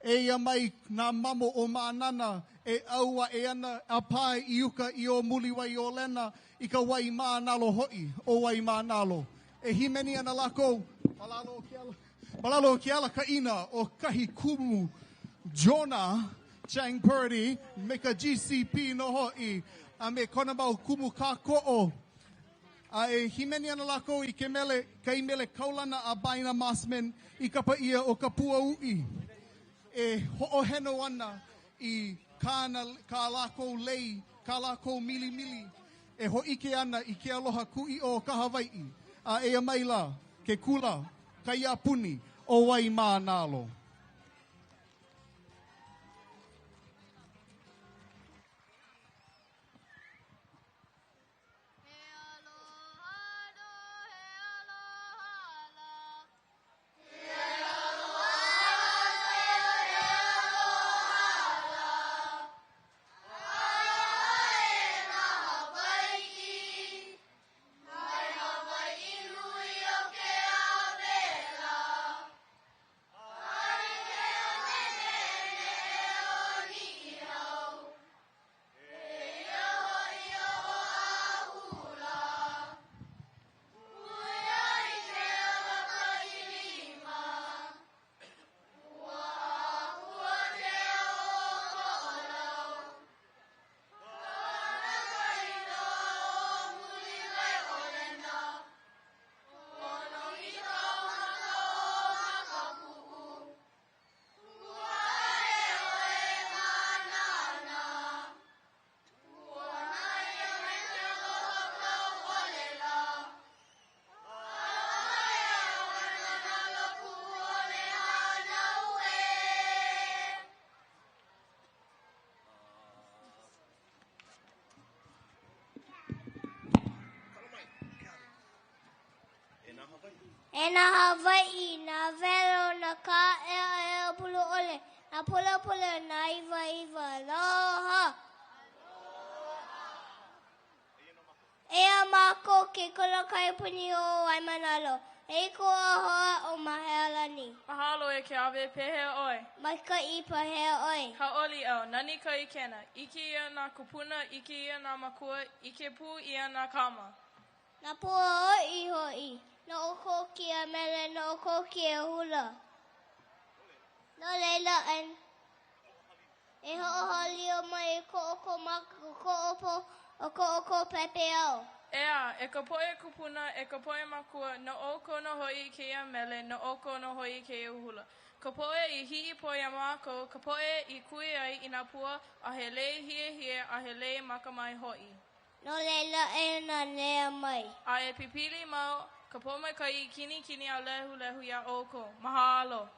Eia mai nā mamo o Mānana e ʻau aʻe ana a pae i uka i o Muliwaiōlena i ka wai mānalo hoʻi o Waimānalo. E hīmeni ana lākou ma lalo o ke ala, ma lalo o ke alakaʻina o kahi kumu Jonah Chang Purdy me ka GCP nō hoʻi a me kona mau kumu kākoʻo. A e hīmeni ana lākou i ke mele, kai mele kaulana a Baina Mossman i kapa ʻia ʻo Ka Pua Uʻi, e hoʻoheno ana i kāna, kā lākou lei, kā lākou milimili, e hōʻike ana i ke aloha kūʻiʻo o ka Hawaiʻi. A eia maila ke kula kaiapuni ʻo Waimānalo. E nā Hawaiʻi, nā welo, nā kāʻeʻaʻeʻa pulu ʻole, nā pulapula, nā iwaiwa, aloha! Eia mākou ke Kula Kaiapuni o Waimānalo. E i koʻu hoa ʻo Mahealani. Mahalo e Keawe, pehea ʻoe? Maikaʻi, pehea ʻoe? Hauʻoli au, nani ka ʻikena. ʻIke ʻia nā kūpuna, ʻike ʻia nā makua, ʻike pū ʻia nā kama. Nā pua uʻi hoʻi, no ʻoukou kēia mele, no ʻoukou kēia hula. No laila, e hoʻohāliu mai i ko ʻoukou maka, ko ʻoukou, o ko ʻoukou pepeiao. ʻEā, e ka poʻe kūpuna, e ka poʻe makua, no ʻoukou nō hoʻi kēia mele, no ʻoukou nō hoʻi kēia hula. Ka poʻe i hiʻipoi iā mākou, ka poʻe i kui ai i nā pua, a he lei hiehie, a he lei makamae hoʻi. No laila e nanea mai. A e pipili mau ka pōmaikaʻi kinikini a lehulehu iā ʻoukou. Mahalo.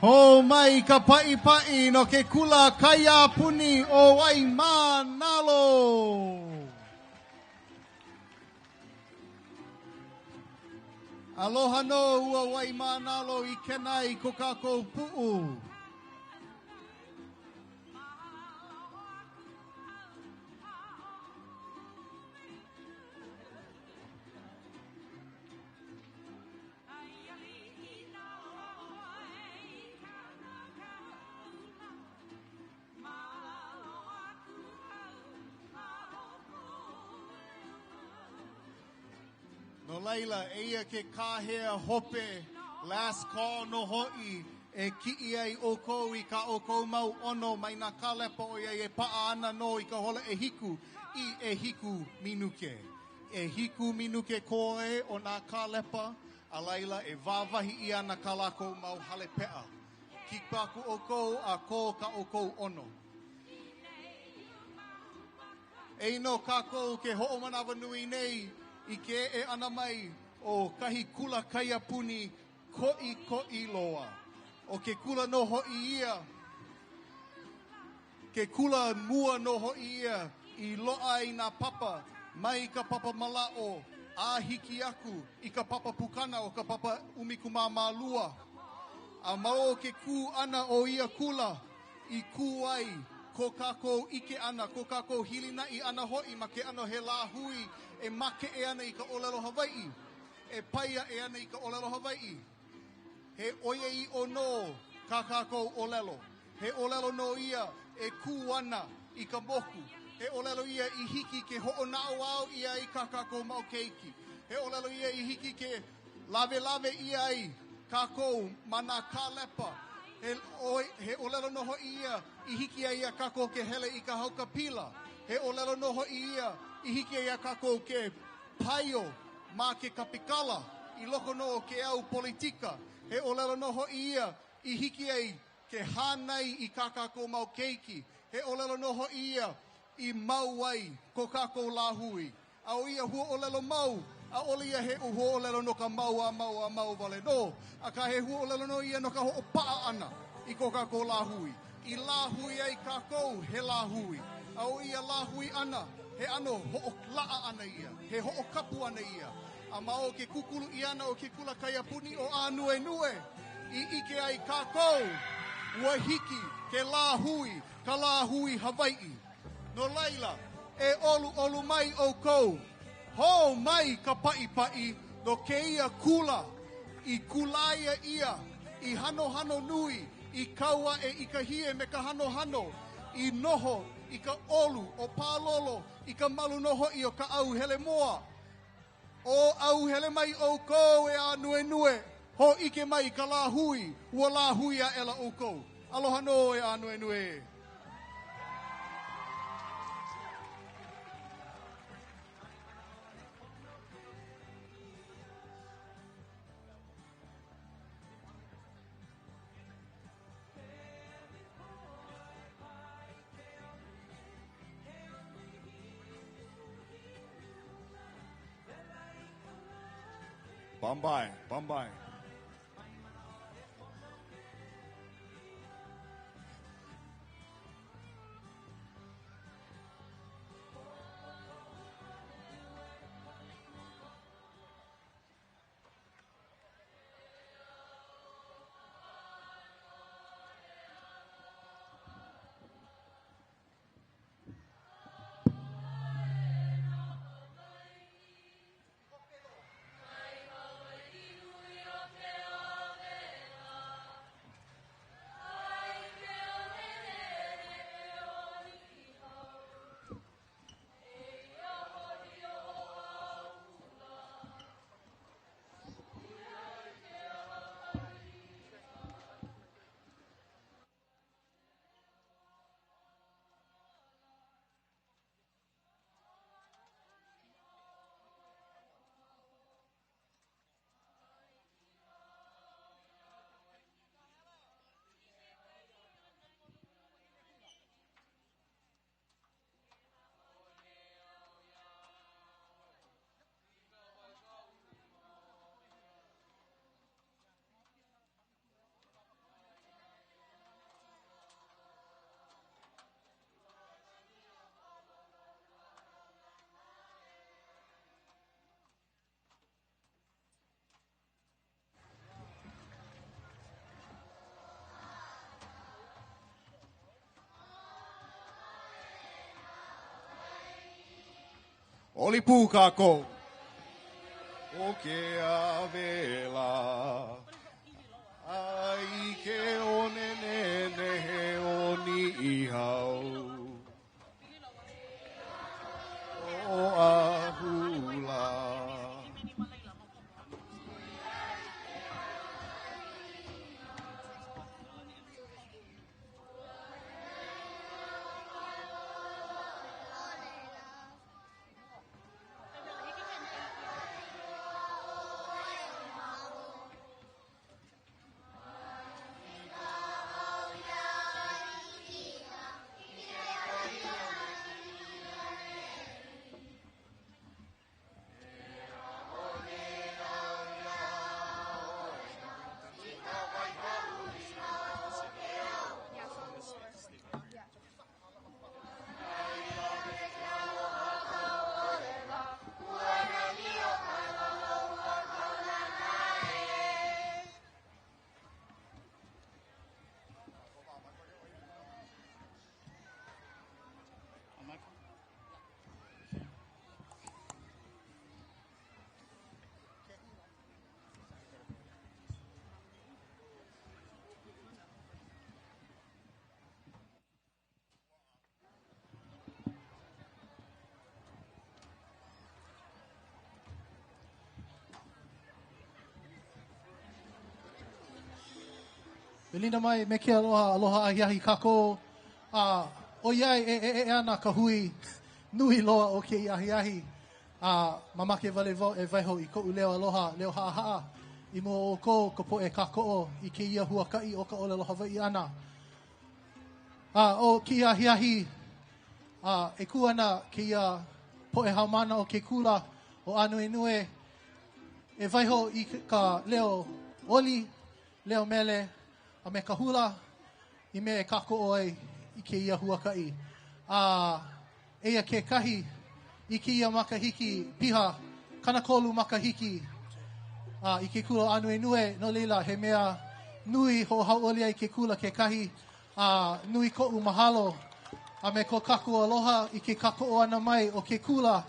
Hō mai ka paʻipaʻi no ke kula kaiapuni o Waimānalo. Aloha nō ua Waimānalo i kena i ko kākou puʻu. No laila, eia ke kāhea hope, last call nō hoʻi, e kiʻi ai ʻoukou i kā ʻoukou mau ʻono mai nā kālepa ʻoiai e paʻa ana nō i ka hola ʻehiku i ʻehiku minuke. ʻEhiku minuke koe o nā kālepa, a laila e wāwahi ʻia ana kā lākou mau hale peʻa. Kipa aku ʻoukou a kō kā ʻoukou ʻono. Eia nō kākou ke hoʻomanawanui nei i ke eʻe ʻana mai o kahi kula kaiapuni koʻikoʻi loa. ʻO ke kula nō hoʻi ia, ke kula mua nō hoʻi ia i loaʻa ai nā papa mai ka papa mālaaʻo a hiki aku i ka papa pukana o ka papa ʻumikumamālua. A ma o ke kū ʻana o ia kula i kū ai ko kākou ʻike ʻana, ko kākou hilinaʻi ʻana hoʻi ma ke ʻano he lāhui e makeʻe ana i ka ʻōlelo Hawaiʻi, e pai aʻe ana i ka ʻōlelo Hawaiʻi. He ʻoiaʻiʻo nō kā kākou ʻōlelo. He ʻōlelo nō ia e kū ana i ka moku. He ʻōlelo ia i hiki ke hoʻonaʻauao ʻia ai kā kākou mau keiki. He ʻōlelo ia i hiki ke lawelawe ʻia ai kākou ma nā kālepa. He, he ʻōlelo nō hoʻi ia i hiki ai iā kākou ke hele i ka haukapila. He ʻōlelo nō hoʻi ia i hiki ai iā kākou ke paio ma ke kapikala i loko nō o ke au politika. He ʻōlelo nō hoʻi ia i hiki ai ke hānai i kā kākou mau keiki. He ʻōlelo nō hoʻi ia i mau ai ko kākou lāhui. A ʻo ia huaʻōlelo mau, ʻaʻole ia he huaʻōlelo no ka mau a mau a mau wale nō, akā he huaʻōlelo nō ia no ka hoʻopaʻa ʻana i ko kākou lāhui. I lāhui ai kākou he lāhui. A ʻo ia lāhui ʻana, he ʻano hoʻolaʻa ʻana ia, he hoʻokapu ʻana ia. A ma o ke kūkulu ʻia ʻana o ke kula kaiapuni ʻo Ānuenue i ʻike ai kākou, ua hiki ke lāhui ka lāhui Hawaiʻi. No laila, e ʻoluʻolu mai ʻoukou, hō mai ka paʻipaʻi no kēia kula i kūlaia ʻia, i hanohano nui, i kau aʻe i ka hie me ka hanohano, i noho i ka ʻolu o Pālolo, i ka malu nō hoʻi o Kaʻauhelemoa. O ʻauhele mai ʻoukou e Ānuenue, hōʻike mai i ka lāhui, ua lāhui aʻela ʻoukou. Aloha nō e Ānuenue ē. Bombay, Bombay. Oli pū kākou. O ke awela a i ke one nenehe o Niʻihau. Oʻahu lā. Welina mai me ke aloha, aloha ahiahi kākou. A ʻoiai e eʻeʻe ana ka hui nui loa o kēia ahiahi, a mamake wale wau e waiho i koʻu leo aloha, leo haʻahaʻa i mua o ʻoukou ka poʻe kākoʻo i kēia huakaʻi o ka ʻōlelo Hawaiʻi ʻana. A ʻo kēia ahiahi, a e kū ana kēia poʻe haumāna o ke kula ʻo Ānuenue e waiho i ka leo oli, leo mele, a me ka hula i mea e kākoʻo ai i kēia huakaʻi. A eia kekahi, i kēia makahiki piha 30 makahiki a i ke kula ʻo Ānuenue, no laila, he mea nui hoʻohauʻoli ai ke kula kekahi, a nui koʻu mahalo a me ko kākou aloha i ke kākoʻo ʻana mai o ke kula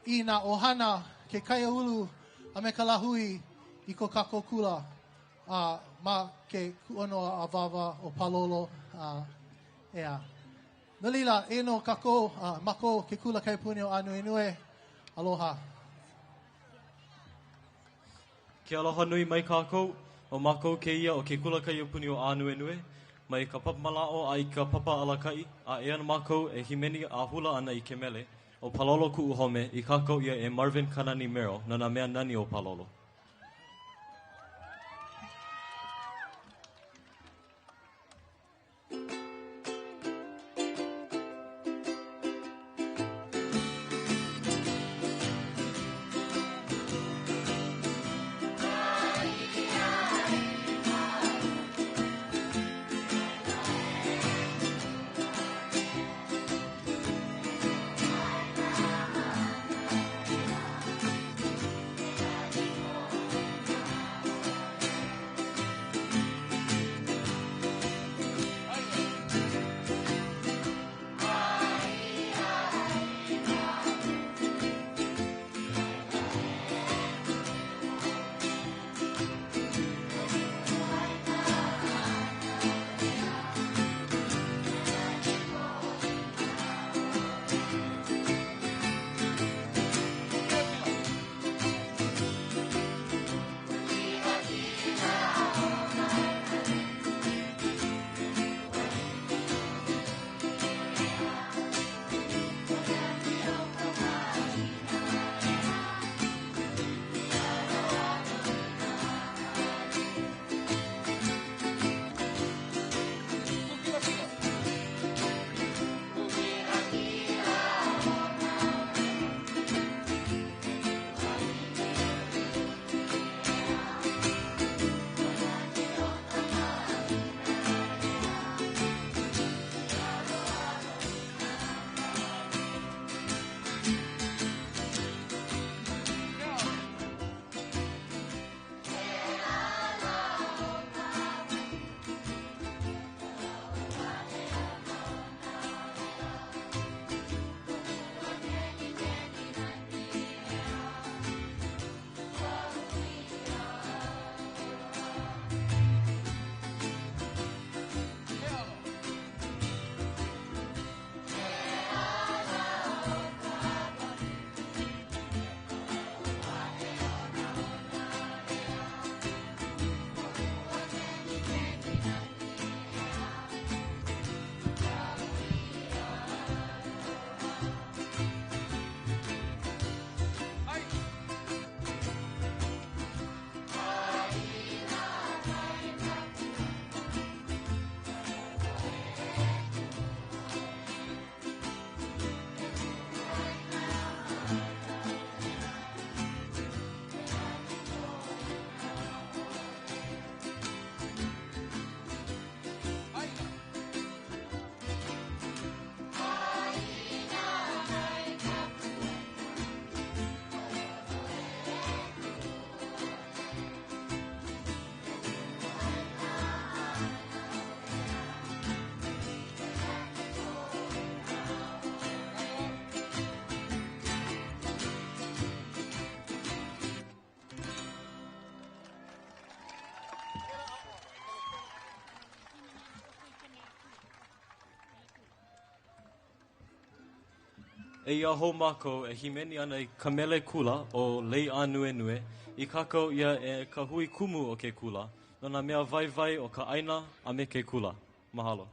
i nā ʻohana, ke kaiāulu, a me ka lāhui i ko kākou kula. A ma ke kūʻono awāwa o Pālolo, a ʻeā. No laila, eia nō kākou, a mākou ke Kula Kaiapuni o Ānuenue, aloha. Ke aloha nui mai kākou, ʻo mākou kēia o ke Kula Kaiapuni o Ānuenue, mai ka papa manaʻo a i ka papa alakaʻi, a eia nō mākou e hīmeni a hula ana i ke mele, ʻo Pālolo Kuʻu Home, i kākau ʻia e Marvin Kanani Merrill no nā mea nani o Pālolo. Eia hou mākou e hīmeni ana i ka mele kula ʻo Lei Ānuenue i kākau ʻia e ka hui kumu o ke kula no nā mea waiwai o ka ʻāina a me ke kula. Mahalo.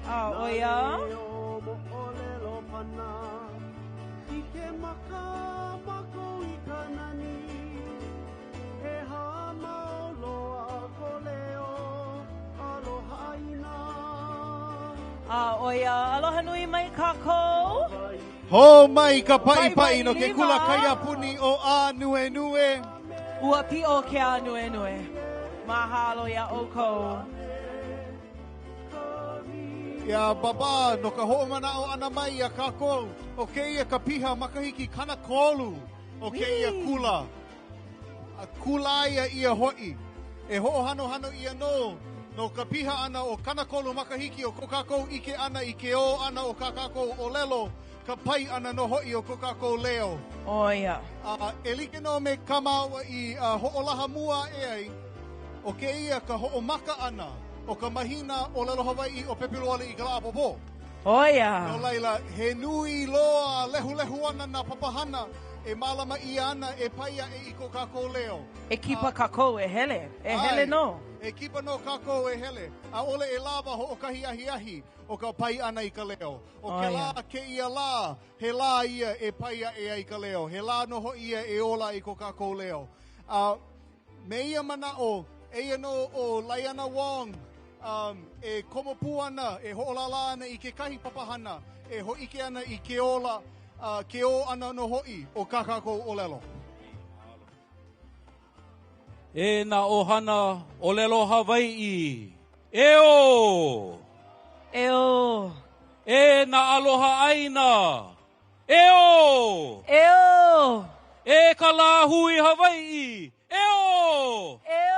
A ʻo ia. Nā leo moʻolelo pana ʻIke maka mākou i ka nani He hāmau loa ko leo Aloha ʻāina A ʻo ia, aloha nui mai kākou. Hō mai ka paʻipaʻi no ke kula kaiapuni ʻo Ānuenue. Ua piʻo ke ānuenue. Mahalo iā ʻoukou. Iā Baba no ka hoʻomanaʻo ʻana mai iā kākou, ʻo kēia ka piha makahiki 30 o kēia kula. A kulaia ʻia hoʻi. E hoʻohanohano ʻia nō no ka piha ʻana o 30 makahiki o ko kākou ʻike ʻana i ke ō ʻana o kā kākou ʻōlelo, ka pai ʻana nō hoʻi o ko kākou leo. ʻO ia. A e like nō me kā māua i hoʻolaha mua aʻe ai, ʻo kēia ka hoʻomaka ʻana o ka mahina ʻōlelo Hawaiʻi ʻo Pepeluali i ka lā ʻapōpō. ʻO ia. No laila, he nui loa a lehulehu ana nā papahana e mālama ʻia ana e pai aʻe i ko kākou leo. E kipa kākou e hele. E hele nō. E kipa nō kākou e hele. ʻAʻole e lawa hoʻokahi ahiahi o ka pai ʻana i ka leo. ʻO kēlā kēia lā, he lā ia e pai aʻe ai ka leo. He lā nō hoʻi ia e ola ai ko kākou leo. A me ia manaʻo, eia nō ʻo Laiana Wong um, e komo pū ana, e hoʻolālā ana i kekahi papahana e hōʻike ana i ke ola, uh, ke ō ʻana nō hoʻi o kā kākou ʻōlelo. E nā ʻohana ʻōlelo Hawaiʻi, e ō! E ō! E nā aloha ʻāina, e ō! E ō! E ka lāhui Hawaiʻi, e ō! E ō!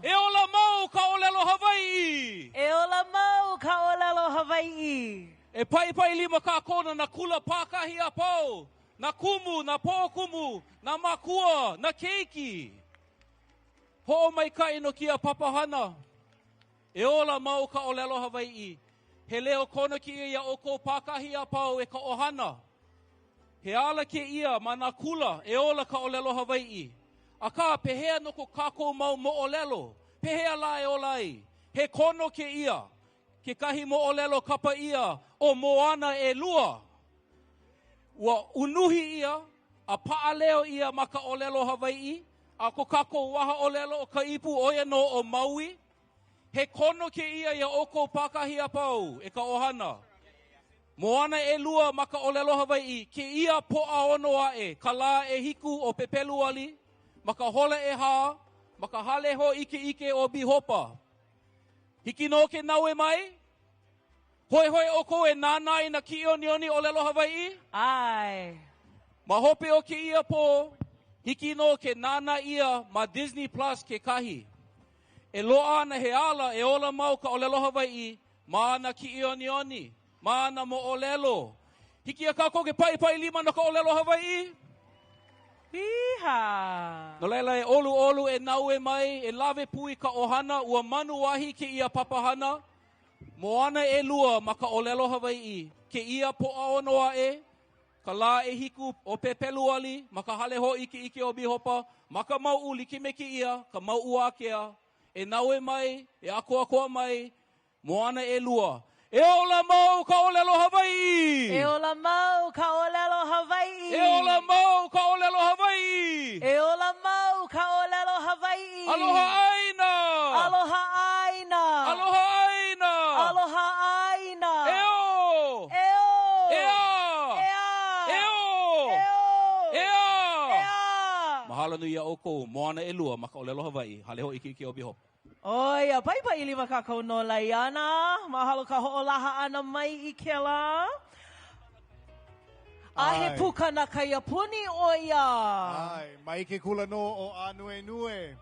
E ola mau ka ʻōlelo Hawaiʻi! E ola mau ka ʻōlelo Hawaiʻi! E paʻipaʻi lima kākou no nā kula pākahi a pau, nā kumu, nā poʻokumu, nā mākua, nā keiki. Hoʻomaikaʻi no kēia papahana. E ola mau ka ʻōlelo Hawaiʻi. He leo kono kēia iā ʻoukou pākahi a pau e ka ʻohana. He ala kēia ma nā kula e ola ka ʻōlelo Hawaiʻi. Akā, pehea no ko kākou mau moʻolelo? Pehea lā e ola ai? He kono kēia. Kekahi moʻolelo kapa ʻia ʻo Moana ʻElua. Ua unuhi ʻia a paʻaleo ʻia ma ka ʻōlelo Hawaiʻi, a ko kākou waha ʻōlelo ʻo ka ipu ʻo ia nō ʻo Maui. He kono kēia iā ʻoukou pākahi a pau, e ka ʻohana. Moana ʻElua ma ka ʻōlelo Hawaiʻi, kēia Pōʻaono aʻe, ka lā ʻehiku o Pepeluali, ma ka hola ʻehā, ma ka hale hōʻikeʻike o Bihopa. Hiki nō ke naue mai? Hoihoi ʻoukou e nānā i nā kiʻiʻoniʻoni ʻōlelo Hawaiʻi? ʻAe. Ma hope o kēia pō, hiki nō ke nānā ʻia ma Disney Plus kekahi. E loaʻa ana he ala e ola mau ka ʻōlelo Hawaiʻi ma nā kiʻiʻoniʻoni, ma nā moʻolelo. Hiki iā kākou ke paʻipaʻi lima no ka ʻōlelo Hawaiʻi? Piha! No laila, e ʻoluʻolu, e naue mai, e lawe pū i ka ʻohana, ua manuahi kēia papahana. Moana ʻElua ma ka ʻōlelo Hawaiʻi, kēia Pōʻaono aʻe, ka lā ʻehiku o Pepeluali ma ka hale hōʻikeʻike o Bihopa, ma ka mauʻu like me kēia, ka mauʻu ākea, e naue mai, e ʻākoakoa mai, Moana ʻElua. E ola mau ka ʻōlelo Hawaiʻi! E ola mau ka ʻōlelo Hawaiʻi! E ola mau ka ʻōlelo Hawaiʻi! E ola mau ka ʻōlelo Hawaiʻi! Aloha ʻāina! Aloha ʻāina! Aloha ʻāina! Aloha ʻāina! E ō! E ō! E ā! E ā! E ō! E ō! E ā! E ā! Mahalo nui iā ʻoukou, Moana ʻElua ma ka ʻōlelo Hawaiʻi, Hale Hōʻikeʻike o Bihopa. ʻO ia, paʻipaʻi lima kākou no Laiana. Mahalo ka hoʻolaha ʻana mai i kēlā. A he pukana kaiapuni ʻo ia. ʻAe, mai ke kula nō ʻo Ānuenue.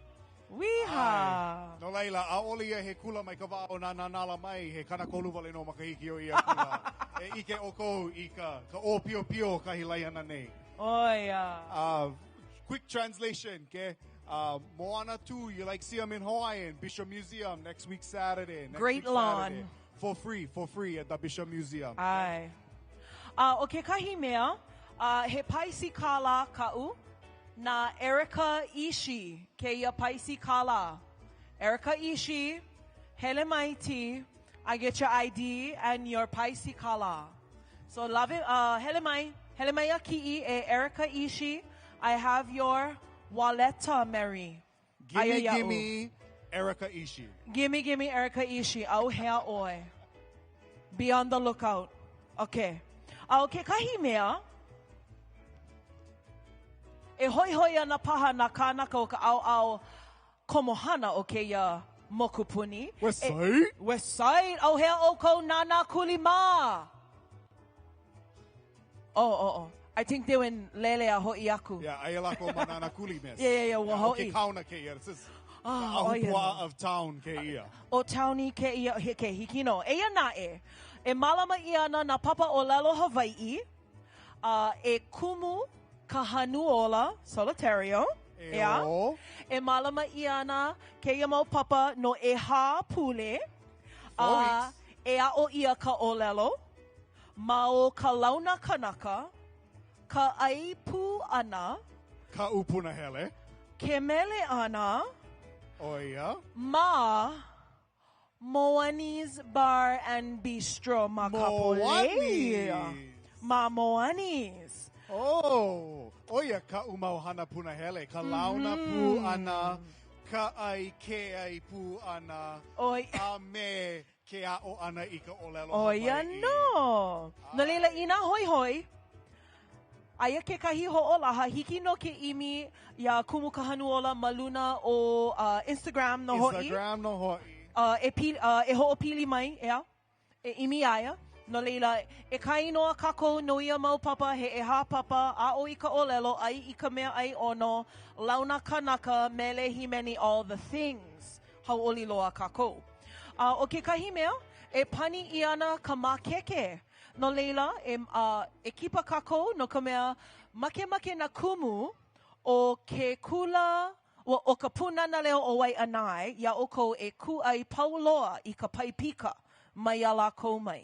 Wīhā! No laila, ʻaʻole ia he kula mai ka wā o nā nānala mai, he 30 wale nō makahiki o ia kula. E ʻike ʻoukou i ka, ka ʻōpiopio o kahi Laiana nei. ʻO ia. Uh, quick translation, ke? Uh, Moana 2, you like see them in Hawaiian, Bishop Museum next week Saturday. Next Great week lawn. Saturday. For free, for free at the Bishop Museum. ʻAe. A ʻo kekahi mea, a he paisikala kaʻu na Erika Ishii kēia paisikala. Erika Ishii, hele mai T. I get your ID and your paisikala. So love it. Uh, hele mai. Hele mai a ki'i e Erica Ishii. I have your waleta, Mary. Gimme, Aia ia'u. gimme, Erica Ishii. Gimme, gimme, Erica Ishii. Auhea ʻoe. Be on the lookout. Okay. A ʻo kekahi mea, e hoihoi ana paha nā kānaka o ka ʻaoʻao komohana o kēia mokupuni. West E- Side? West Side. ʻAuhea ʻoukou Nānākuli mā. Oh, oh, oh. I think they went lele a hoʻi aku. Yeah, aia lākou ma Nānākuli, miss. Yeah, yeah, yeah, ua ʻO hoʻi. ke kaona kēia. This is Ah, ka ʻo ia ahupuaʻa nō. of town kēia. ʻO Townie kēia, he ke hiki nō. Eia naʻe, e mālama ʻia ana nā papa ʻōlelo Hawaiʻi, a e kumu Kahanuola Solitario, ʻeā? Eō. E mālama ʻia ana kēia mau papa no ʻehā pule, Four a weeks. e aʻo ʻia ka ʻōlelo ma o ka launa kanaka, ka ʻai pū ʻana, Kaʻu punahele. ke mele ʻana, ʻO ia. ma Moani's Bar and Bistro ma Kapolei. Moani's. Ma Moani's. Oh, ʻo ia kaʻu mau hana punahele, ka launa pū Mhm. ʻana, ka ʻai, ke ʻai pū ʻana, a me ke aʻo ʻana i ka ʻōlelo ʻO ia Hawaiʻi. nō. No laila, inā hoihoi, aia kekahi hoʻolaha, hiki nō ke ʻimi iā Kumu Kahanuola ma luna o uh, Instagram nō hoʻi. Instagram nō hoʻi. Uh, e, pili, uh, e hoʻopili mai, ʻeā, e ʻimi iā ia. No laila, e kainoa kākou no ia mau papa, he ʻehā papa, aʻo i ka ʻōlelo, ʻai i ka mea ʻai ʻono, launa kanaka, mele, hīmeni, all the things. Hauʻoli loa kākou. A ʻo kekahi mea, e pani ʻia ana ka mākeke. No laila, e, uh, e kipa kākou no ka mea, makemake nā kumu o ke kula, ua, ʻo ka Pūnana Leo o Waiʻanae iā ʻoukou e kūʻai pau loa i ka paipika mai iā lākou mai.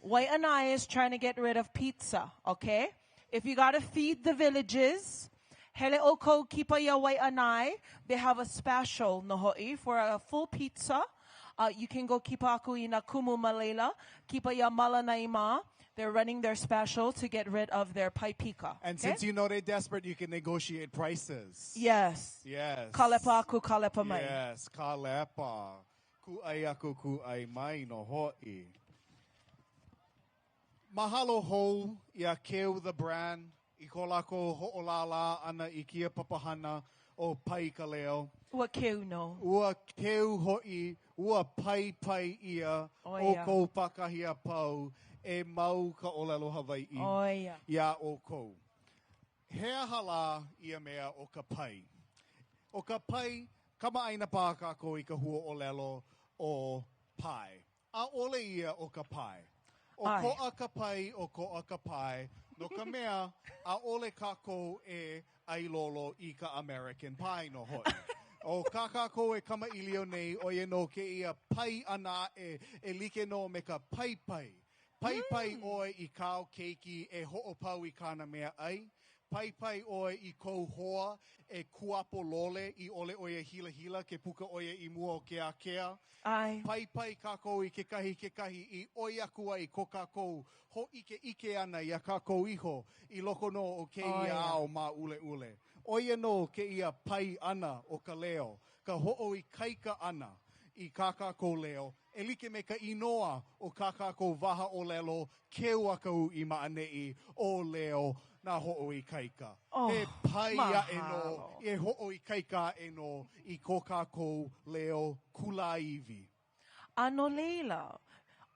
Waiʻanae is trying to get rid of pizza, okay? If you gotta feed the villages, hele ʻoukou kipa iā Waiʻanae, they have a special nō hoʻi for a full pizza. Uh, you can go kipa aku i nā kumu ma laila, kipa iā Malanai mā. They're running their special to get rid of their paipika. And okay? since you know they're desperate, you can negotiate prices. Yes. Yes. Kalepa aku, kalepa mai. Yes, kalepa. Kūʻai aku, kūʻai mai nō hoʻi. Mahalo hou iā Keu the Brand i ko lākou hoʻolālā ʻana i kēia papahana ʻo Pai Ka Leo. Ua keu nō. Ua keu hoʻi, ua paipai ʻia ʻO ia. ʻoukou pākahi a pau e mau ka ʻōlelo Hawaiʻi ʻO ia. iā ʻoukou. He aha lā ia mea ʻo ka pai? ʻO ka pai, kamaʻāina paha kākou i ka huaʻōlelo ʻo pae. ʻAʻole ia ʻo ka pae. ʻOkoʻa ka pai, ʻokoʻa ka pae, no ka mea, ʻaʻole kākou e ʻailolo i ka American pie nō hoʻi. ʻO kā kākou e kamaʻilio nei, ʻo ia nō kēia pai ʻana aʻe e like nō me ka paipai. Paipai ʻoe i kāu keiki e hoʻopau i kāna mea ʻai. Paipai ʻoe i kou hoa e kuapo lole i ʻole ʻo ia hilahila ke puka ʻo ia i mua o ke ākea. ʻAe. Paipai kākou i kekahi kekahi i ʻoi aku ai ko kākou hōʻikeʻike ʻana iā kākou iho i loko nō o kēia ʻO ia. ao māʻuleʻule. ʻO ia nō kēia pai ʻana o ka leo, ka hoʻoikaika ʻana i kā kākou leo, e like me ka inoa o kā kākou waha ʻōlelo keu a ka uʻi ma ʻaneʻi, ʻo Leo nā Hoʻoikaika. Oh, e pai aʻe nō, mahalo. e hoʻoikaika aʻe nō i ko kākou leo kulāiwi. A no laila,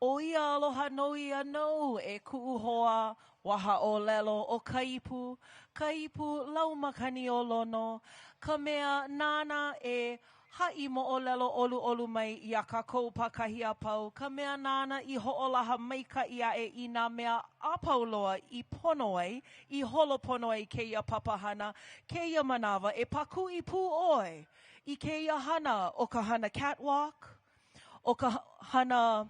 ʻo ia aloha nō ia nou e kuʻu hoa waha ʻōlelo o ka ipu, ka ipu lau makani o Lono, ka mea nāna e haʻi moʻolelo ʻoluʻolu mai iā kākou pākahi a pau, ka mea nāna i hoʻolaha maikaʻi aʻe i nā mea a pau loa i pono ai, i holo pono ai kēia papahana, kēia manawa e pākuʻi pū ʻoe i kēia hana ʻo ka hana catwalk, ʻo ka hana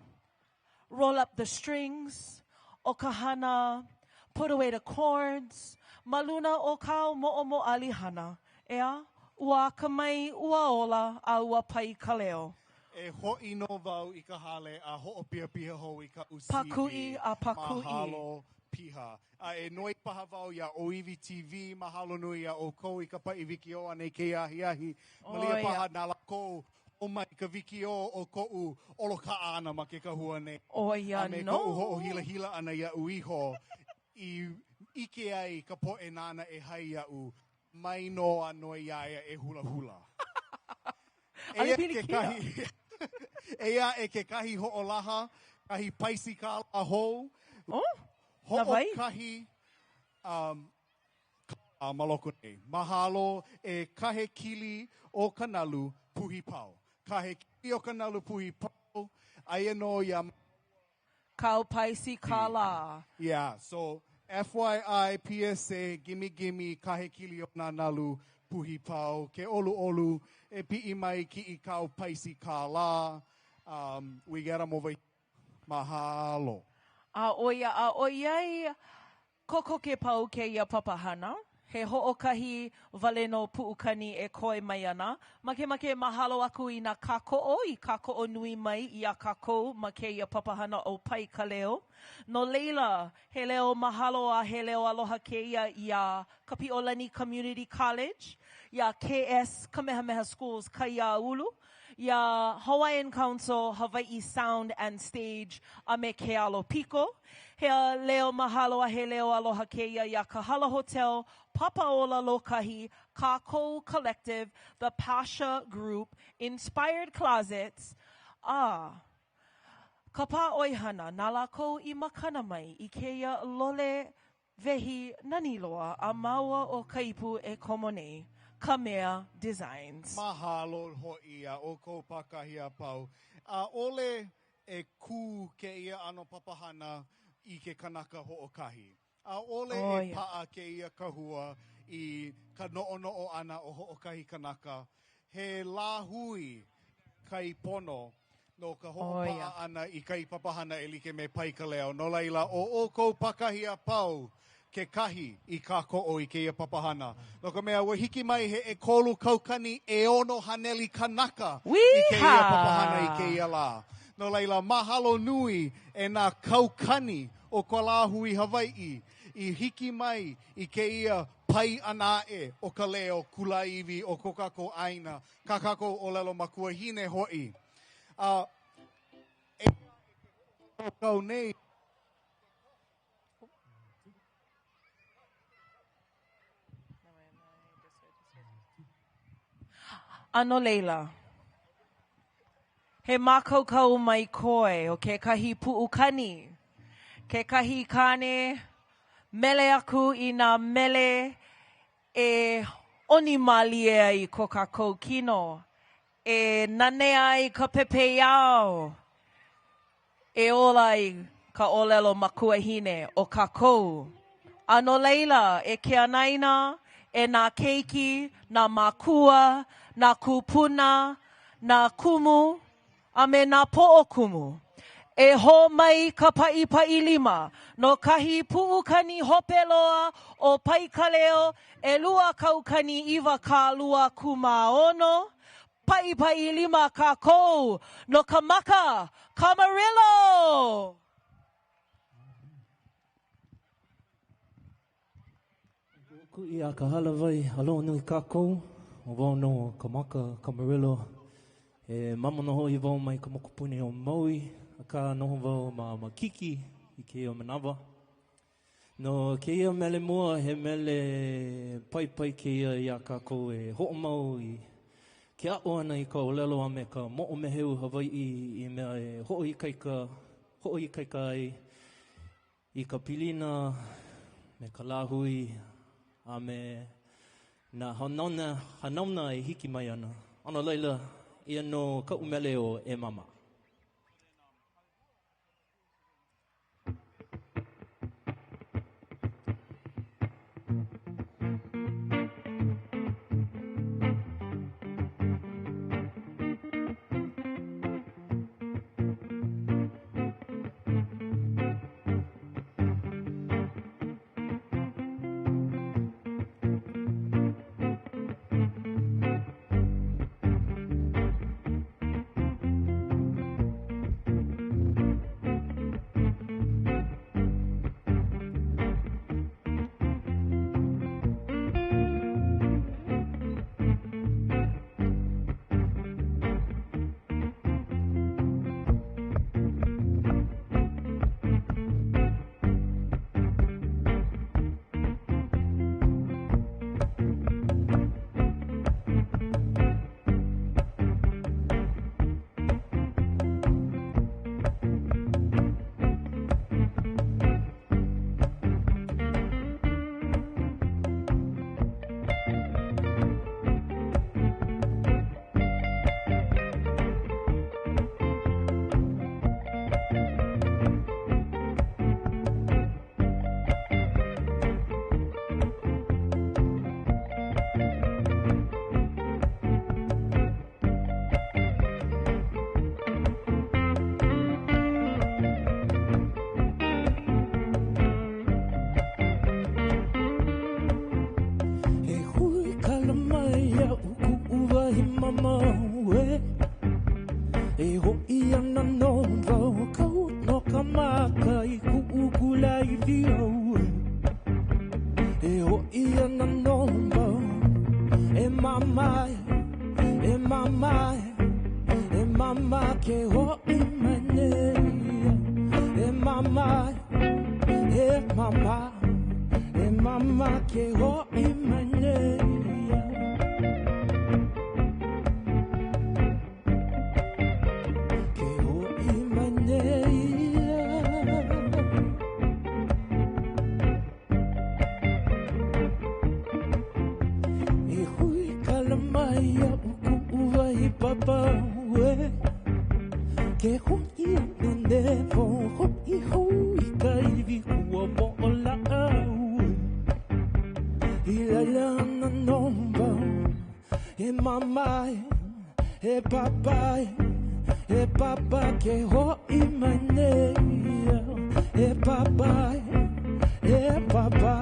roll up the strings, ʻo ka hana put away the cords, ma luna o kāu moʻomōʻali hana, ʻeā? Ua akamai, ua ola, a ua pai ka leo. E hoʻi nō wau i ka hale a hoʻopihapiha hou i kaʻu CV. Pākuʻi a pākuʻi. Mahalo piha. A e noi paha wau iā ʻŌiwi TV, mahalo nui iā ʻoukou i ka paʻi wikiō ʻana i kēia ahiahi. Malia ʻO ia. paha na lākou hou mai ka wikiō o koʻu ʻolokaʻa ʻana ma ke kahua nei. ʻO ia A me nō. koʻu hoʻohilahila ʻana iaʻu iho i ʻike ai ka poʻe nāna e hai iaʻu, mai nō a noi iā ia e hulahula. ʻAʻole Eia pilikia. kekahi, eia aʻe kekahi hoʻolaha, kahi paisikala hou. Oh, na wai? Hoʻokahi um, kālā ma loko nei. Mahalo e kahe kili o ka nalu puhi pau. Kahe kili o ka nalu puhi pau, aia nō iā Kāu paisikala. Yeah, so FYI, PSA, gimme gimme, kahe kili o nā nalu, puhi pau, ke ʻoluʻolu, e piʻi mai kiʻi kāu paisikala. Um, we get 'em over here. Mahalo. A ʻo ia, a ʻoiai kokoke pau kēia papahana, he hoʻokahi wale nō puʻukani e koe mai ana. Makemake e mahalo aku i nā kākoʻo i kākoʻo nui mai iā kākou ma kēia papahana ʻo Pai Ka Leo. No laila, he leo mahalo a he leo aloha kēia iā Kapiʻolani Community College, iā KS Kamehameha Schools Kaiāulu, iā Hawaiian Council, Hawaiʻi Sound and Stage, a me Ke Alo Piko. He leo mahalo a he leo aloha kēia iā Kahala Hotel, Papa Ola Lōkahi, Kākou Collective, The Pasha Group, Inspired Closets, a ka pā ʻoihana na lākou i makana mai i kēia lole Wehi nani loa a māua ʻo Kaipu e komo nei, Ka Mea Designs. Mahalo hoʻi iā ʻoukou pākahi a pau. ʻAʻole e kū kēia ʻano papahana i ke kanaka hoʻokahi. ʻAʻole ʻO e ia. paʻa kēia kahua i ka noʻonoʻo ʻana o hoʻokahi kanaka. He lāhui kai pono no ka ʻO hoʻopaʻa ia. ʻana i kahi papahana e like me Pai Ka Leo. No laila, ʻo ʻoukou pākahi a pau kekahi i kākoʻo i kēia papahana. No ka mea, ua hiki mai he 600,600 kanaka i kēia Wīhā! papahana i kēia lā. No laila, mahalo nui e nā kaukani o ka lāhui Hawaiʻi i hiki mai i kēia pai ʻana aʻe o ka leo kulāiwi o ko kākou ʻāina, kā kākou ʻōlelo makuahine hoʻi. A eia aʻe ke hoʻomākaukau nei. A no laila, he mākaukau mai koe o kekahi puʻukani, kekahi kāne mele aku i nā mele e ʻoni mālie ai ko kākou kino, e nanea ai ka pepeiao, e ola ai ka ʻōlelo makuahine o kākou. A no laila, e ke anaina, e nā keiki, nā mākua, nā kūpuna, nā kumu, a me nā poʻokumu, e hō mai ka paʻipaʻi lima no kahi puʻukani hope loa o Pai Ka Leo 2026, paʻipaʻi lima kākou no Kamaka Camarillo! Kuʻi a ka hālāwai, aloha nui kākou, ʻo wau nō Kamaka Camarillo. E mamo nō hoʻi wau mai ka mokupuni o Maui, akā noho wau ma Makiki i kēia manawa. No kēia mele mua, he mele paipai kēia iā kākou e hoʻomau i ke aʻo ʻana i ka ʻōlelo a me ka moʻomeheu Hawaiʻi i mea e hoʻoikaika, hoʻoikaika ai I ka pilina me ka lāhui a me nā hanauna, hanauna e hiki mai ana. A no laila, eia nō kaʻu mele ʻo E Mama. iwi au E hoʻi ana nō wau E mama e mama e mama ke hoʻi mai nei E mama e mama e mama ke hoʻi mai nei Ke hoʻi mai nei E hui kala mai iaʻu kuʻu wahi papa e Ke hoʻi ana nei wau hoʻi hou i ka iwi kuamoʻo lāʻau I laila ana nō wau E mama e papa e papa ke hoʻi mai nei E papa e papa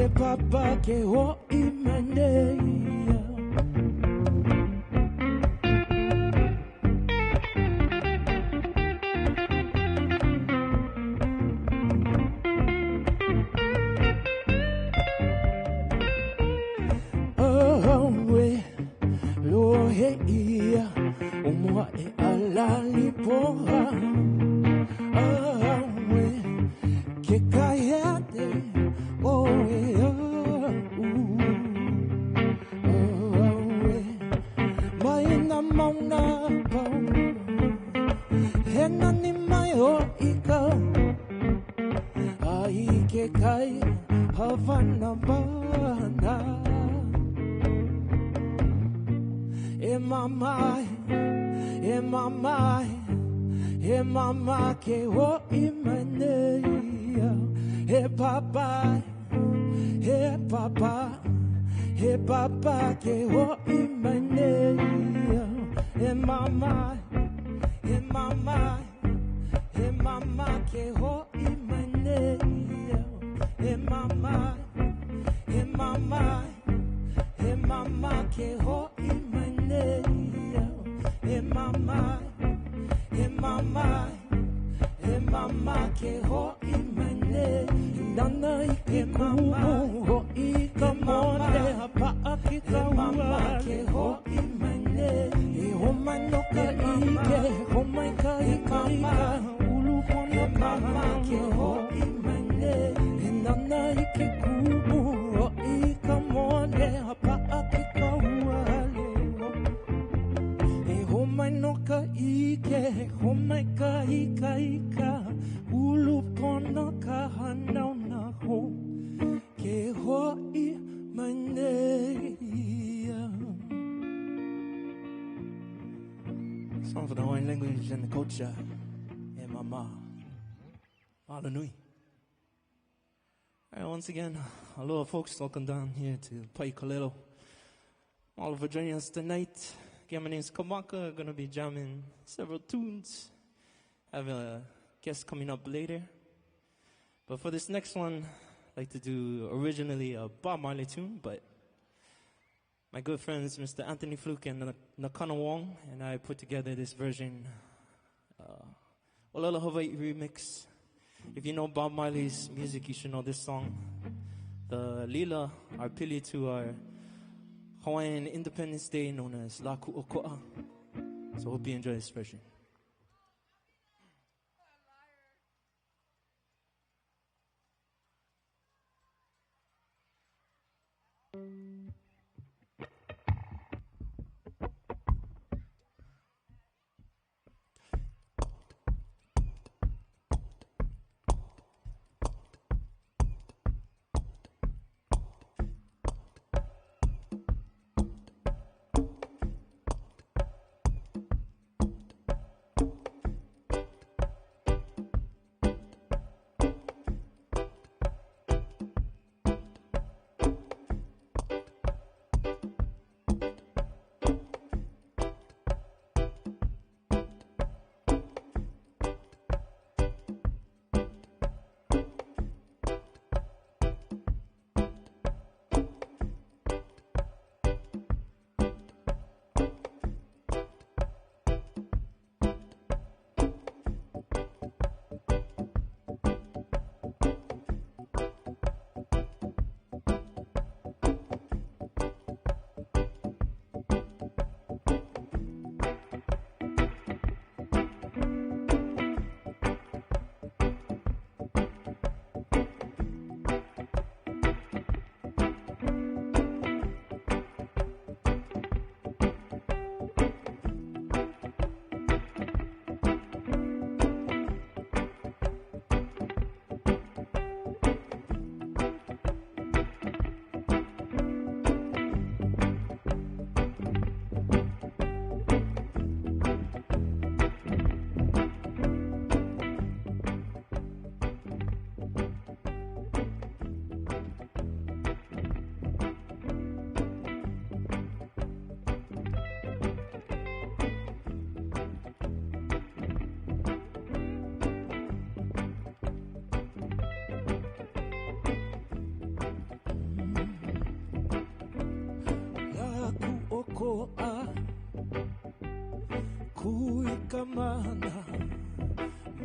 e papa ke hoʻi mai nei Oh, e lohe ia o mua e alali poha. Oh, e ke kai ate o e au. Oh, e mai nā mauna pau. He nani mai o i kau. A i ke kai Havana bana. E mama, e mama, e mama ke hoʻi mai nei. E papa, e papa, e papa ke hoʻi mai nei. E mama, e mama, e mama ke hoʻi mai nei. E mama, e mama, e mama ke hoʻi mai nei. E mama, e mama, e mama ke hoʻi mai nei. Nana i ke kumu hoʻi ka mole a paʻa ke kaua ke hoʻi mai nei. E homai no ka ike, homai ka ikaika, ulu pono ka ke hoʻi mai nei. E nana i ke kumu hoʻi ka mole a paʻa ke kaua leo. E homai no ka ike, homai ka ikaika, ulu pono ka hanauna hou, ke hoʻi mai nei. Song for the Hawaiian language and the culture. E mama. Mahalo nui. All right, once again, aloha folks, welcome down here to Paʻikalelo. Mahalo for joining us tonight. Again, my name's Kamaka. Gonna be jamming several tunes. Have a guest coming up later. But for this next one, I'd like to do originally a Bob Marley tune, but my good friends, Mr. Anthony Fluke and Nakana Wong, and I put together this version, Olelo Hawaii remix. If you know Bob Marley's music, you should know this song. The Lila are pili to our Hawaiian Independence Day known as La Ku'oko'a. So hope you enjoy this version. ʻokoʻa Kū i ka mana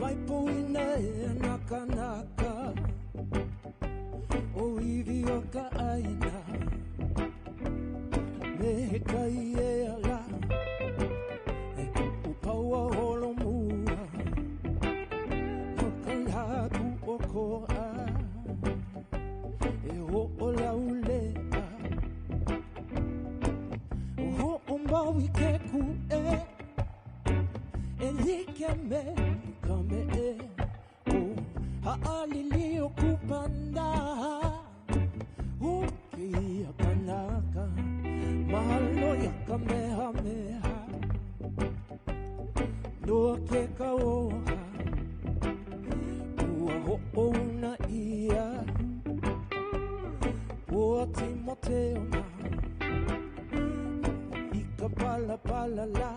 Mai poina e nā kanaka ʻŌiwi o ka ʻāina Me he kai ea lā E kuʻu pawa holomua No ka lā kūʻokoʻa E hoʻolauleʻa Hoʻomau i ke kūʻē E like me ka meʻe ʻO haʻalili o kupanaha O kēia kanaka Mahalo iā Kamehameha No ke kauoha Ua hoʻouna ʻia ʻO Timoteo mā I ka palapala lā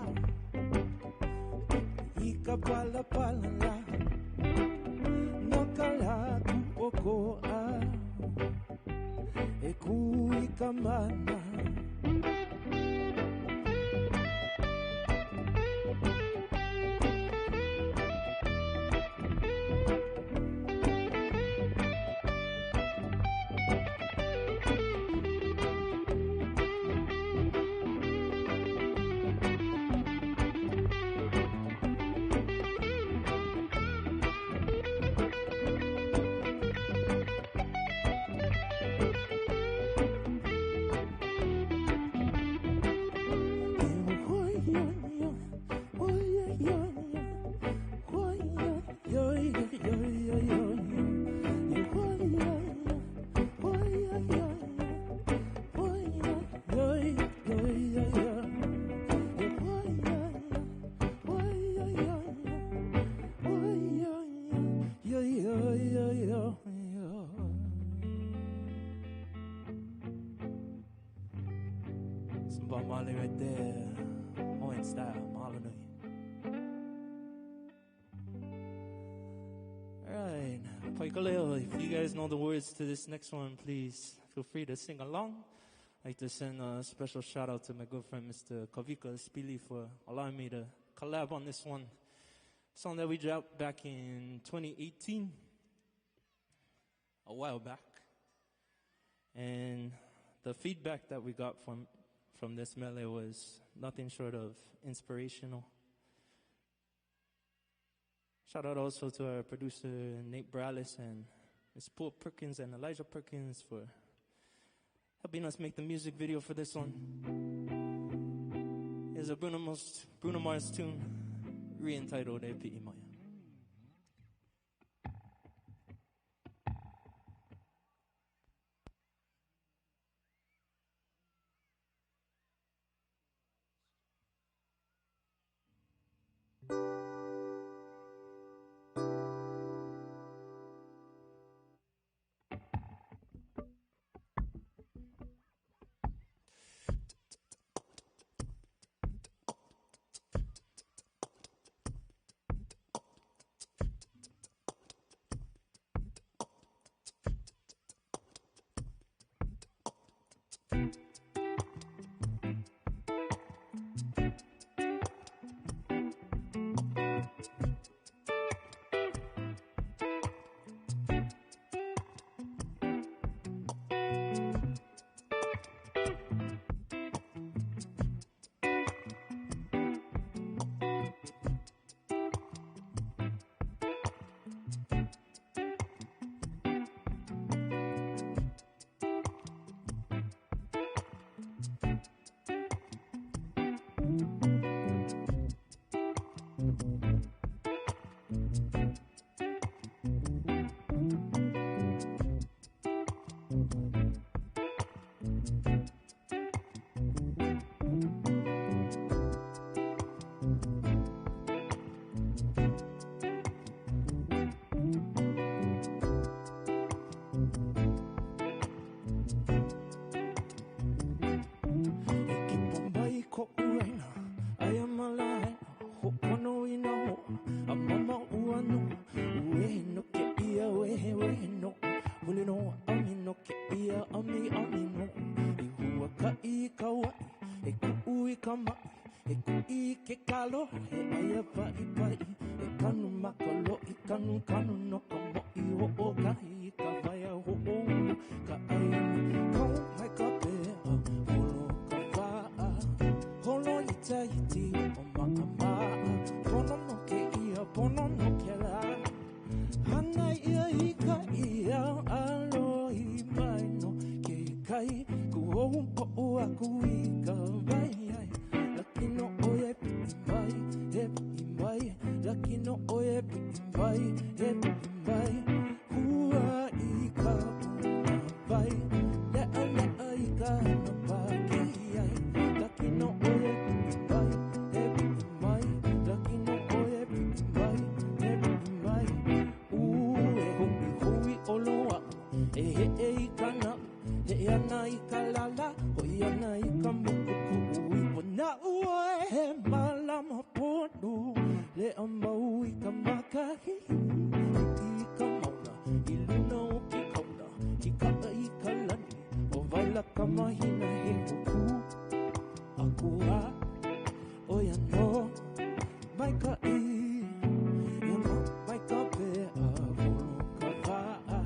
I ka palapala lā No ka lā kūʻokoʻa E kū i ka mana Some Bob Marley right there. Hawaiian style, mahalo nui. All right, Paekaleo, if you guys know the words to this next one, please feel free to sing along. I'd like to send a special shout out to my good friend, Mr. Kavika Spili, for allowing me to collab on this one. Song that we dropped back in 2018, a while back. And the feedback that we got from, from this mele was nothing short of inspirational. Shout out also to our producer Nate Brallis and Ms. Paul Perkins and Elijah Perkins for helping us make the music video for this one. Here's a Bruno Mars, Bruno Mars tune re-entitled E Pi'i Mai. ke kalo, he ʻai a paʻipaʻi. E kanu ma ka loʻi, kanu, kanu no ka mōʻī. Hoʻokahi i ka wai a hoʻoulu ka ʻāina. Kau mai ka peʻa, holo ka waʻa. Holo i Tahiti, o maʻamaʻa. Pono no kēia, pono no kēlā. Hana ia i ka ia alohi mai no ke kai. Ku hou poʻo aku i ka wai ai. Laki no ʻoe e piʻi mai, e piʻi mai. Laki no ʻoe e piʻi mai, e piʻi mai. Hua i ka puna wai, leʻa leʻa i ka hana pāki ai. Laki no ʻoe e piʻi mai, e piʻi mai. Laki no ʻoe e piʻi mai, e piʻi mai. U e hoʻi hui ʻolo aʻu, e heʻe i ka naʻu. Heʻe ana i ka lala, hoʻi ana i ka moku kuʻu ipo. Naʻu ʻoe he mālama pono, leʻa mau i ka makahilu. Piʻi i ka mauna, i luna o ke kaula, kikaʻa i ka lani, ʻo waila ka mahina he hōkū. Akua, ʻo ia nō, maikaʻi, ia nō mai ka peʻa, holo ka waʻa,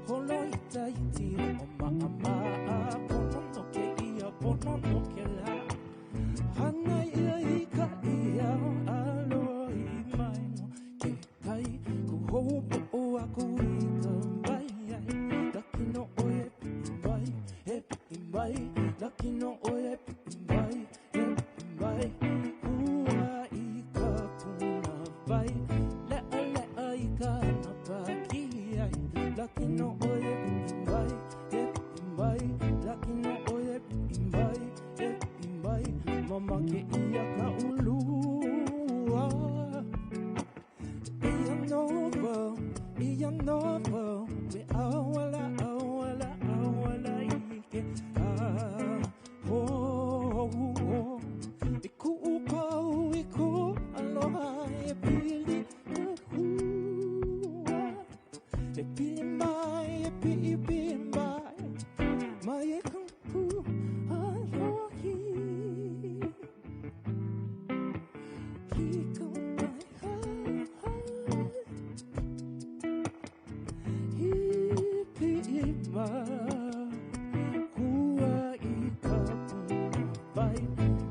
holo i Tahiti, o maʻamaʻa, pono no kēia, pono no kēlā. Hana ia i ka ia alohi mai no ke kai, ku hou poʻo aku i ka wai ai. Laki no ʻoe e piʻi mai, e piʻi mai. Laki no ʻoe e piʻi mai, e piʻi mai. Hua i ka puna wai, leʻa leʻa i ka hana pāki ai. Laki no ʻoe e piʻi mai, e piʻi mai. Laki no ʻoe e piʻi mai, e piʻi mai. Mamake ʻia ka ʻulua. Eia nō wau, eia nō wau, me ʻauala, ʻauala, ʻauala i ke aho. E kuʻu pau i ku aloha e pili ka hua. E pili mai, e pili, pili mai, mai e ka pu alohi. He go my heart. He pili mai, hua i ka puna wai.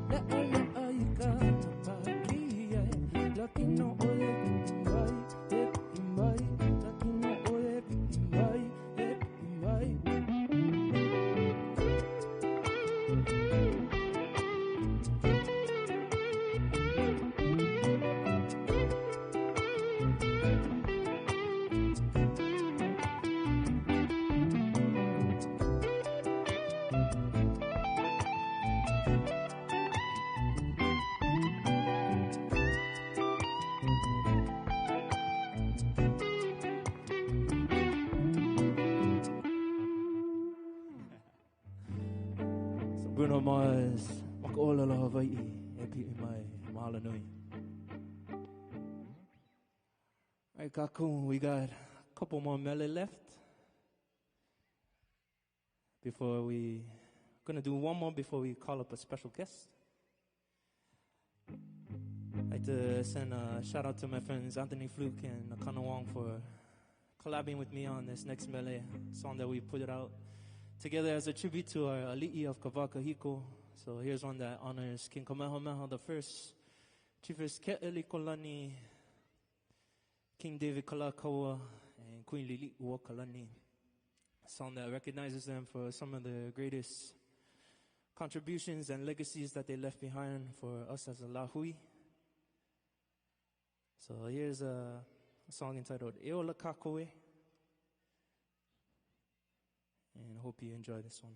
Leʻa leʻa i ka hana pāki ai. Laki no ʻoe e piʻi mai, e piʻi mai. Laki no ʻoe e piʻi mai, e piʻi mai. So Bruno Mars, ma ka ʻōlelo Hawaiʻi, e piʻi mai, mahalo nui. All right, kākou, we got a couple more mele left before we gonna do one more before we call up a special guest. I'd like to send a shout out to my friends Anthony Fluke and Akana Wong for collabing with me on this next mele song that we put it out together as a tribute to our ali'i of Kawakahiko. So here's one that honors King Kamehameha the First, Chiefess Ke'elikolani, King David Kalakaua, and Queen Lili'uokalani. A song that recognizes them for some of the greatest contributions and legacies that they left behind for us as a lahui. So here's a song entitled E Ola Kākou E. And I hope you enjoy this one.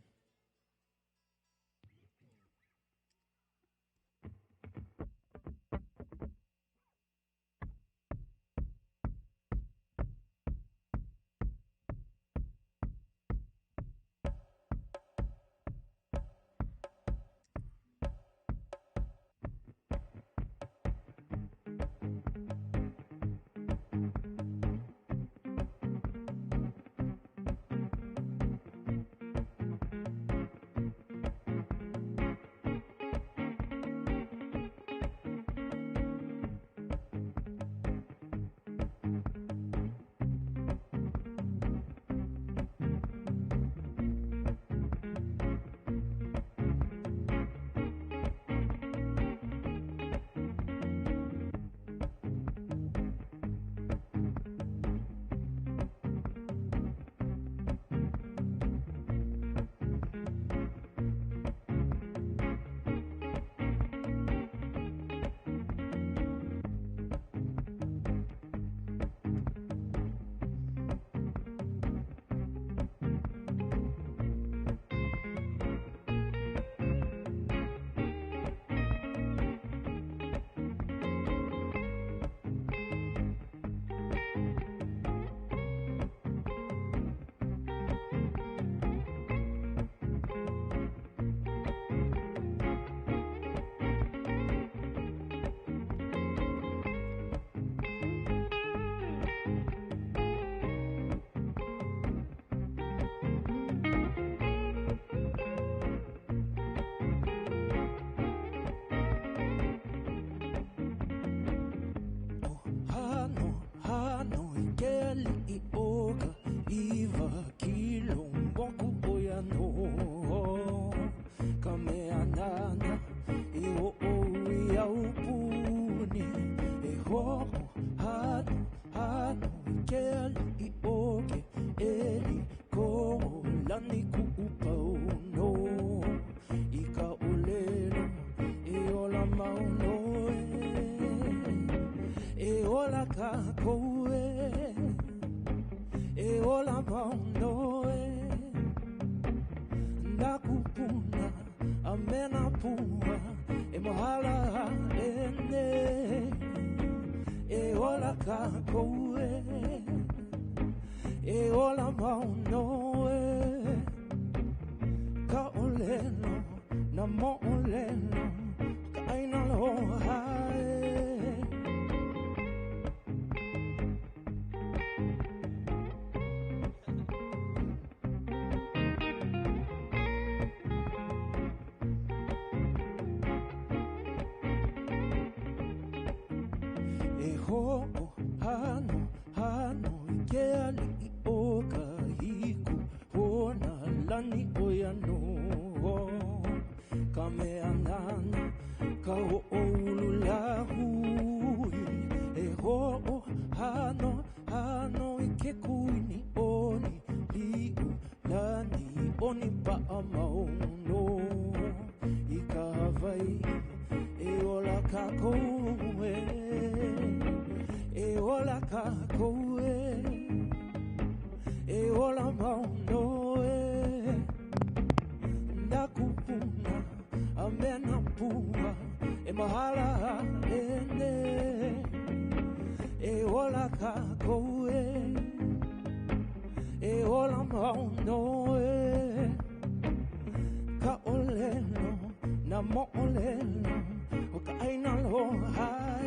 mau nō e. Nā kūpuna a me nā pua e mahala e nei. E ola kākou e. E ola mau nō e. Ka ʻōlelo, nā moʻolelo, ka ʻāina aloha e. E hoʻohanohano i ke aliʻi o ka hiku o nā lani ʻo ia nō ka mea nāna ka hoʻoulu lāhui. E hoʻohanohano i ke kuini ʻo Liliʻulani ʻonipaʻa mau nō i ka Hawaiʻi. E ola kākou e, e ola kākou e, e ola mau nō e. Nā kūpuna a me nā pua e mahala e nei. E ola kākou e, e ola mau nō e. Ka ʻōlelo, nā moʻolelo o ka ʻāina aloha e.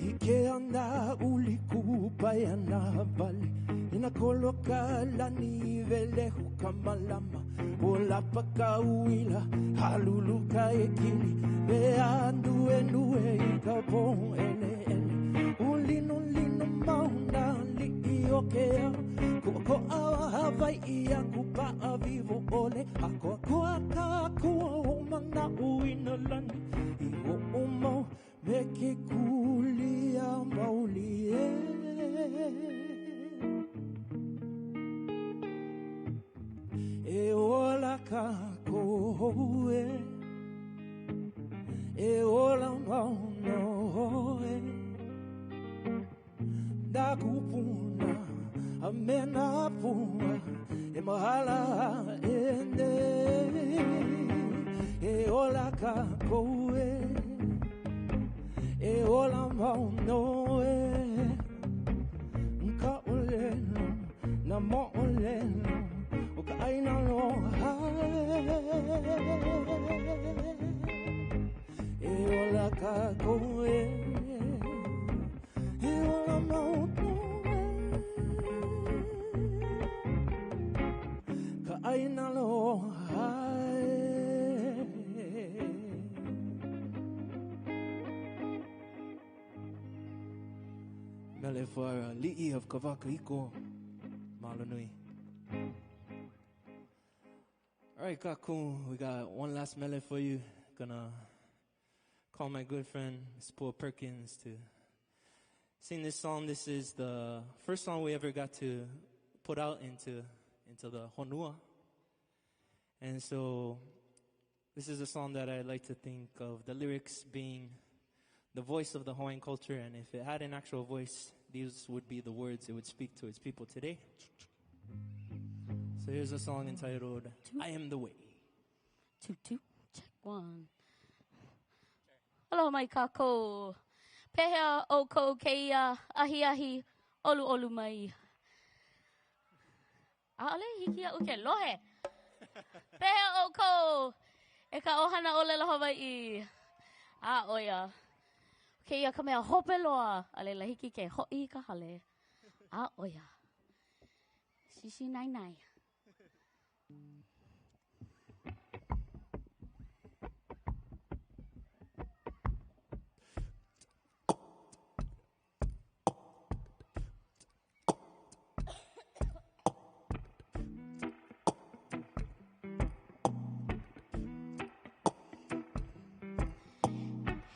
I ke ana uli kūpaiana wale i nā kolo ka lani welehu ka malama o lapa ka uila halulu ka ekili me ānuenue i ka pōʻeleʻele ʻūlino lino mau nā aliʻi o ke ao koʻakoʻa o Hawaiʻi a kūpaʻa wiwo ʻole ʻākoakoa ka akua hoʻomanaʻo i nā lani i hoʻomau me ke kūlia maoli e. E ola kākou e, e ola mau nō e. Nā kūpuna a me nā pua e mahala e nei. E ola kākou e, e ola mau nō e. Ka ʻōlelo, nā moʻolelo o ka ʻāina aloha e. E ola kākou e, e ola mau nō e. Ka ʻāina aloha e. Mele for Li'i of Kawakaiko. Mahalo nui. All right, kākou, we got one last mele for you. Gonna call my good friend, Miss Paul Perkins, to sing this song. This is the first song we ever got to put out into the honua. And so this is a song that I like to think of the lyrics being the voice of the Hawaiian culture, and if it had an actual voice, these would be the words it would speak to its people today. So here's a song entitled, Two. I Am the Way. 2, 2, check 1. Aloha mai kākou. Pehea ʻoukou kēia ahiahi ʻoluʻolu mai. ʻAʻole hiki iaʻu ke lohe. Pehea ʻoukou e ka ʻohana ʻōlelo Hawaiʻi? A, ʻo ia. Kēia ka mea hope loa, a laila hiki ke hoʻi i ka hale. A, ʻo ia. Sisi nai nai.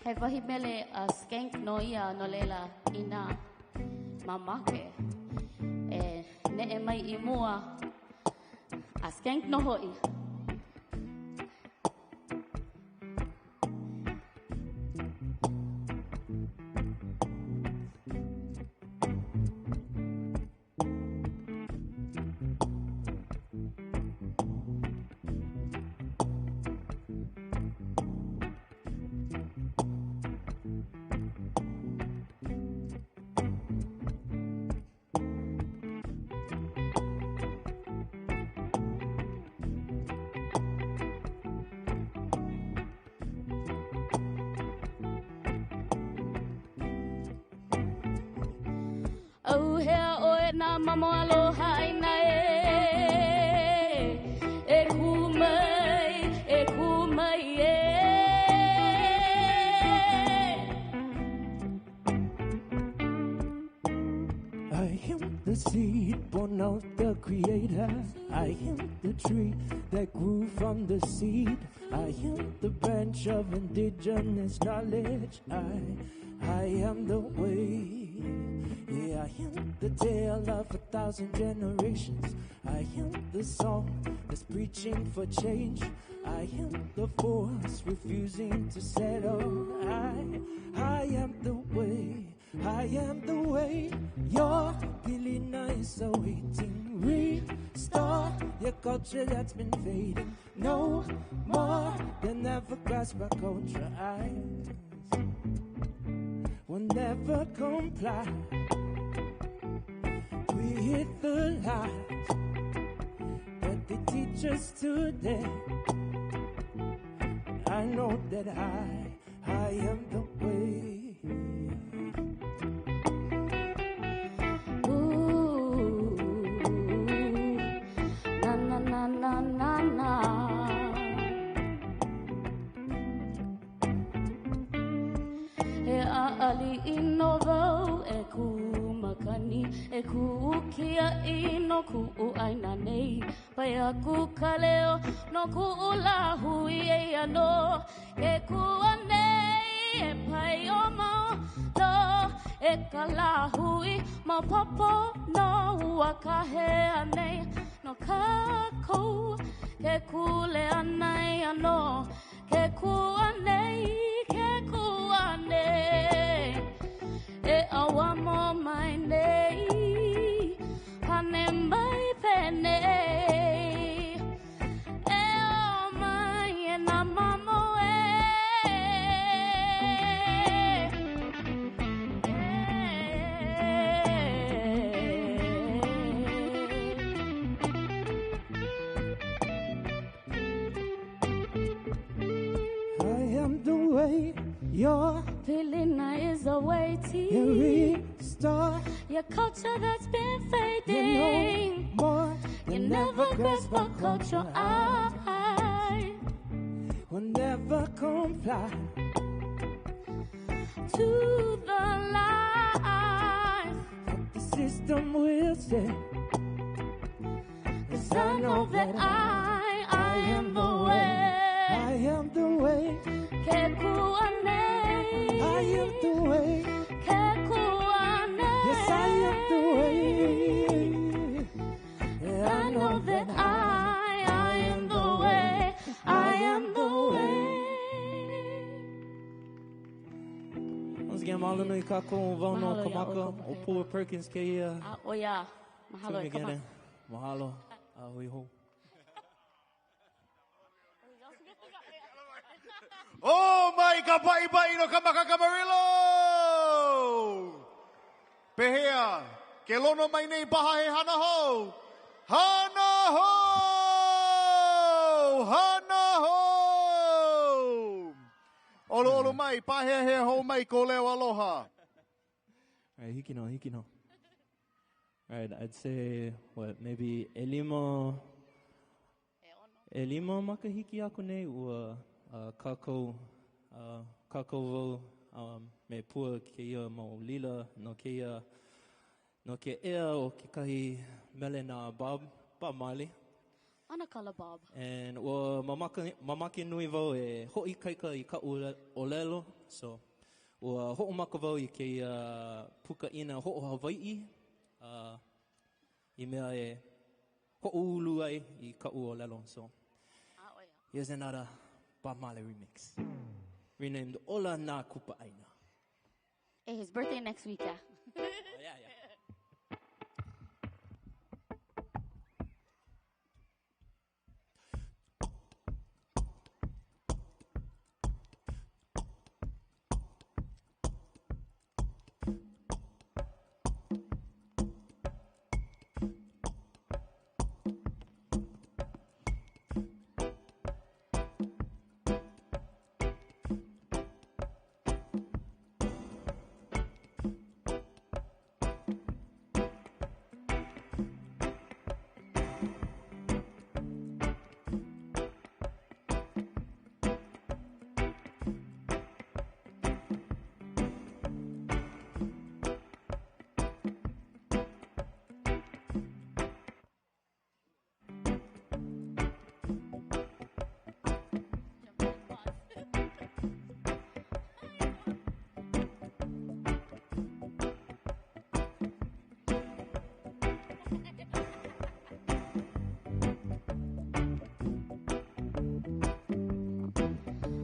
He wahi mele a Skank no ia no laila inā mamake e Neʻe mai i mua. A skank nō hoʻi. ʻAuhea ʻoe nā mamo aloha ʻāina e E kū mai, e kū mai e I am the seed born of the creator. I am the tree that grew from the seed. I am the branch of indigenous knowledge. I, I am the way. Yeah, I am the tale of 1,000 generations. I am the song that's preaching for change. I am the force refusing to settle. I, I am the way. I am the way. Your pilina is awaiting. Restore your culture that's been fading. No more than ever grasp our culture. I will never comply with the lies that they teach us today. I know that I, I am the way. Ooh, na na na na na na. He ʻaʻaliʻi nō wau e kū makani, e kū kiaʻi no kuʻu ʻāina nei. Pai aku ka leo no kuʻu lāhui eia nō ke kua nei e paio mau nō e ka lāhui maopopo nō ua kahea nei no kākou ke kuleana eia nō ke kua nei ke kua nei e ʻauamo mai nei pane mai penei e ō mai e nā mamo e I am the way. Your Pilina is awaiting. You restore your culture that's been You fading. know more You than never ever grasp grasp our culture. I will never comply to the lies the system will say. 'Cause I know that I, I am the way. I am the way. Ke kua nei. I am the way. Ke kua nei. Yes, I am the way. Yeah, I know that I, I am the way. I am the way. Once again, mahalo nui kākou wau no Mahalo iā Kamaka, ʻoukou, o Pua Perkins kēia. A, ʻo ia. Mahalo Tune e again. Kamaka. Mahalo. A hui hou. Oh mai ka paʻipaʻi no Kamaka Camarillo! Pehea, ke lono mai nei paha he hana hou. Hana hou! Hana hou! ʻOluʻolu mai, pāheahea hou mai ko leo aloha. All right, hiki nō, hiki nō. All right, I'd say, what, maybe ʻelima, ʻelima makahiki aku nei ua uh, kākau, uh, kākau wau um, me Pua kēia mau lila no kēia, no ke ea o kekahi mele na Bob, Bob Marley. ʻAnakala Bob. And ua mamaka, mamake nui wau e hoʻoikaika i kaʻu ʻōlelo, so ua hoʻomaka wau i kēia pukaʻina hoʻohawaiʻi. Uh, i mea e hoʻoulu ai i kaʻu ʻōlelo. So, here's another Bob Marley remix, renamed Ola Nā Kupa ʻĀina. Hey, his birthday next week, yeah. Oh, yeah.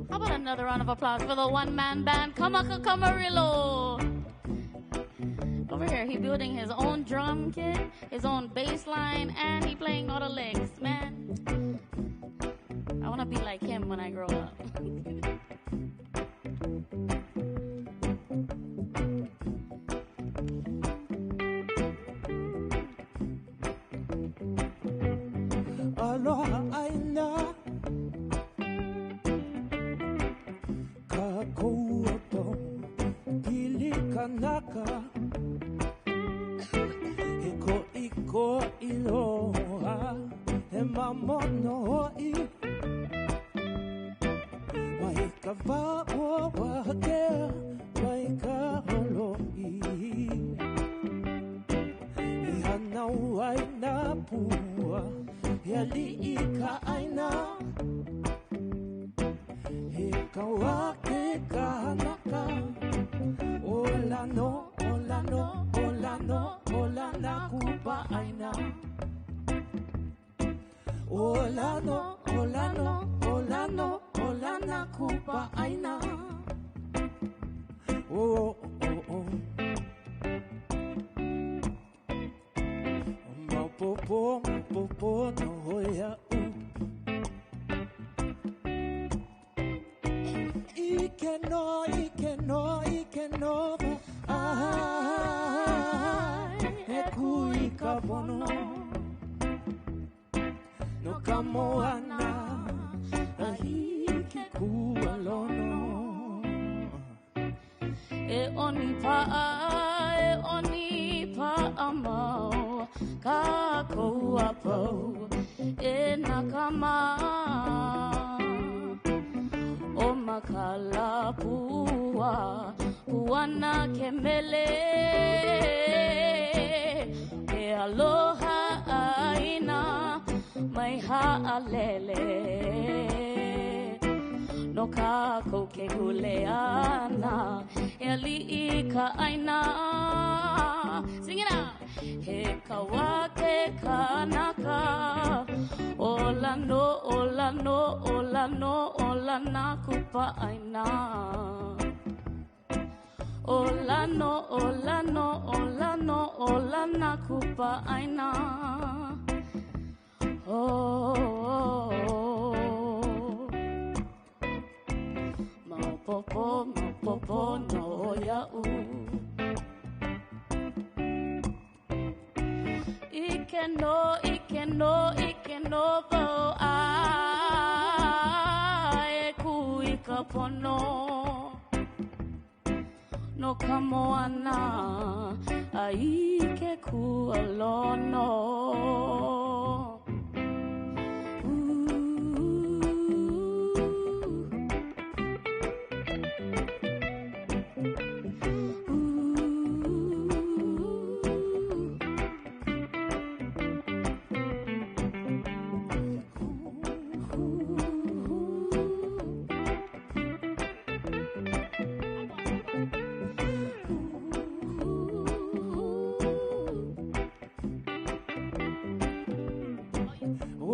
How about another round of applause for the one-man band, Kamaka Camarillo? Over here, he building his own drum kit, his own bass line, and he playing all the licks, man. I want to be like him when I grow up. Aloha aina Ka koua pau Pili kanaka He ko i ko iloa He mamo no i Mai ka wā o wākea Mai ka holo i I hanau ai nā pua He ali'i ka ʻāina He kaua ke kanaka Ola no, ola no, ola no, ola nā kupa ʻāina Ola no, ola no, ola no, ola nā kupa ʻāina Oh, oh, oh. Maopopo, maopopo no hoi a'u I ke no, i ke no, i ke no Ai, e kui ka pono No ka moana a hiki kualono E oni pa'a, e oni pa'a mau, kākou a pau, e nakama. O makalapua, puana ke mele, ke aloha ʻāina, mai haʻalele. No kākou ke kuleana, e ali'i ka ʻāina. Sing it out. He kaua ke kanaka, ola no, ola no, ola no, ola nā kupa ʻāina. Ola no, ola no, ola no, ola nā kupa ʻāina. Oh, oh, oh. Maopopo, maopopo no iaʻu. I ke no, i ke no, i ke no wau a e kū i ka pono. No ka moana a i ke kualono.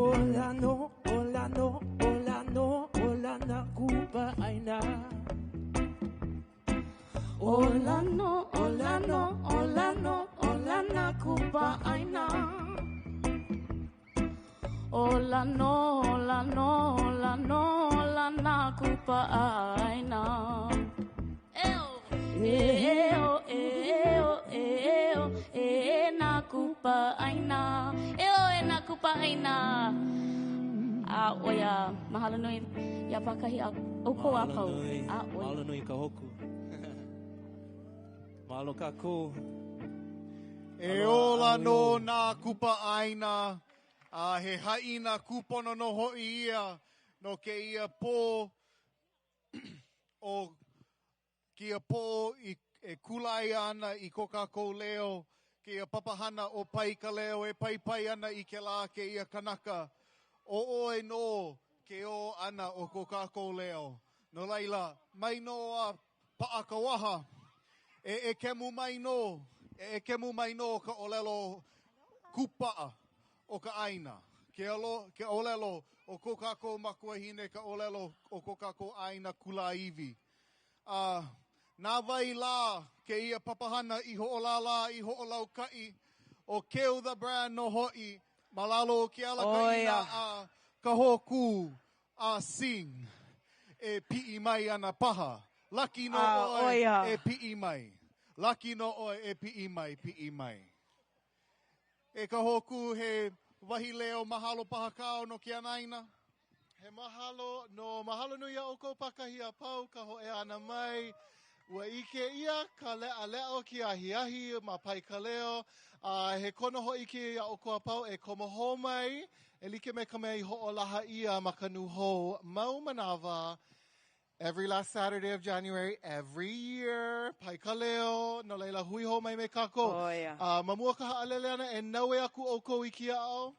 Ola no, ola no, ola no, ola na kupa aina. Ola no, ola no, ola no, ola na kupa aina. Ola no, ola no, ola no, ola na kupa aina. Eo, eo, eo, e na kupa aina. Eo, e na kupa aina. A oia, mahalo nui ia pakahi a ʻoukou a pau. A oia. Mahalo nui ka hoku. Mahalo kākou. E ola nō nā kupa ʻāina, a he haʻina kūpono nō hoʻi ia no kēia pō o kēia pō i, e kulāia ana i ko kākou leo, kēia papahana ʻo Pai Ka Leo e paipai ana i kēlā kēia kanaka. ʻO ʻoe nō ke ō ʻana o ko kākou leo. No laila, mai nō a paʻa ka waha, e ʻekemu mai nō, e ʻekemu mai nō ka ʻōlelo kūpaʻa o ka ʻāina, ke alo, ke ʻōlelo o ko kākou makuahine, ka ʻōlelo o ko kākou ʻāina kulāiwi. A na wai lā kēia papahana i hoʻolālā, i hoʻolaukaʻi, ʻo Keu the Brand nō hoʻi ma lalo o ke alakaʻina a ka Hōkū a Sing e piʻi mai ana paha. Laki nō ʻoe e piʻi mai. Laki nō ʻoe e piʻi mai, piʻi mai. E ka Hōkū, he wahi leo mahalo paha kāu no ke anaina? He mahalo nō. Mahalo nui iā ʻoukou pākahi a pau ka hōʻea ʻana mai. Ua ʻike ʻia ka leʻaleʻa o ke ahiahi ma Pai Ka Leo, a he kono hoʻi kēia iā ʻoukou a pau e komo hou mai e like me ka mea i hoʻolaha ʻia ma ka nūhou mau manawa Every last Saturday of January, every year, Pai Ka Leo, no laila hui hou mai me kākou. Oh, yeah. A ma mua o ka haʻalele ʻana, e naue aku ʻoukou i kēia ʻaoʻao,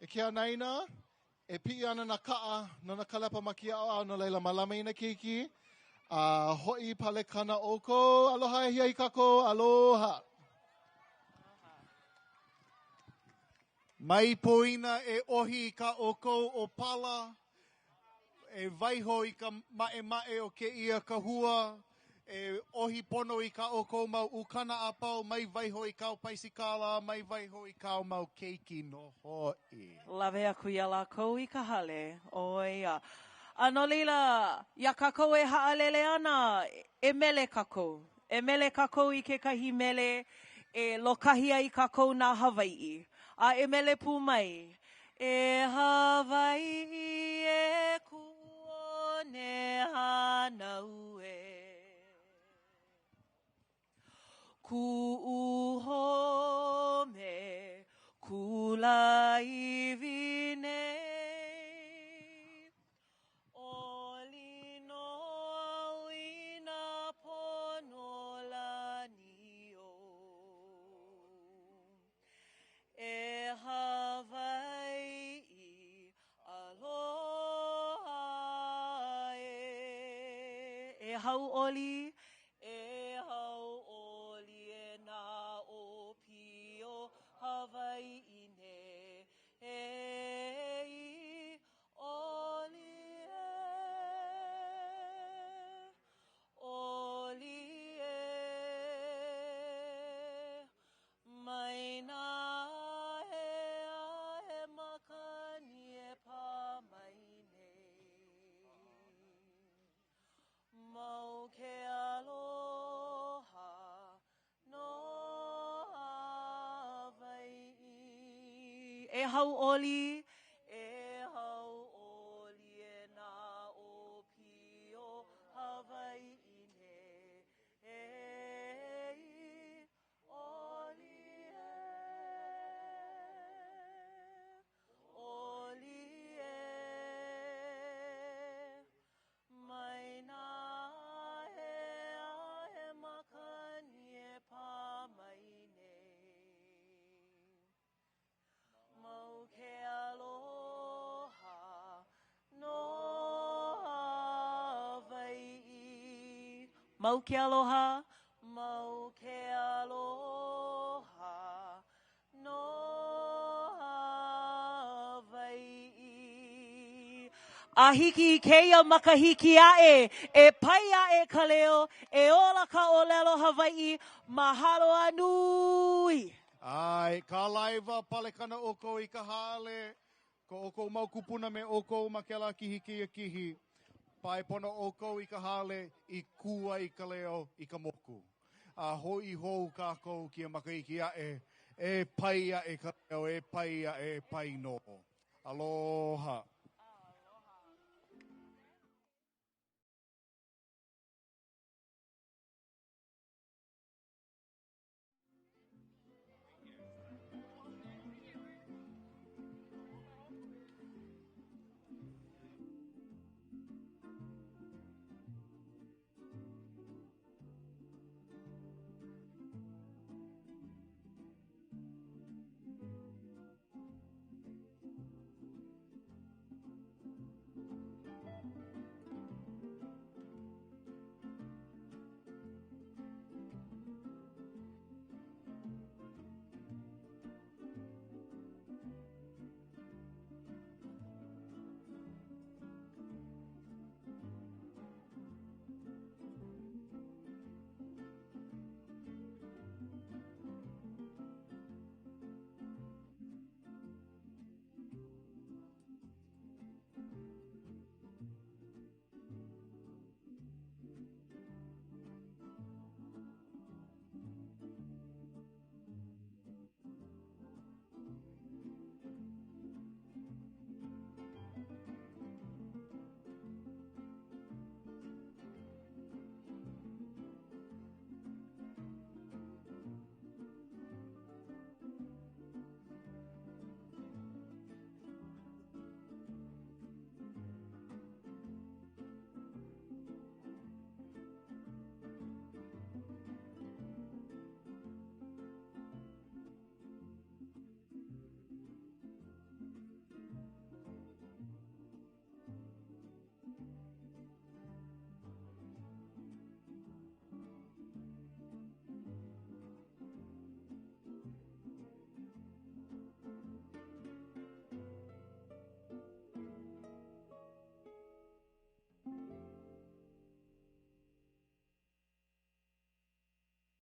e ke anaina, e piʻi ana nā kaʻa no nā kalepa ma kēia ʻaoʻao, no laila mālama i nā keiki, a hoʻi palekana ʻoukou. Aloha e ahiahi kākou, aloha! Mai poina e ʻohi i kā ʻoukou ʻōpala, e waiho i ka maʻemaʻe o kēia kahua, e ʻohi pono i kā ʻoukou mau ukana a pau, mai waiho i kāu paisikala, mai waiho i kāu mau keiki nō hoʻi. Lawe aku iā lākou i ka hale, ʻo ia. A no laila, iā kākou e haʻalele ana, e mele kākou. E mele kākou i kekahi mele e lōkahi ai kākou nā Hawaiʻi. A e mele pū mai. E Hawaiʻi e kuʻu one hānau e. Kuʻu home kulāiwi nei. ʻOli nō au i nā pono lani ou. E Hawaiʻi, aloha e. E hauʻoli, e hauʻoli e nā ʻōpio Hawaiʻi nei. E ʻOli e, ʻoli e, mai nā ahe a he makani e pā mai nei. Mau ke aloha no Hawaiʻi. E hauʻoli, e hauʻoli e nā ʻōpio Hawaiʻi nei. E ʻOli e, ʻoli e, mai nā ahe a he makani e pā mai nei. Mau ke aloha no Hawaiʻi. Mau ke aloha, mau ke aloha no Hawaiʻi. A hiki i kēia makahiki aʻe, e pai aʻe ka leo, e ola ka ʻōlelo Hawaiʻi, mahalo a nui! ʻAe, kalaiwa palekana ʻoukou i ka hale, ko ʻoukou mau kūpuna me ʻoukou ma kēlā kihi kēia kihi. Pae pono ʻoukou i ka hale i kū ai ka leo i ka moku. A hoʻi hou kākou kēia makahiki aʻe, e pai aʻe ka leo, e pai aʻe, e pai nō. Aloha.